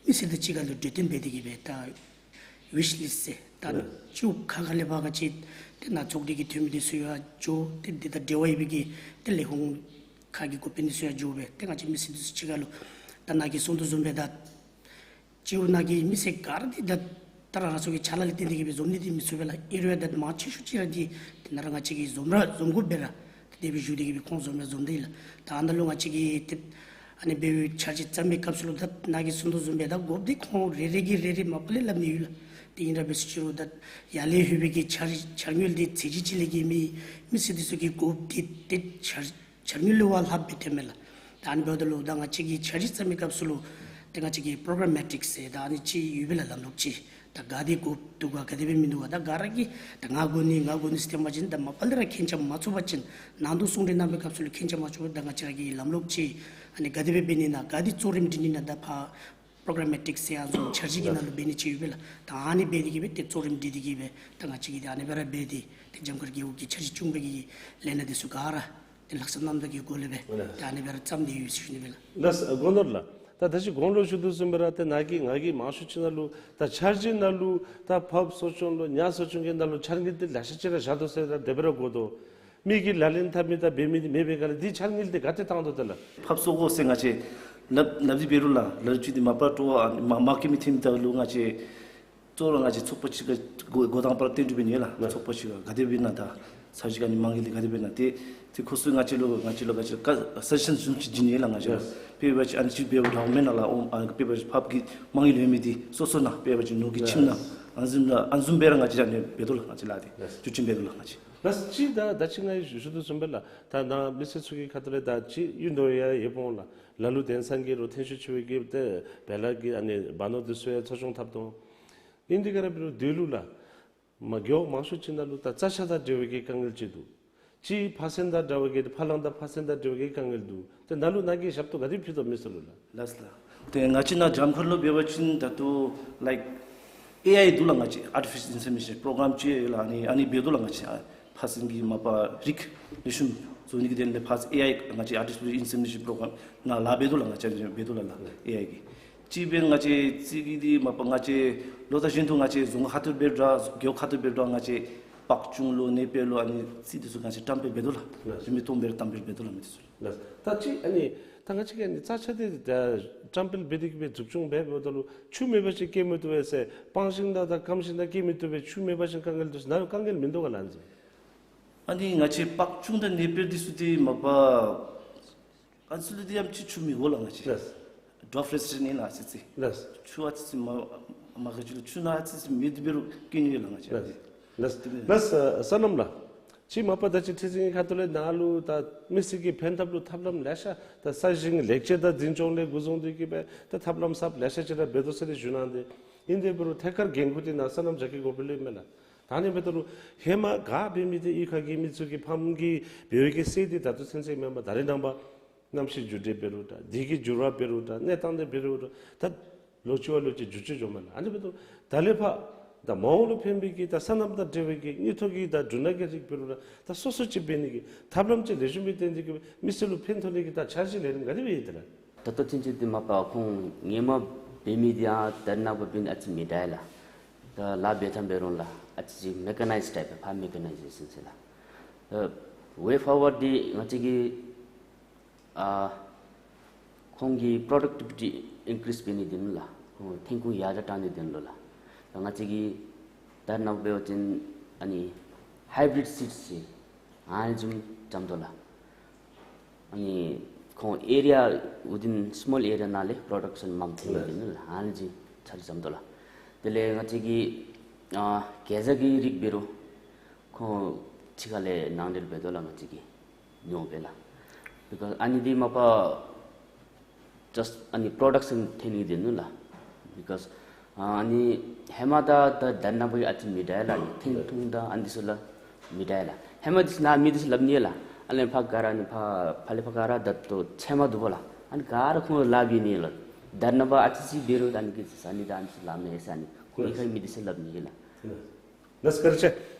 མི་སེར་དང་གཅིག་ཁར་ལུ་གྲོས་བསྟུན་འབད་དེ་གི་སྦེ་ད་ཝིཤ་ལིསཊ་ཟེར་ད་ཨ་སྤྱི་འོག་ཁག་ཁ་ལས་ཕར་ང་བཅས་ཏེ་ནཱ་ཚོགས་སྡེ་གི་འཐུས་མི་འདི་ཚུ་ཡང་འགྱོ་སྟེ་འདི་དང་འབྲེལ་བ་ཡོད་པའི་གི་ཏེ་ལས་ཁུངས་ཁག་གི་འགོ་དཔོན་འདི་ཚུ་ཡང་འགྱོ་སྦེ་ཏེ་ང་བཅས་མི་སེར་འདི་ཚུ་གཅིག་ཁར་ལུ་ད་ནཱ་གིས་གསུང་དོ་བཟུམ་སྦེ་ད་སྤྱི་འོག་ནང་གི་མི་སེར་ག་ར་འདི་ད་ད་རང་རང་སོ་གི་ཕྱག་ལཱ་ལས་བརྟེན་ཏེ་གི་སྦེ་འཛོམས་ནི་འདི་མི་ཚུགས་པས་ལགས། ཨིན་རུང་ཡང་ད་མང་ཆེ་ཤོས་ཅིག་ར་འདི་དེ་ནང་ར་ང་བཅས་ཀྱིས་འཛོམས་ར་འཛོམས་དགོ་པས་ར། ཏེ་དེ་སྦེ་ཞུ་སྟེ་གི་སྦེ་ཁོང་འཛོམས་ར་འཛོམས་ཏེ་ལགས། ད་ཨ་ནཱ་ལུ་ང་བཅས་ཀྱིས་ཏེ་ཨ་ནི་འབདཝ་འཆར་གཞི་བརྩམ་པའི་སྐབས་སུ་ལུ་ད་ནཱ་གིས་གསུང་དོ་བཟུམ་སྦེ་ད་དགོཔ་འདི་ཁོང་རེ་རེ་གིས་རེ་རེ་མ་པ་ལས་སླབ་ནི་ཡོད་ལགས། ཏེ་ཨིན་ར་འབད་ཟེར་ཅི་རུང་ད་ཡར་ལས་ལྷོད་པའི་གི་འཆར་འཆར་དངུལ་འདི་ཚད་གཞི་ཅིག་ལས་བརྒལ་མེད། མི་སེར་འདི་ཚུ་གི་དགོཔ་འདི་ཏེ་འཆར་འཆར་དངུལ་ལུ་བ་ལྷགཔ་སྦེ་ཐོནམ་མས་ལགས། ད་ཨ་ནི་འབདཝ་ད་ལུ་ད་ང་བཅས་ཀྱིས་འཆར་གཞི་བརྩམ་པའི་སྐབས་སུ་ལུ་ཏེ་ང་བཅས་ཀྱིས་པྲོ་གར་མེ་ཊིགསི་ཟེར་ད་ཨ་ནི་ཅིག་ཡོད་པས་ལགས། ལམ་ལུགས་ཅིག་ད་ག་དེ་དགོཔ་འདུག་ག་ག་དེ་སྦེ་མིན་འདུག་ག་ད་ག་ར་གིས་ད་ང་དགོ་ནི་ང་དགོ་ནི་ཟེར་སྟོན་པ་ཅིན་ད་མ་པ་ལས་ར་མཁྱེན་རྐྱབ་མ་ཚུགས་པ་ཅིན་ནང་དོན་གསུང་གྲོས་གནང་བའི་སྐབས་སུ་ལུ་མཁྱེན་རྐྱབ་མ་ཚུགས་པ་ད་ང་བཅས་ར་གི་ལམ་ལུགས་ཅིག་ཨ་ནི་ག་དེ་སྦེ་འབད་ནི་ན་ག་དེ་གཙོ་རིམ་སྒྲིག་ནི་ན་ད་ཕར་པྲོ་གར་མེ་ཊིགསི་ཟེར་ཨ་ནི་ཚུ་འཆར་གཞི་གི་ནང་ལུ་འབད་ནི་ཅིག་ཡོད་པས་ལགས། ད་ཨ་ནི་འབད་དེ་གི་སྦེ་ཏེ་གཙོ་རིམ་སྒྲིག་སྟེ་གི་སྦེ་ད་ང་བཅས་ཀྱིས་ཏེ་ཨ་ནི་སྦེ་ར་འབད་དེ་ཏེ་འཇམ་དཀར་རྒེད་འོག་གི་འཆར་གཞི་བཅུ་གཉིས་པ་གི་ལས་སྣ་འདི་ཚུ་ག་ར་ཏེ་ལྷག་བསམ་རྣམ་དག་གི་སྒོ་ལས་སྦེ་ཏེ་ཨ་ནི་སྦེ་ར་བརྩམས་ཏེ་ཡོད་ཟེར་ཞུ་ནི་སྦེ་ལགས། ལགས་སོ་སྒོ་ནོར་ལགས། ད་ད་ཅི་གོང་ལུ་ཞུ་དོ་བཟུམ་སྦེ་ར་ཏེ་ནཱ་གིས་ང་གིས་མང་ཤོས་ཅིག་ནང་ལུ་ད་འཆར་གཞི་ནང་ལུ་ད་ཕར་གསོ་སྐྱོང་ལུ་ཉར་གསོ་སྐྱོང་གི་ནང་ལུ་འཆར་དངུལ་འདི་ལེ་ཤ་ཅིག་ར་བཞག་དོ་ཟེར་ར་དེ་སྦེ་ར་གོ་དོ། མི་གིས་ལག་ལེན་འཐབ་མི་དང་འབད་མི་འདི་མེད་པའི་སྒང་ལས་འདི་འཆར་དངུལ་འདི་ག་ཏེ་བཏང་དོ་ཏེ་ལགས། ཕར་གསོ་དགོ་ཟེར་ང་བཅས་ལགས་ལགས་འདི་འབད་རུང་ལགས་ལགས་ཅིག་འདི་མ་པ་སྤྲོ་བ་མ་མ་སྐྱེ་མི་ཐོན་མི་དག་ལུ་ང་བཅས་གཙོ་བོ་ར་ང་བཅས་ཚོགས་པ་ཅིག་ག་འགོ་འགོ་དང་པ་ར་བཏོན་ཏེ་འབད་ནི་ལགས། ཚོགས་པ་ཅིག་ག་ག་དེ་འབད་ན་ད་ས་གཞི་ག་ནི་མང་གི་ལས་ག་དེ་འབད་ན་ཏེ་ཏེ་ཁོང་ཚུ་ང་བཅས་ལུ་ང་བཅས་ལུ་ག་ཅི་ག་སཱ་ཇེ་ཤཱན་བཟུམ་ཅིག་བྱིན་ནི་ལགས། ང་བཅས་ལུ་དཔེ་འབད་བ་ཅིན་ཨ་ནི་ཅིག་འབདཝ་འདྲཝ་མེན་ན་ལགས། ཨོམ་ཨ་ནི་དཔེ་འབད་བ་ཅིན་ཕར་གི་མང་གི་ལུས་མི་འདི་སོ་སོ་ནང་དཔེ་འབད་བ་ཅིན་ནོར་གྱིས་ཁྱིམ་ནང་ཨ་ནི་བཟུམ་ལགས་ཨ་ནི་བཟུམ་སྦེ་ར་ང་བཅས་ཨ་ནི་འབད་དོ་ལགས། ང་བཅས་ལགས་ཏེ་བཅུད་ཁྲིམས་འབད་དོ་ལགས། ང་བཅས་ལགས་ཅིག་ད་ད་ཅི་ང་ཞུ་དོ་བཟུམ་སྦེ་ལགས། ད་ནཱ་མི་སེར་ཚུ་གི་ཁ་ཐུག་ལས་ད་ཅི་ཡོད་དོ་ཡ་ཡོདཔ་འོང་ལགས། ལ་ལུ་དེང་སང་གི་རུང་ཐོན་ཤུགས་ཆེ་བའི་གི་ཏེ་བེ་ལ་གི་ཨ་ནི་སྦ་ནོར་འདི་ཚུ་ཡང་འཚོ་སྐྱོང་འཐབ་དོ། ཨིན་དེ་ག་ར་འབད་རུང་དེ་ལུ་ལགས་མ་རྒེད་འོག་མང་ཤོས་ཅིག་ནང་ལུ་ད་རྩྭ་ཤ་དང་འབྲེལ་བའི་གི་དཀའ་ངལ་ཅིག་འདུག། ཅིག་ཕ་སེན་དང་འདྲ་བའི་གི་ཕ་གླང་དང་ཕ་སེན་དང་འབྲེལ་བའི་གི་དཀའ་ངལ་འདུག། ཏེ་ནཱ་ལུ་ནཱ་གིས་ཞབས་ཏོག་ག་དེ་ཕུལ་དོ་མི་སེར་ལུ་ལགས། ལགས་སོ་ལགས། ཏེ་ང་བཅས་ནཱ་འཇམ་མཁར་ལུ་འབད་བ་ཅིན་ད་ལྟོ་ལའིཀ་ཨེ་ཨའི་འདུག་ལགས། ང་བཅས་ཨར་ཊི་ཕི་ཤཱལ་ཨིན་སེ་མི་ནེ་ཤཱན་པྲོ་གརམ་ཅིག་ཡོད་ལགས། ཨ་ནི་ཨ་ནི་འབད་དོ་ལགས། ང་བཅས་ཕ་སེན་གྱི་མ་པ་རིགས་ལེགས་ཤོམ་བཟོ་ནི་གི་དོན་ལས་ཕར་ཨེ་ཨའི་ང་བཅས་ཨར་ཊི་ཕི་ཤཱལ་ཨིན་སེ་མི་ནེ་ཤཱན་པྲོ་གརམ་ནང་ལཱ་འབད་དོ་ལགས། ང་བཅས་འབད་དོ་ལགས་ལགས་ཨེ་ཨའི་གི། ཅིག་སྦེ་ང་བཅས་རྩིས་ཀྱི་འདི་མ་པ་ང་བཅས་ལོ་ལྟར་བཞིན་དུ་ང་བཅས་རྫོང་ཁག་ཁ་ཐུག་འབད་རུང་རྒེད་འོག་ཁ་ཐུག་འབད་རུང་ང་བཅས་པག་ཅུང་ལུ་ནེ་པེ་ལུ་ཨ་ནི་རྩིས་འདི་ཚུ་ང་བཅས་བཀྲམ་སྤེལ་འབད་དོ་ལགས། རིན་མེད་སྟོང་པ་ར་བཀྲམ་སྤེལ་འབད་དོ་ལགས་མི་འདི་ཚུ་ལགས། ད་ཅི་ཨ་ནི་ད་ང་བཅས་ཀྱིས་ཨ་ནི་རྩྭ་ཤ་འདི་ད་བཀྲམ་སྤེལ་འབད་དེ་གི་སྦེ་འཛུགས་སྐྱོང་འབད་འབདཝ་ད་ལུ་ཆུ་མེད་པ་ཅིན་སྐྱེ་མི་བཏུབ་པས་ཟེར། སྤང་ཤིང་དང་ད་སྐམ་ཤིང་དང་སྐྱེ་མི་བཏུབ་པས། ཆུ་མེད་པ་ཅིན་དཀའ་ངལ་འདུག་ཟེར། ནཱ་ལུ་དཀའ་ངལ་མིན་འདུག་ག་ལགས་ཨ་ནི་ཚུ། ཨ་ནི་ང་བཅས་པག་ཅུང་དང་ནེ་པེ་འདི་ཚུ་འདི་མ་པ་ཨ་ནི་ཚུ་ལུ་འདི་ཡང་ཅིག་ཆུ་མི་དགོ་ལགས་ང་བཅས། ལགས། ཌོརཕ་རེ་སི་ཊེནཊ་ཨིན་ལགས་ཨ་ཙི་ཅིག། ལགས། ཆུ་ཨ་ཙི་ཅིག་མ་མ་ག་ཅི་ལུ་ཆུ་ནང་ཨ་ཙི་ཅིག་མེད་དེ་འབད་རུང་སྐྱེ་ནི་ཡོད་ལགས་ང་བཅས། ལགས། ལགས། ལགས། སོ་ནམ་ལགས། ཅིག་མ་པ་ད་ཅི་ཁྲི་འཛིན་གྱི་ཁ་ཐུག་ལས་ནཱ་ལུ་ད་མི་སེར་གྱི་ཕན་ཐབས་ལུ་ཐབས་ལམ་ལེ་ཤ་ད་ས་ཞིང་ལེགས་བཅོས་དང་འཛིན་སྐྱོང་ལས་འགོ་བཟུང་སྟེ་གི་སྦེ་ད་ཐབས་ལམ་གསརཔ་ལེ་ཤ་ཅིག་ར་འབད་དོ་ཟེར་ཏེ་ཞུ་གནང་སྟེ། ཨིན་དེ་འབད་རུང་ཐད་ཀར་འགན་ཁུར་འདི་ནཱ་སོ་ནམ་རྒྱ་སྐྱེད་འགོ་དཔོན་ལུ་ཨིན་མས་ལགས། ད་ཨ་ནི་འབདཝ་ད་ལུ་ཧེ་མ་ག་འབད་མི་འདི་གཡུས་ཁ་གི་མི་ཚུ་གིས་ཕམ་གིས་འབད་བའི་གི་སྲོལ་འདི་ད་ལྟོ་ཚུན་ཚོད་མེན་པར་ད་རེས་ནངས་པ་གནམ་གཤིས་འགྱུར་འགྲོས་འབད་རུང་འདྲ་དུས་ཀྱི་འགྱུར་བ་འབད་རུང་འདྲ་གནས་སྟངས་འདི་འབད་རུང་འདྲ་ད་ལོ་གཅིག་བ་ལོ་གཅིག་འགྱུར་བཅོས་འགྱོཝ་མས་ལགས། ཨ་ནི་འབདཝ་ད་ད་ལས་ཕར་ད་མ་འོངས་ལུ་ཕན་པའི་གི་ད་སོ་ནམ་དང་འབྲེལ་བའི་གི་དངུལ་ཐོག་གི་ད་འབྲུ་སྣ་གི་རིགས་འབད་རུང་འདྲ་ད་སོ་སོ་ཅིག་འབད་ནི་གི་ཐབས་ལམ་ཅིག་ལེགས་ཤོམ་སྦེ་བཏོན་ཏེ་གི་མི་སེར་ལུ་ཕན་ཐོགས་ནི་གི་ད་འཆར་གཞི་ལས་རིམ་ག་དེ་སྦེ་ཡོད་དེ་ལགས། ད་ལྟོ་ཚུན་ཚོད་འདི་མ་པ་ཁོང་ཧེ་མ་འབད་མི་འདི་ཡང་ད་རེས་ནངས་པ་འབད་ནི་ཨ་ཙི་མི་འདྲ་ལགས། ད་ལཱ་འབད་ཐངས་འབད་རུང་ལགས་ཨ་ཙི་ཅིག་མེ་ཀ་ནའིཛ་ཊའིཔ་ཕར་མེ་ཀ་ནའི་ཛེ་ཤཱན་ཟེར་ལགས། ད་ཝེ་ཕོར་ཝརཌ་འདི་ང་བཅས་ཀྱིས་ ཨ་ཁོང་གི་པོ་རོ་ཌག་ཊི་བི་ཊི་ཨིན་ཀི་རིསི་འབད་ནི་འདི་ནང་ལགས། ཁོང་ཐོན་ཁུངས་ཡར་དྲག་བཏང་ནི་འདི་ནང་ལགས། ད་ང་བཅས་ཀྱིས་ད་ནཱ་འབད་བ་ཅིན་ཨ་ནི་ཧའི་བི་རིཌ་སིཌསི་ཟེར་ཨ་ནི་བཟུམ་བརྩམ་དོ་ལགས། ཨ་ནི་ཁོང་ཨེ་རི་ཡ་ཝི་ཐིན་སི་མོལ་ཨེ་རི་ཡ་ནང་ལས་པོ་རོ་ཌག་ཤཱན་མངམ་ཐོན་ནི་འདི་ནང་ལགས། ཨ་ནི་བཟུམ་ཚར་བརྩམ་དོ་ལགས། དེ་ལས་ང་བཅས་ཀྱིས་ཨ་གེ་ཛ་གི་རིགས་འབད་རུང་ཁོང་ཕྱི་ཁ་ལས་ནང་འདྲེན་འབད་དོ་ལགས། ང་བཅས་ཀྱིས་ཉོ་སྦེ་ལགས། བི་ཀོསི་ཨ་ནི་འདི་མ་པ་ཇཱསཊ་ཨ་ནི་པོ་རོ་ཌག་ཤཱན་ཐོན་ནི་འདི་ནང་ལགས། བི་ཀོསི་ཨ་ནི་ཧེ་མ་ད་ད་ད་ནཱ་འབདཝ་ཨ་ཙི་མི་དྲག་ལགས། ཐོན་ཐུང་ད་ཨ་ནི་འདི་ཚུ་ལགས་མི་དྲག་ལགས། ཧེ་མ་འདི་ཚུ་ནཱ་མི་འདི་ཚུ་སླབ་ནི་ལགས། ཨ་ལས་ཕར་ག་ར་ནི་ཕར་ཕར་ལས་ཕར་ག་ར་ད་ལྟོ་ཚལ་མ་འདུག་པ་ལགས། ཨ་ནི་ག་ར་ཁོང་ལུ་སླབ་ནི་ལགས། ད་ནཱ་འབདཝ་ཨ་ཙི་ཅིག་འབད་རུང་ད་ཨ་ནི་གི་ཟ་ནི་ད་ཨ་ནི་ཚུ་སླབ་མས་ཟེར་ཨ་ནི་ཁོང་གིས་ཁ་མི་འདི་ཚུ་སླབ་ནི་ལགས། ལགས་སོ་བཀའ་དྲིན་ཆེ།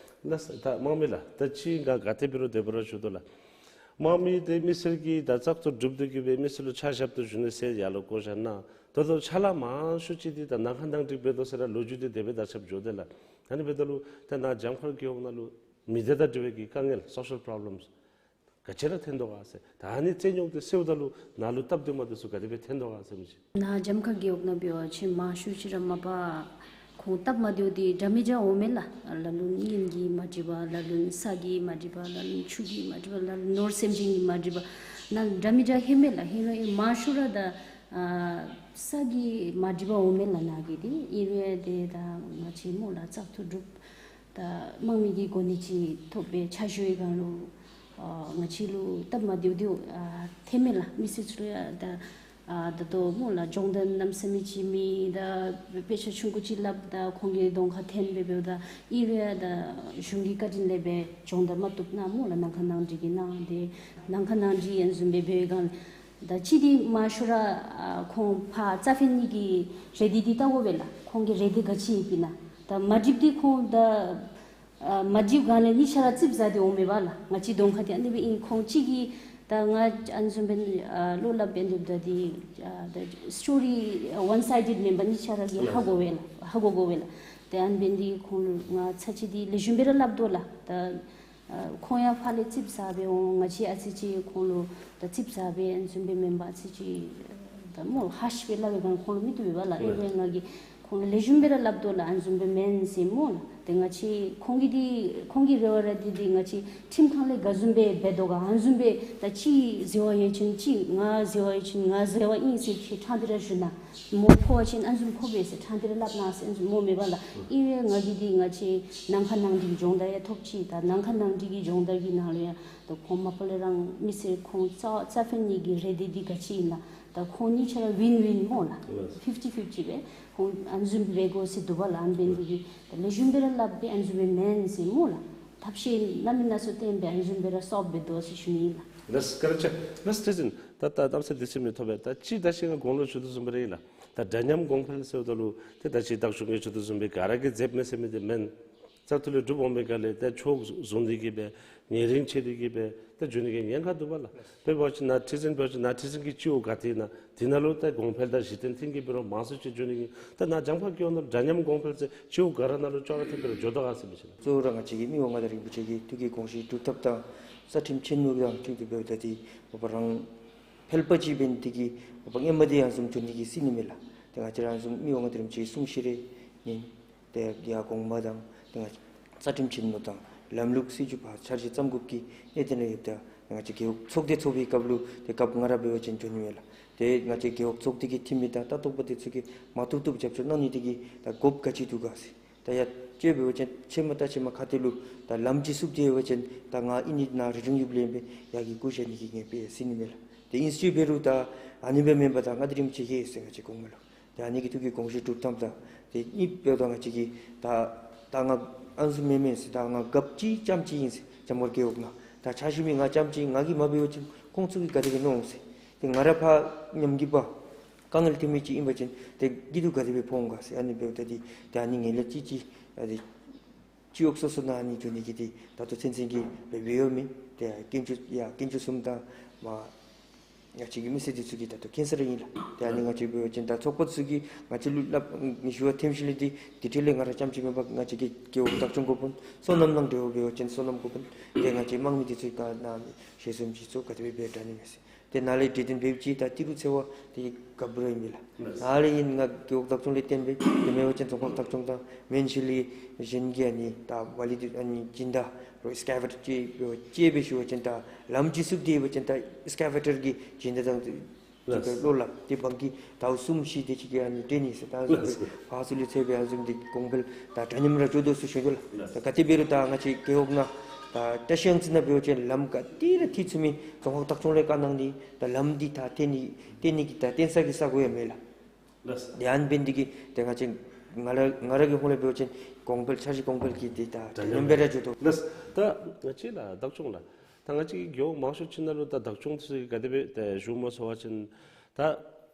ལགས་སོ་ད་དམངས་མི་ལགས། ད་ཅི་ང་ག་ཏེ་འབད་རུང་དེ་འབད་རུང་ཞུ་དོ་ལགས། དམངས་མི་དེ་མི་སེར་གྱིས་ད་བཙག་འཐུ་གྲུབ་སྟེ་གི་སྦེ་མི་སེར་ལུ་ཆ་བཞག་སྟེ་ཞུ་ནི་ཟེར་ཡར་ལུ་བཀོད་བཞག་ནུག། ད་ལྟོ་ཕྱག་ལཱ་མང་ཤོས་ཅིག་འདི་ད་ནང་ཁ་ནང་འགྲིག་འབད་དོ་ཟེར་ར་ལོ་རྒྱུས་འདི་དེ་སྦེ་དར་ཁྱབ་འགྱོ་དེས་ལགས། ཨ་ནི་འབདཝ་ད་ལུ་ད་ནཱ་འཇམ་མཁར་རྒེད་འོག་ནང་ལུ་མི་སྡེ་དང་འབྲེལ་བའི་གི་དཀའ་ངལ་སོ་ཤལ་པོ་རོབ་ལེམས་ག་ཅི་ར་ཐོན་དོ་ག་ཟེར། ད་ཨ་ནི་རྩོད་རྙོགས་དེ་སེལཝ་ད་ལུ་ནཱ་ལུ་སྟབས་བདེ་མ་བདེ་ཚུ་ག་དེ་སྦེ་ཐོན་དོ་ག་ཟེར་མི་ཅིག། ནཱ་འཇམ་མཁར་རྒེད་འོག་ནང་འབད་བ་ཅིན་མང་ཤོས་ཅིག་ར་མ་པ་ཁོང་སྟབས་མ་བདེཝ་འདི་འདྲ་མི་འདྲ་འོང་མས་ལགས། ལ་ལུ་གཉེན་གྱིས་མ་འགྲིག་པ། ལ་ལུ་ས་གིས་མ་འགྲིག་པ། ལ་ལུ་ཆུ་གིས་མ་འགྲིག་པ། ལ་ལུ་ནོར་སེམས་ཅན་གྱིས་མ་འགྲིག་པ། ནཱ་འདྲ་མི་འདྲ་ཧེ་མས་ལགས། ཧེ་མ་མང་ཤོས་ར་ད་ཨ་ས་གིས་མ་འགྲིག་པ་འོང་མས་ལགས། ནཱ་གི་འདི་ཨིན་རུང་ཡང་དེ་ད་ང་བཅས་སྨོ་ལགས་བཙག་འཐུ་གྲུབ་ད་དམངས་མི་གི་གོ་གནས་ཅིག་ཐོབ་སྦེ་ཕྱག་ཞུ་བའི་སྒང་ལུ་ཨ་ང་བཅས་ལུ་སྟབས་མ་བདེཝ་འདི་ཨ་ཐོན་མས་ལགས། མི་སེར་ཚུ་ལུ་ཡང་ད་ཨ་ད་ལྟོ་སྨོ་ལགས་སྦྱོང་བརྡར་གནམ་མེད་ས་མེད་ཅིག་མེད། ད་དཔེ་ཆ་ཆུང་ཀུ་ཅིག་སླབ་ད་ཁོང་གི་གདོང་ཁར་ཐོན་སྦེ་འབདཝ་ད་ཨིན་རུང་ཡང་ད་གཞུང་གི་བཀའ་དྲིན་ལས་སྦེ་སྦྱོང་བརྡར་མ་བཏུབ་ནུག་སྨོ་ལགས། ནང་ཁ་ནང་འགྲིག་གི་ནང་དེ་ནང་ཁ་ནང་འགྲིག་ཨ་ནི་བཟུམ་སྦེ་འབད་བའི་སྒང་ད་ཅི་འདི་མང་ཤོས་ར་ཨ་ཁོང་ཕར་རྩ་ཕན་གཉིས་ཀྱི་རེ་འདུན་འདི་བལྟ་དགོ་པས་ལགས། ཁོང་གི་རེ་འདུན་ག་ཅི་ཨིན་པས་ན། ད་མ་འགྲིགཔ་འདི་ཁོང་ད་ཨ་མ་འགྲིགཔ་སྒང་ལས་གཉིས་ཆ་ར་ཙིགཔ་ཟ་སྟེ་འོང་མས་པ་ལགས། ང་བཅས་གདོང་ཁ་འདི་ཨ་ནི་སྦེ་ཨིན། ཁོང་གཅིག་གིས་ད་ང་ཨ་ནི་བཟུམ་སྦེ་ཨ་བློ་སླབ་སྦེ་འདུག། ད་འདི་ཨ་ད་སི་ཊོ་རི་ཝན་སའི་ཌེཌ་མེན་པར་གཉིས་ཆ་ར་གིས་ཧ་གོ་བས་ལགས། ཧ་གོ་དགོ་པས་ལགས། ཏེ་ཨ་ནི་འབད་ནི་འདི་ཁོང་ལུ་ང་ཚར་གཅིག་འདི་ལེགས་ཤོམ་སྦེ་ར་སླབ་དོ་ལགས། ད་ཨ་ཁོང་ཡང་ཕར་ལས་ཙིགཔ་ཟ་སྦེ་འོང་། ང་བཅས་ཨ་ཙི་ཅིག་ཁོང་ལུ་ད་ཙིགཔ་ཟ་སྦེ་ཨ་ནི་བཟུམ་སྦེ་མེན་པར་ཨ་ཙི་ཅིག་ད་སྨོ་ཧརཤ་སྦེ་སླབ་པའི་སྒང་ཁོང་ལུ་མི་བཏུབ་པས་པ་ལགས། ཨིན་རུང་ང་གིས་ཁོང་ལུ་ལེགས་ཤོམ་སྦེ་ར་སླབ་དོ་ལགས། ཨ་ནི་བཟུམ་སྦེ་མེན་ཟེར་སྨོ་ལགས། ཏེ་ང་བཅས་ཁོང་གི་འདི་ཁོང་གི་རེ་བ་ར་འདི་འདི་ང་བཅས་ཁྲིམས་ཁང་ལས་ག་བཟུམ་སྦེ་འབད་དོ་ག་ཨ་ནི་བཟུམ་སྦེ་ད་ཅིག་འཛོལ་བ་ཡོད་ཅིན་ཅིག་ང་འཛོལ་བ་ཡོད་ཅིན་ང་འཛོལ་བ་ཨིན་ཟེར་ཁྱེད་ཕྲང་སྟེ་ར་ཞུ་ན། མོ་ཕོག་པ་ཅིན་ཨ་ནི་བཟུམ་ཕོག་པས་ཟེར་ཕྲང་སྟེ་ར་སླབ་གནང་ཟེར་ཨ་ནི་བཟུམ་སྨོ་མས་པ་ལགས། ཨིན་རུང་ང་གིས་འདི་ང་བཅས་ནང་ཁ་ནང་འགྲིག་སྦྱོང་བརྡར་ཡང་ཐོབ་ཅི། ད་ནང་ཁ་ནང་འགྲིག་གི་སྦྱོང་བརྡར་གྱི་ནང་ལུ་ཡང་ད་ཁོང་མ་པ་ལས་རང་མི་སེར་ཁོང་རྩ་རྩ་ཕན་གཉིས་ཀྱི་རེ་འདུན་འདི་ག་ཅི་ཨིན་ན། ད་ཁོང་གཉིས་ཆ་ར་ཝིན་ཝིན་སྨོ་ལགས། ཕིཕ་ཊི་ཕིཕ་ཊི་སྦེ་ཁོང་ཨ་ནི་བཟུམ་སྦེ་འབད་དགོ་ཟེར་འདུག་པ་ལགས། ཨ་ནི་འབད་ནི་འདི་གིས་ད་ལེགས་ཤོམ་སྦེ་ར་སླབ་སྦེ་ཨ་ནི་བཟུམ་སྦེ་མེན་ཟེར་སྨོ་ལགས། ཐབས་ཤེས་གནམ་མེད་ས་མེད་བཏོན་སྦེ་ཨ་ནི་བཟུམ་སྦེ་ར་སོབ་སྦེ་འདུག་ཟེར་ཞུ་ནི་ཨིན་ལགས། ལགས་བཀའ་དྲིན་ཆེ། ལགས་ཁྲི་འཛིན། ད་ད་གནམ་མེད་ས་མེད་བདེ་སྐྱིད་མི་ཐོབ་པས། ད་ཅི་ད་ཅི་ང་གོང་ལུ་ཞུ་དོ་བཟུམ་སྦེ་ར་ཨིན་ལགས། ད་འདྲ་མཉམ་གོང་འཕེལ་ཟེརཝ་ད་ལུ་ཏེ་ད་ཅི་བདག་སྐྱོང་གིས་ཞུ་དོ་བཟུམ་སྦེ་ག་ར་གིས་མཛདཔ་མས་ཟེར་མི་འདི་མེན། བཙག་འཐུ་ལས་གྲུབ་འོང་པའི་སྒང་ལས་ཏེ་ཕྱོགས་བཟུང་སྟེ་གི་སྦེ་ཉེ་རིང་ཕྱེ་སྟེ་གི་སྦེ་ཏེ་འགྱོ་ནི་གི་ཉེན་ཁ་འདུག་པ་ལགས། དཔེ་འབད་བ་ཅིན་ནཱ་ཁྲི་འཛིན་འབད་བ་ཅིན་ནཱ་ཁྲི་འཛིན་གྱི་སྤྱི་འོག་ག་ཏེ་ཨིན་ན་དེ་ནང་ལུ་ཏེ་གོང་འཕེལ་དང་གཞི་རྟེན་མཐུན་གྱི་འབད་རུང་མང་སུ་ཅིག་འགྱོ་ནི་གི། ད་ནཱ་འཇམ་མཁར་རྒེད་འོག་ནང་འདྲ་མཉམ་གོང་འཕེལ་ཟེར་སྤྱི་འོག་ག་ར་ནང་ལུ་ཅོག་ར་འཐདཔ་སྦེ་ར་འགྱོ་དོ་ག་ཟེར་མི་ཅིག་ལགས། གཙོ་བོ་ར་ང་བཅས་ཀྱི་མི་དབང་མངའ་བདག་རིན་པོ་ཆེ་གི་ཐུགས་ཀྱི་དགོངས་གཞི་སྒྲུབ་ཐབས་དང་རྩ་ཁྲིམས་ཆེན་མོ་དང་མཐུན་ཏེ་འབདཝ་ད་འདི་མ་པ་རང་ཕལ་པ་ཅིག་འབད་ནི་འདི་གིས་མ་པ་ཨེ་མ་འདི་ཡང་བཟུང་འགྱོ་ནི་གི་སྲིད་ནི་མས་ལགས། ཏེ་ང་བཅས་ར་ཡང་བཟུང་མི་དབང་མངའ་བདག་རིན་པོ་ཆེའི་གསུང་བཤད་རེ་ཉན། ཏེ་ཡར་གོང་མ་དང་ཏེ་ང་རྩ་ཁྲིམས་ཆེན་མོ་དང་ལམ་ལུགས་སྲིད་བྱུས་ཕར་འཆར་གཞི་བརྩམ་དགོཔ་གི་གནད་དོན་རེ་ཡོདཔ་ད་ང་བཅས་རྒེད་འོག་ཚོགས་སྡེ་ཚོགས་པའི་སྐབས་ལུ་ཏེ་སྐབས་ང་ར་འབད་བ་ཅིན་འགྱོ་ནི་མས་ལགས། ཏེ་ང་བཅས་རྒེད་འོག་ཚོགས་སྡེ་གི་འཐུས་མི་དང་ལྟ་རྟོག་པ་འདི་ཚུ་གིས་མ་བཏུབ་བཏུབ་རྒྱབ་སྐྱོར་གནང་ནི་འདི་གིས་ད་དགོཔ་ག་ཅི་འདུག་ག་ཟེར། ད་ཡར་ཅིག་འབད་བ་ཅིན་ཕྱེ་མ་ད་ཕྱེ་མ་ཁ་ཐུག་ལུ་ད་ལམ་ཅིག་བསུབ་སྟེ་འབད་བ་ཅིན་ད་ང་ཨ་ནི་ནང་རི་ཀྲུང་ཡུབ་ལེན་སྦེ་ཡར་གི་བཀོད་བཞག་ནི་གི་ངེས་པ་ཡང་སྲིད་ནི་མས་ལགས། ཏེ་ཨིན་ཅིག་འབད་རུང་ད་ཨ་ནི་སྦེ་མེན་པར་ད་མངའ་བདག་རིན་པོ་ཆེ་གིས་ཟེར་ང་བཅས་གོང་མ་ལུ་ཏེ་ཨ་ནི་གི་ཐུགས་ཀྱི་དགོངས་གཞི་སྒྲུབ་ཐངས་དང་ཏེ་གཉིས་པ་ད་ང་བཅས་ཀྱིས་ད་ད་ང་ཨ་ནི་བཟུམ་མེན་མས་ཟེར། ད་ང་རྒཔོ་ཅིག་རྐྱངམ་ཅིག་ཨིན་ཟེར། འཇམ་མཁར་རྒེད་འོག་ནང་ད་ཕྱག་ཞུ་མི་ང་རྐྱངམ་ཅིག་ཨིན། ང་གིས་མ་འབད་བ་ཅིན་ཁོང་ཚུ་གིས་ག་དེ་སྦེ་མནོ་འོང་ཟེར། ཏེ་ང་ར་ཕར་ཉམས་རྒུད་པ་དཀའ་ངལ་ཐོན་མི་ཅིག་ཨིན་པ་ཅིན་ཏེ་སྐྱིད་སྡུག་ག་དེ་སྦེ་ཕོག་འོང་ག་ཟེར། ཨ་ནི་འབདཝ་ད་འདི་ཏེ་ཨ་ནི་ངན་ལྷད་ཅིག་ཅིག་ཨ་ཏེ་སྤྱི་འོག་སོ་སོ་ནང་ཨ་ནི་འགྱོ་ནི་གི་འདི་ད་ལྟོ་ཚུན་ཚོད་ཀྱི་འབད་འབདཝ་མེད། ཏེ་དཀོན་མཆོག་ཡ་དཀོན་མཆོག་གསུམ་དང་མ་ང་བཅས་ཀྱི་མི་སེར་འདི་ཚུ་གི་ད་ལྟོ་མཁྱེན་གསལ་ར་ཨིན་ལགས། ཏེ་ཨ་ནི་ང་བཅས་འབད་བ་ཅིན་ད་ཚོགས་པ་ཚུ་གིས་ང་བཅས་ལུ་སླབ་ཞུ་བ་ཐེམ་ཤི་ལི་འདི་དེ་འཕྲོ་ལས་ང་ར་རྐྱངམ་ཅིག་མེན་པར་ང་བཅས་ཀྱི་རྒེད་འོག་བདག་སྐྱོང་འགོ་དཔོན་སོ་ནམ་ནང་འབྲེལ་བ་འབད་བ་ཅིན་སོ་ནམ་འགོ་དཔོན་ཏེ་ང་བཅས་དམངས་མི་འདི་ཚུ་ག་ནཱ་ཞལ་འཛོམས་ཅིག་ཚོགས་ག་དེ་སྦེ་འབད་དྲག་ནི་མས་ཟེར། ཏེ་ནཱ་ལས་གྲོས་བསྟུན་འབད་ཅི། ད་ཏི་རུ་ཚེ་བ་ཏེ་ག་འབད་རུང་ཨིན་མས་ལགས། ལགས། ནཱ་ལས་ཨིན་ང་རྒེད་འོག་བདག་སྐྱོང་ལས་བརྟེན་སྦེ་ཏེ་མེན་པ་ཅིན་རྫོང་ཁག་བདག་སྐྱོང་དང་མེན་ཤེལ་ལི་གཞན་གྱི་ཨ་ནི་ད་ཝ་ལི་དུ་ཨ་ནི་སྦྱིན་བདག་རོགས་སི་ཀེ་བེ་ཊར་ཅིག་འབད་བ་ཅིན་འབད་ཞུ་བ་ཅིན་ད་ལམ་ཅིག་བཙུགས་ཏེ་འབད་བ་ཅིན་ད་སི་ཀེ་བེ་ཊར་གྱི་སྦྱིན་བདག་དང་ལགས། ལོ་ལ་ཏེ་བང་གི་ཟླཝ་གསུམ་བཞི་དེ་ཅིག་གི་ཨ་ནི་སྤྲོད་ནི་ཟེར་ད་ལགས། ཕར་ཚུར་ལུ་ཚེ་སྦེ་ཨ་ནི་བཟུམ་འདི་གོང་འཕེལ་ད་འདྲ་མཉམ་ར་འགྱོ་དོ་ཟེར་ཞུ་དོ་ལགས། ལགས། ད་ག་དེ་འབད་རུང་ད་ང་བཅས་རྒེད་འོག་ནང་ད་བཀྲིས་གཡང་རྩེ་ནང་འབད་བ་ཅིན་ལམ་ག་ཏེ་ར་མཐིལ་ཚུད་མི་རྫོང་ཁག་བདག་སྐྱོང་ལས་བཀའ་གནང་ནི་ད་ལམ་འདི་ད་བརྟེན་ནི་བརྟེན་ནི་གི་ད་བརྟེན་ས་གི་ས་གོ་ཡང་མེད་ལགས། ལགས། ཏེ་ཨ་ནི་འབད་ནི་འདི་གིས་ཏེ་ང་བཅས་ང་ར་ང་ར་གི་ཧོང་ལས་འབད་བ་ཅིན་གོང་འཕེལ་འཆར་གཞི་གོང་འཕེལ་གྱི་འདི་ད་འདྲ་མཉམ་སྦེ་ར་འགྱོ་དོ། ལགས། ད་ང་བཅས་ལགས་བདག་སྐྱོང་ལགས། ད་ང་བཅས་ཀྱི་རྒེད་འོག་མང་ཤོས་ཅིག་ནང་ལུ་ད་བདག་སྐྱོང་ཚུ་ག་དེ་སྦེ་ཏེ་ཞུ་མས་ཟེར་བ་ཅིན་ད་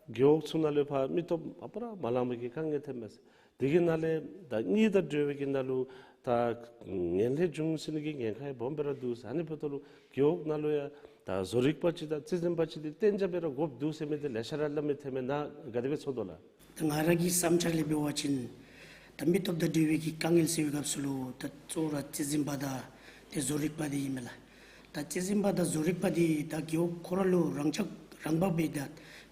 རྒེད་འོག་ཚུ་ནང་ལུ་ཕར་མི་སྟོབས་མ་པ་ར་མ་ལང་པའི་གི་དཀའ་ངལ་ཐོནམ་མས་ཟེར། དེ་གི་ནང་ལས་ད་གཉིད་དང་འབྲེལ་བའི་གི་ནང་ལུ་ད་ངན་ལྷད་འབྱུང་སྲིད་ནི་གི་ཉེན་ཁ་ཡང་སྦོམ་སྦེ་ར་འདུག་ཟེར། ཨ་ནི་འབདཝ་ད་ལུ་རྒེད་འོག་ནང་ལུ་ཡང་ད་བཟོ་རིག་པ་ཅིག་དང་རྩིས་འཛིན་པ་ཅིག་འདི་གཏན་འཇགས་སྦེ་ར་དགོཔ་འདུག་ཟེར་མི་འདི་ལེ་ཤ་ར་སླབ་མི་ཐོནམ་མས། ནཱ་ག་དེ་སྦེ་ཚོར་དོ་ལགས། ད་ང་ར་གི་བསམ་འཆར་ལས་འབད་བ་ཅིན་ད་མི་སྟོབས་དང་འབྲེལ་བའི་གི་དཀའ་ངལ་སེལ་བའི་སྐབས་སུ་ལུ་ད་གཙོ་བོ་ར་རྩིས་འཛིན་པ་དང་ཏེ་བཟོ་རིག་པ་འདི་ཨིན་མས་ལགས། ད་རྩིས་འཛིན་པ་དང་བཟོ་རིག་པ་འདི་ད་རྒེད་འོག་ཁོ་ར་ལུ་རང་འཇགས་རང་འབག་འབད་ད་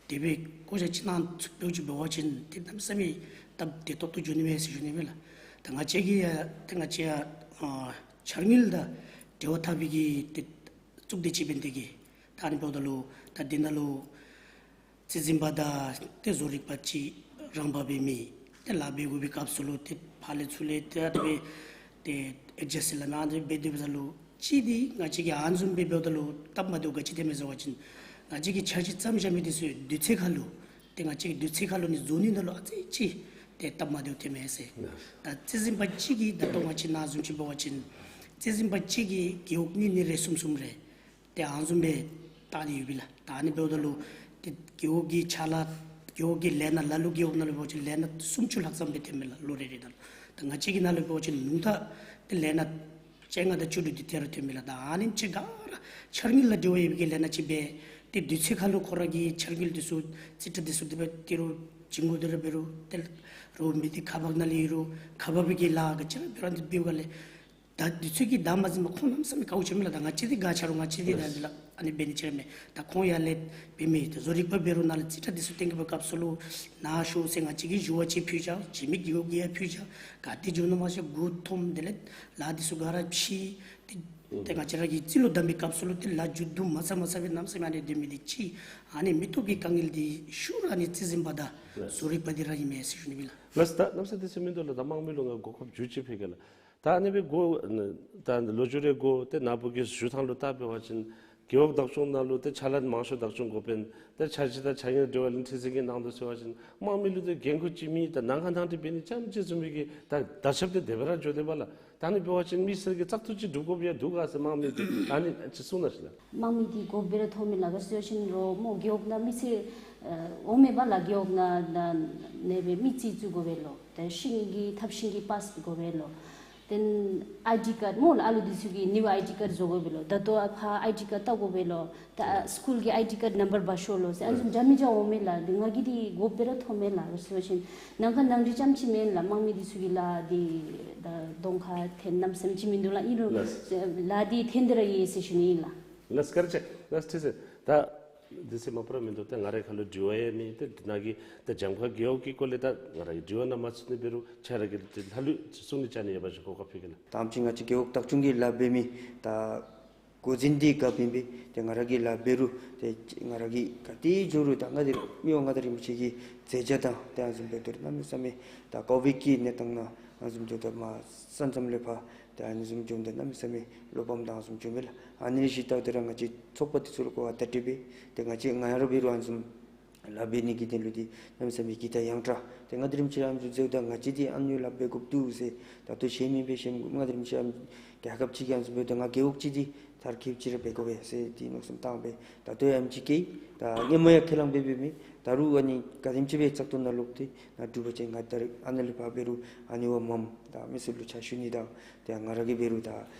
དེ་སྦེ་བསྐོ་བཞག་ཅིག་གནང་ཚུགས་པ་ཅིག་འབད་བ་ཅིན་ཏེ་གནམ་མེད་ས་མེད་སྟབས་བདེ་ཏོག་ཏོ་འགྱོ་ནི་མས་ཟེར་ཞུ་ནི་མས་ལགས། ད་ང་བཅས་ཀྱིས་ཡང་ཏེ་ང་བཅས་ཡང་ཨ་འཆར་དངུལ་དང་འབྲེལ་བ་འཐབ་པའི་གི་ཏེ་གཙུག་སྡེ་ཅིག་འབད་ནི་དེ་གིས་ད་ཨ་ནི་འབདཝ་ད་ལུ་ད་འདི་ནང་ལུ་རྩིས་འཛིན་པ་དང་ཏེ་བཟོ་རིག་པ་ཅིག་རང་འབག་འབད་མི་ཏེ་ལཱ་འབད་དགོ་པའི་སྐབས་སུ་ལུ་ཏེ་ཕར་ལས་ཚུར་ལས་ཏེ་ཨ་དེ་སྦེ་ཏེ་ཨེ་ཇེསཊ་ཟེར་སླབ་མི་ཨ་དེ་སྦེ་འབད་དེ་འབདཝ་ད་ལུ་ཅིག་འདི་ང་བཅས་ཀྱིས་ཨ་ནི་བཟུམ་སྦེ་འབདཝ་ད་ལུ་སྟབས་མ་བདེཝ་ག་ཅི་ཐོནམ་མས་ཟེར་བ་ཅིན་ང་བཅས་ཀྱིས་འཆར་གཞི་བརྩམས་བཞག་མི་འདི་ཚུ་དུས་ཚོད་ཁར་ལུ་ཏེ་ང་བཅས་ཀྱིས་དུས་ཚོད་ཁར་ལུ་ནི་བཟོ་ནི་ནང་ལུ་ཨ་ཙི་ཅིག་ཏེ་སྟབས་མ་བདེཝ་ཐོནམ་མས་ཟེར། ད་རྩིས་འཛིན་པ་གཅིག་གིས་ད་ལྟོ་ང་བཅས་ནཱ་བཟུམ་ཅིག་འབད་བ་ཅིན་རྩིས་འཛིན་པ་གཅིག་གིས་རྒེད་འོག་གཉིས་གཉིས་རེ་གསུམ་གསུམ་རེ་ཏེ་ཨ་ནི་བཟུམ་སྦེ་བལྟ་སྟེ་ཡོད་པས་ལགས། ད་ཨ་ནི་འབདཝ་ད་ལུ་ཏེ་རྒེད་འོག་གི་ཕྱག་ལཱ་རྒེད་འོག་གི་ལས་སྣ་ལ་ལུ་རྒེད་འོག་ནང་ལུ་འབད་བ་ཅིན་ལས་སྣ་སུམ་ཅུ་ལྷག་ཙམ་སྦེ་ཐོནམ་མས་ལགས་ལོ་རེ་རེ་ནང་ལུ། ད་ང་བཅས་ཀྱི་ནང་ལུ་འབད་བ་ཅིན་ཉུང་མཐའ་ཏེ་ལས་སྣ་བཅོ་ལྔ་དང་བཅུ་དྲུག་འདི་ཏེ་ར་ཐོནམ་མས་ལགས། ད་ཨ་ནེམ་ཅིག་ག་ར་འཆར་དངུལ་ལ་འབྲེལ་བ་ཡོད་པའི་གི་ལས་སྣ་ཅིག་འབད་ཏེ་དུས་ཚོད་ཁར་ལུ་ཁོ་ར་གི་འཆར་དངུལ་འདི་ཚུ་རྩིས་ཁྲ་འདི་ཚུ་དེ་སྦེ་ཏི་རུ་བྱིན་དགོ་དེ་ར་འབད་རུང་ཏེ་རོགས་མི་འདི་ཁ་འབག་ནང་ལས་ཨིན་རུང་ཁ་འབག་པའི་གི་ལཱ་ག་ཅི་ར་འབད་རུང་འདི་འབདཝ་ལས་ད་དུས་ཚོད་ཀྱིས་བདའ་མ་ཟུན་པར་ཁོང་གནམ་མེད་ས་མེད་དཀའཝ་སྤྱད་མས་ལགས། ད་ང་བཅས་འདི་ག་ཆ་རུང་ང་བཅས་འདི་ད་འདི་ལགས་ཨ་ནི་འབད་ནི་ཅིག་ར་མས། ད་ཁོང་ཡར་ལས་འབད་མི་ད་བཟོ་རིག་པ་འབད་རུང་ནཱ་ལས་རྩིས་ཁྲ་འདི་ཚུ་བཏོན་གྱི་སྦེ་སྐབས་སུ་ལུ་ནཱ་ཤོག་ཟེར་ང་བཅས་ཀྱིས་ཞུ་བ་ཅིག་ཕུལ་བཞག། གཞན་མི་རྒེད་འོག་གིས་ཡང་ཕུལ་བཞག། ག་ཏེ་འགྱོ་ནུག་མ་ཤེས། མགུ་འཐོམ། དེ་ལས་ལཱ་འདི་ཚུ་ག་ར་ཕྱིས། ཏེ་ཏེ་ང་བཅས་ར་གིས་རྩིས་ལུ་བདའ་མི་སྐབས་སུ་ལུ་ཏེ་ལཱ་མཇུག་བསྡུ་མ་ཚར་མ་ཚར་སྦེ་གནམ་མེད་ས་མེད་ཨ་ནི་སྡོད་མི་འདི་ཅིག་ཨ་ནི་མི་སྟོབས་ཀྱི་དཀའ་ངལ་འདི་ཤུལ་ར་ཨ་ནི་རྩིས་འཛིན་པ་དང་བཟོ་རིག་པ་འདི་ར་ཨིན་མས་ཟེར་ཞུ་ནི་ཨིན་ལགས། ལགས། ད་གནམ་མེད་ས་མེད་དེ་ཚུ་མིན་འདུག་ལགས། ད་དམངས་མི་ལུ་ང་གོ་སྐབས་མཇུག་ཅིག་ཕུལ་གེ་ལགས། ད་ཨ་ནི་སྦེ་འགོ་ད་ལོ་མཇུག་རེ་འགོ་ཏེ་ནཱ་བུ་གིས་ཞུ་ཐངས་ལུ་བལྟ་འབད་བ་ཅིན་རྒེད་འོག་བདག་སྐྱོང་ནང་ལུ་ཏེ་ཕྱག་ལཱ་མང་ཤོས་བདག་སྐྱོང་འགོ་དཔོན་ཏེ་འཆར་གཞི་དང་འཆར་དངུལ་འབྲེལ་བ་ལུ་ཁྲི་འཛིན་གྱིས་གནང་དོ་ཟེར་བ་ཅིན་དམངས་མི་ལུ་ཏེ་འགན་ཁུར་ཅིག་མེད། ད་ནང་ཁ་ནང་འཁྲིད་འབད་ནི་རྐྱངམ་ཅིག་བཟུམ་མའི་གི་ད་བརྡ་ཁྱབ་འདི་དེ་སྦེ་ར་འགྱོ་དེས་པ་ལགས། ད་ཨ་ནི་འབད་བ་ཅིན་མི་སེར་གྱིས་བཙག་འཐུ་ཅིག་གྲུབ་དགོཔ་ཡང་འདུག་ག་ཟེར་དམངས་མི་འདི་ད་ཨ་ནི་ཅིག་གསུང་གནང་ཤིག་ལགས། དམངས་མི་འདི་དགོཔ་སྦེ་ར་མཐོངམ་མས་ལགས། ག་ཅི་ཟེར་བ་ཅིན་རོགས་མོ་རྒེད་འོག་ནང་མི་སེར་ཨེ་འོང་མས་པ་ལགས། རྒེད་འོག་ནང་ནང་ནེ་སྦེ་མི་རྩིས་བཙུགས་དགོ་པས་ལོ། ད་ཤེས་ནི་གི་ཐབས་ཤེས་ཀྱི་པཱསི་དགོ་པས་ལོ། དེན་ཨའི་ཌི་ཀཱཌ་སྨོ་ལགས། ཨ་ལུ་འདི་ཚུ་གི་ནིའུ་ཨའི་ཌི་ཀཱཌ་བཟོ་དགོ་པས་ལོ། ད་ལྟོ་ཨ་ཕར་ཨའི་ཌི་ཀཱཌ་བལྟ་དགོ་པས་ལོ། ད་ཨ་སི་ཀུལ་གྱི་ཨའི་ཌི་ཀཱཌ་ནམ་བར་འབག་ཤོག་ལོ་ཟེར་ཨ་ནི་བཟུམ་འདྲ་མི་འདྲཝ་འོང་མས་ལགས། འདི་ང་གིས་འདི་དགོཔ་སྦེ་ར་མཐོངམ་མས་ལགས། ག་ཅི་ཟེར་བ་ཅིན་ནང་ཁ་ནང་འཁྲིད་རྐྱངམ་ཅིག་མེན་ལགས། དམངས་མི་འདི་ཚུ་གི་ལཱ་འདི་ད་གདོང་ཁར་ཐོན་གནམ་མེད་ས་མེད་ཅིག་མིན་འདུག་ལགས། ཨིན་རུང་ལགས། ལཱ་འདི་ཐོན་ཏེ་ར་ཡོད་ཟེར་ཞུ་ནི་ཨིན་ལགས། ལགས་སོ། བཀའ་དྲིན་ཆེ། ལགས་སོ། ཁྲི་འཛིན། ད་དུས་ཚོད་མ་པ་ར་མིན་འདུག། ད་ང་རའི་ཁ་ལུ་དྲི་བ་ཡང་མེད། ད་འདི་ནང་གི་ད་གྱངས་ཁ་རྒེད་འོག་གི་སྐོར་ལས་ད་ང་ར་གིས་དྲི་བ་ནང་མ་ཚུད་ནི་འབད་རུང་ཁྱེད་ར་གིས་ད་ལྷག་ལུས་གསུང་ནི་བཅའ་ནི་ཡོད་པ་ཅིན་གོ་སྐབས་ཕུལ་གེ་ལགས། ད་ཨེམ་ཅིག་ང་བཅས་རྒེད་འོག་བདག་སྐྱོང་གི་ལཱ་འབད་མི་ད་འགོ་འཛིན་འདི་རྒཔོ་ཨིན་པས། ཏེ་ང་ར་གིས་ལཱ་འབད་རུང་ཏེ་ང་ར་གིས་ག་ཏེ་འགྱོ་རུང་ད་མངའ་བདག་རིན་མི་དབང་མངའ་བདག་རིན་པོ་ཆེ་གི་མཛད་བྱ་དང་ཏེ་ཨ་ནི་བཟུམ་སྦེ་ཏེ་གནམ་མེད་ས་མེད་ད་ཀོ་བིཌ་ཀྱི་གནས་སྟངས་ནང་ཨ་ནི་བཟུམ་ཏེ་ད་མར་ས་མཚམས་ལས་ཕར་ཏེ་ཨ་ནི་བཟུམ་བྱུངམ་ད་གནམ་མེད་ས་མེད་བློ་ཕམ་དང་ཨ་ནི་བཟུམ་བྱུངམ་མས་ལགས། ཨ་ནི་ལས་ཞི་ད་ཏེ་ར་ང་བཅས་ཚོགས་པ་འདི་ཚུ་ལུ་གོ་བ་བརྡ་སྤྲོད་འབད་ཏེ་ང་བཅས་ང་ར་འབད་རུང་ཨ་ནི་བཟུམ་ལཱ་འབད་ནི་གི་དོན་ལུ་འདི་གནམ་མེད་ས་མེད་གི་ད་ཡང་དྲག། ཏེ་མངའ་བདག་རིན་པོ་ཆེ་ཨ་ནི་བཟུམ་མཛདཔ་ད་ང་བཅས་འདི་ཨ་ནི་ལཱ་འབད་དགོཔ་འདུག་ཟེར་ད་ལྟོ་ཤེས་མི་འབད་ཤེས་མི་མངའ་བདག་རིན་པོ་ཆེ་ཨ་ནི་རྒྱལ་ཁབ་ཅིག་གི་ཨ་ནི་བཟུམ་འབདཝ་ད་ང་རྒེད་འོག་ཅིག་འདི་མཐར་འཁྱོལ་ཅིག་ར་འབད་དགོ་པས་ཟེར་འདི་མནོ་བསམ་བཏང་སྦེ་ད་ལྟོ་ཡང་ཨེམ་ཅིག་གི་ད་སྔོན་མ་ཡང་ཁས་བླངས་འབད་འབདཝ་མས། ད་རུང་ཨ་ནི་ག་དེམ་ཅིག་སྦེ་བཙག་འཐུ་ནང་ལོག་སྟེ་ནཱ་གྲུབ་པ་ཅིན་ང་ད་རེས་ཨ་ནཱ་ལས་ཕར་འབད་རུང་ཨ་ནི་བ་མངམ་ད་མི་སེར་ལུ་ཕྱག་ཞུ་ནི་དང་ཏེ་ང་ར་གིས་འབད་རུང་ད་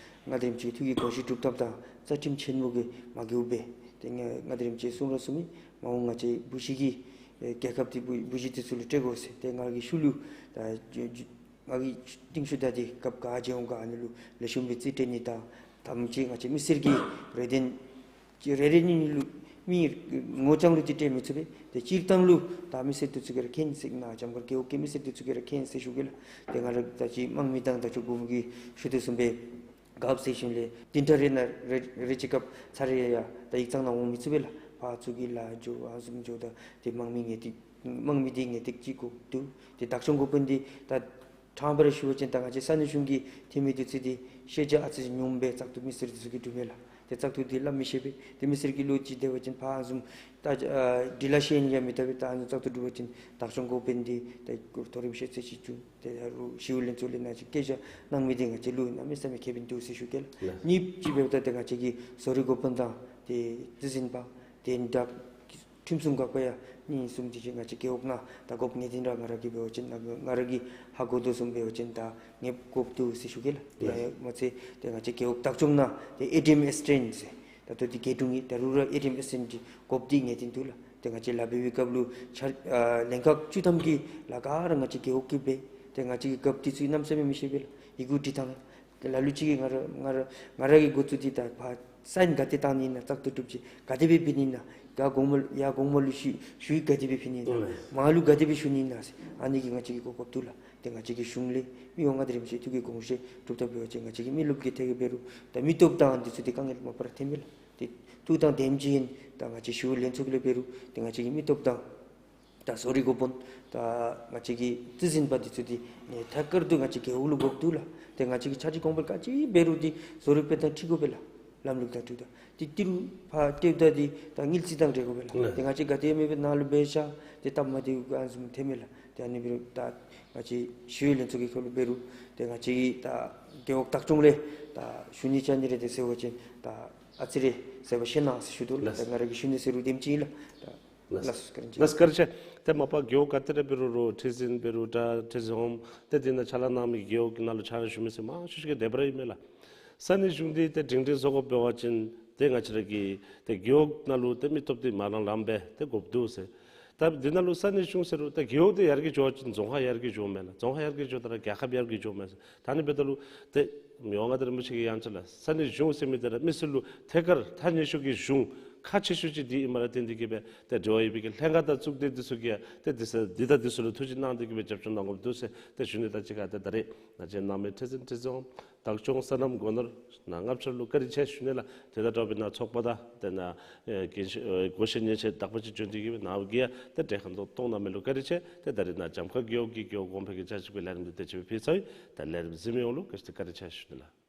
མངའ་བདག་རིན་པོ་ཆེ་གི་ཐུགས་ཀྱི་དགོངས་གཞི་སྒྲུབ་ཐབས་དང་རྩ་ཁྲིམས་ཆེན་མོ་གི་མ་འགལཝ་སྦེ་ཏེ་ང་མངའ་བདག་རིན་པོ་ཆེ་གསུངས་ར་གསུངས་མི་མ་འོངས་ང་བཅས་བུ་གཞི་གི་ཨེ་རྒྱལ་ཁབ་འདི་བུ་བུ་གཞི་འདི་ཚུ་ལུ་སྤྲོད་དགོ་ཟེར་ཏེ་ང་གིས་ཤུལ་ལུ་ད་ཇོ་ཇོ་ང་གིས་རྟིང་ཤུལ་ད་འདི་སྐབས་ག་བྱོན་འོང་ག་ཨ་ནི་ལུ་ལེགས་ཤོམ་སྦེ་རྩིས་སྤྲོད་ནི་དང་ད་ཨེམ་ཅིག་ང་བཅས་མི་སེར་གྱི་རེ་འདུན་ཅིག་རེ་རེ་གཉིས་གཉིས་ལུ་ མི་ངོ་རྐྱང་ལུ་ཅིག་སྤྲོད་མི་ཚུགས་པས། ཏེ་སྤྱིར་བཏང་ལུ་ད་མི་སེར་འདི་ཚུ་གིས་ར་མཁྱེན་ཟེར་ན་འཇམ་དཀར་རྒེད་འོག་གི་མི་སེར་འདི་ཚུ་གིས་ར་མཁྱེན་ཟེར་ཞུ་གེ་ལགས། ཏེ་ང་ར་ད་ཅི་དམངས་མི་དང་ད་ཅི་གོངམ་གི་ཞུ་དོ་བཟུམ་སྦེ་རྒཔོ་ཟེར་ཞིནམ་ལས་བདུན་ཕྲག་རེ་ནང་རེ་རེ་ཅིག་སྐབས་ཚར་རེ་ཡང་ད་ཡིག་ཚང་ནང་འོང་མི་ཚུགས་པས་ལགས། ཕར་ཚུར་གྱི་ལཱ་འགྱོ་ཨ་བཟུམ་འགྱོཝ་ད་ཏེ་དམངས་མི་ངེས་ཏིག་དམངས་མི་འདི་ངེས་ཏིག་ཅིག་དགོཔ་འདུག། ཏེ་བདག་སྐྱོང་དགོ་དཔོན་འདི་ད་ཕྲང་པར་ཞུ་བ་ཅིན་ད་ང་བཅས་ས་གནས་གཞུང་གི་འཐུས་མི་འདི་ཚུ་འདི་ཤེས་བྱ་ཨ་ཙི་ཉུངམ་སྦེ་བཙག་འཐུ་མི་སེར་འདི་ཚུ་གིས་གྲུབ་མས་ལགས། ཏེ་བཙག་འཐུ་འདི་སླབ་མི་ཤེས་པས། ཏེ་མི་སེར་གྱི་བློ་ཅིག་བདེ་བ་ཅིན་ཕར་ཨ་བཟུམ་ད་ཨ་དྲི་ལ་བཤད་ནི་ཡང་མི་བཏུབ་པས། ད་ཨ་བཟུམ་བཙག་འཐུ་གྲུབ་པ་ཅིན་བདག་སྐྱོང་དགོ་དཔོན་འདི་ཏེ་མཐོ་རིམ་ཤེས་ཚད་ཅིག་བྱུང་། ཏེ་ད་རུང་ཞི་གཡོག་ལྷན་ཚོགས་ལས་ནཱ་ཅིག་སྐད་ཆ་གནང་མི་འདི་ང་བཅས་ལུ་གནམ་མེད་ས་མེད་ཁེ་ཕན་འདུག་ཟེར་ཞུ་གེ་ལགས། ལགས། གཉིས་ཅིག་འབདཝ་ད་ཏེ་ང་བཅས་ཀྱི་བཟོ་རིག་འགོ་དཔོན་དང་ཏེ་རྩིས་འཛིན་པ་ཏེ་ད་ཁྲིམས་སྲུང་འགག་པ་ཡང་གཉིས་གསུམ་དེ་ཅིག་ང་བཅས་རྒེད་འོག་ནང་ད་དགོཔ་ངེས་ཅིག་ར་ང་ར་གིས་འབད་བ་ཅིན་ང་ར་གིས་ཧ་གོ་དོ་བཟུམ་འབད་བ་ཅིན་ད་ངེས་པར་དགོཔ་འདུག་ཟེར་ཞུ་གེ་ལགས། ལགས། ཡང་མ་ཚད་ཏེ་ང་བཅས་རྒེད་འོག་བདག་སྐྱོང་ནང་ཏེ་ཨེ་ཊི་ཨེམ་ཨེ་སི་ཊེནཊ་ཟེར་ད་ལྟོ་འདི་རྒེད་དྲུང་ཨིན། ད་རུང་ར་ཨེ་ཊི་ཨེམ་ཨེ་སི་ཊེནཊ་འདི་དགོཔ་འདི་ངེས་ཅིག་འདུག་ལགས། ཏེ་ང་བཅས་ལཱ་འབད་བའི་སྐབས་ལུ་ཆ་ཨ་ལྷན་ཁག་བཅུ་ཐམ་གྱི་ལཱ་ག་ར་ང་བཅས་རྒེད་འོག་གིས་འབད། ཏེ་ང་བཅས་ཀྱིས་རྒཔོ་འདི་ཚུ་གནམ་མེད་ས་མེད་མི་ཤེས་པས་ལགས། ཡི་གུ་འབྲི་ཐངས་ལ་ལུ་ཅིག་གིས་ང་ར་ང་ར་ང་ར་གི་འགོ་བཙུགས་ཏེ་ད་ཕར་སའིན་ག་དེ་བཏང་ནི་ཨིན་ན། བཙག་འཐུ་གྲུབ་ཅི་ག་དེ་སྦེ་ཕུལ་ནི་ཨིན་ན། ཡར་གོང་མ་ཡར་གོང་མ་ལུ་ཞུ་ཞུ་ཡིག་ག་དེ་སྦེ་ཕུལ་ནི་ཨིན་ན། ཨོ་ལགས། མར་ལུ་ག་དེ་སྦེ་ཞུ་ནི་ཨིན་ན་ཟེར་ཨ་ནི་གི་ང་བཅས་ཀྱིས་གོ་སྐབས་འདུག་ལགས། ཏེ་ང་བཅས་ཀྱི་གཞུང་ལས་མི་ཡོངས་ང་དེ་རིམ་བཞིན་ཐུགས་ཀྱི་དགོངས་བཞེད་གྲུབ་ཐབས་འབད་བ་ཅིན་ང་བཅས་ཀྱི་མི་རློབས་ཀྱི་ཐད་ཁར་འབད་རུང་ད་མི་སྟོབས་དང་འདི་ཚུ་འདི་དཀའ་ངལ་མ་པ་ར་ཐོན་མས་ལགས། ཏེ་ཐུགས་དང་ལྡནམ་ཅིག་ཨིན། ད་ང་བཅས་ཞི་གཡོག་ལྷན་ཚོགས་ལས་འབད་རུང་ཏེ་ང་བཅས་ཀྱི་མི་སྟོབས་དང་ད་བཟོ་རིག་འགོ་དཔོན་ད་ང་བཅས་ཀྱི་རྩིས་འཛིན་པ་འདི་ཚུ་འདི་ཨེ་ཐད་ཀར་དུ་ང་བཅས་རྒེད་འོག་ལུ་དགོཔ་འདུག་ལགས། ཏེ་ང་བཅས་ཀྱིས་འཆར་གཞི་གོང་འཕེལ་ག་ཅི་འབད་རུང་འདི་བཟོ་རིག་དཔེ་དང་འཁྲིལ་དགོ་པས་ལགས། ལམ་ལུགས་དང་འཁྲིལཝ་ད་ཏེ་ཏི་རུ་ཕར་སྤྲོདཔ་ད་འདི་ད་དངུལ་རྩིས་དང་འབྲེལ་དགོ་པས་ལགས། ལགས། ཏེ་ང་བཅས་ག་དེ་མེད་པར་ནཱ་ལུ་འབད་བཞག་ཏེ་སྟབས་མ་བདེཝ་ག་བཟུམ་ཐོན་མས་ལགས། ཏེ་ཨ་ནི་འབད་རུང་ད་ང་བཅས་ཞི་གཡོག་ལྷན་ཚོགས་ཀྱི་ཁ་ལུ་འབད་རུང་ཏེ་ང་བཅས་ཀྱི་ད་རྒེད་འོག་བདག་སྐྱོང་ལས་ད་ཞུ་ནི་བཅའ་ནི་རེ་ཏེ་ཟེར་བ་ཅིན་ད་ཨ་ཙི་རེ་ཟེར་བ་ཤེས་གནང་ཟེར་ཞུ་དོ་ལགས། ལགས། ད་ང་ར་གིས་ཞུ་ནི་ཟེར་རུང་དེམ་ཅིག་ཨིན་ལགས། ད་ལགས། ལགས་བཀའ་དྲིན་ཆེ། ལགས་བཀའ་དྲིན་ཆེ། ཏེ་མ་པ་རྒེད་འོག་ག་ཏེ་ར་འབད་རུང་རུང་ཁྲི་འཛིན་འབད་རུང་ད་ཁྲི་འཛིན་འོགམ་ཏེ་འདི་ནང་ཕྱག་ལཱ་གནང་མི་རྒེད་འོག་གི་ནང་ལུ་ཕྱག་ཞུ་མི་ཟེར་མང་ཤོས་ཤིག་གིས་སྡེ་པ་ར་ཨིན་མས་ལགས། ས་གནས་གཞུང་འདི་ཏེ་སྒྲིང་སྒྲིང་བཟོ་དགོཔ་འབད་བ་ཅིན་ཏེ་ང་བཅས་ར་གི་ཏེ་རྒེད་འོག་ནང་ལུ་ཏེ་མི་སྟོབས་འདི་མ་ལང་ལངམ་སྦེ་ཏེ་དགོཔ་འདུག་ཟེར། ད་འདི་ནང་ལུ་ས་གནས་གཞུང་ཟེར་རུང་ཏེ་རྒེད་འོག་འདི་ཡར་རྒྱས་འགྱོ་བ་ཅིན་རྫོང་ཁག་ཡར་རྒྱས་འགྱོཝ་མས་ལགས། རྫོང་ཁག་ཡར་རྒྱས་འགྱོཝ་ད་ར་རྒྱལ་ཁབ་ཡར་རྒྱས་འགྱོཝ་མས་ཟེར། ད་ཨ་ནི་འབདཝ་ད་ལུ་ཏེ་མི་དབང་མངའ་བདག་རིན་པོ་ཆེ་གི་ཡང་ཅིན་ལགས་ས་གནས་གཞུང་ཟེར་མི་འདི་ར་མི་སེར་ལུ་ཐད་ཀར་ཐག་ཉེ་ཤོས་ཀྱི་གཞུང་ཁག་ཆེ་ཤོས་ཅིག་འདི་ཨིནམ་ར་བརྟེན་ཏེ་གིས་སྦེ་ཏེ་འབྲེལ་བ་ཡོད་པའི་གི་ལྷན་ཁག་དང་གཙུག་སྡེ་འདི་ཚུ་གིས་ཡང་ཏེ་འདི་ཚུ་འདི་དང་འདི་ཚུ་ལུ་ཐུགས་རྗེ་གནང་སྟེ་གིས་སྦེ་རྒྱབ་སྐྱོར་གནང་དགོཔ་འདུག་ཟེར་ཏེ་ཞུ་ནི་དང་གཅིག་ཁར་ཏེ་ད་རེས་ང་བཅས་ནང་མི་ཁྲི་འཛིན་ཁྲི་འཛིན་འོགམ་བདག་སྐྱོང་སོ་ནམ་སྒོ་ནོར་ནཱ་ལྔ་ཆ་ལུ་བཀའ་དྲིན་ཆེ་ཞུ་ནི་ལགས། དེ་དང་འདྲཝ་སྦེ་ནཱ་ཚོགས་པ་དང་ཏེ་ནཱ་ཨེ་འགན་བཞེས་ཨེ་སྒོ་བཞེས་མཉེན་ཆས་དག་པ་ཅིག་བྱོན་ཏེ་གིས་སྦེ་ནཱ་གིས་ཡང་ཏེ་གྲལ་ཁར་གཏོགས་གཏོགས་གནང་མི་ལུ་བཀའ་དྲིན་ཆེ། ཏེ་ད་རེས་ནཱ་འཇམ་དཀར་རྒེད་འོག་གི་རྒེད་འོག་གོང་འཕེལ་གྱི་བཅའ་སྒྲིག་པའི་ལས་རིམ་འདི་དེ་ཅིག་སྦེ་ཕུལ་ཚར་ཡི། ད་ལས་རིམ་གཟིགས་མི་ཡོངས་ལུ་བཀྲ་ཤིས་བདེ་ལེགས་བཀའ་དྲིན་ཆེ་ཞུ་ནི་ལགས།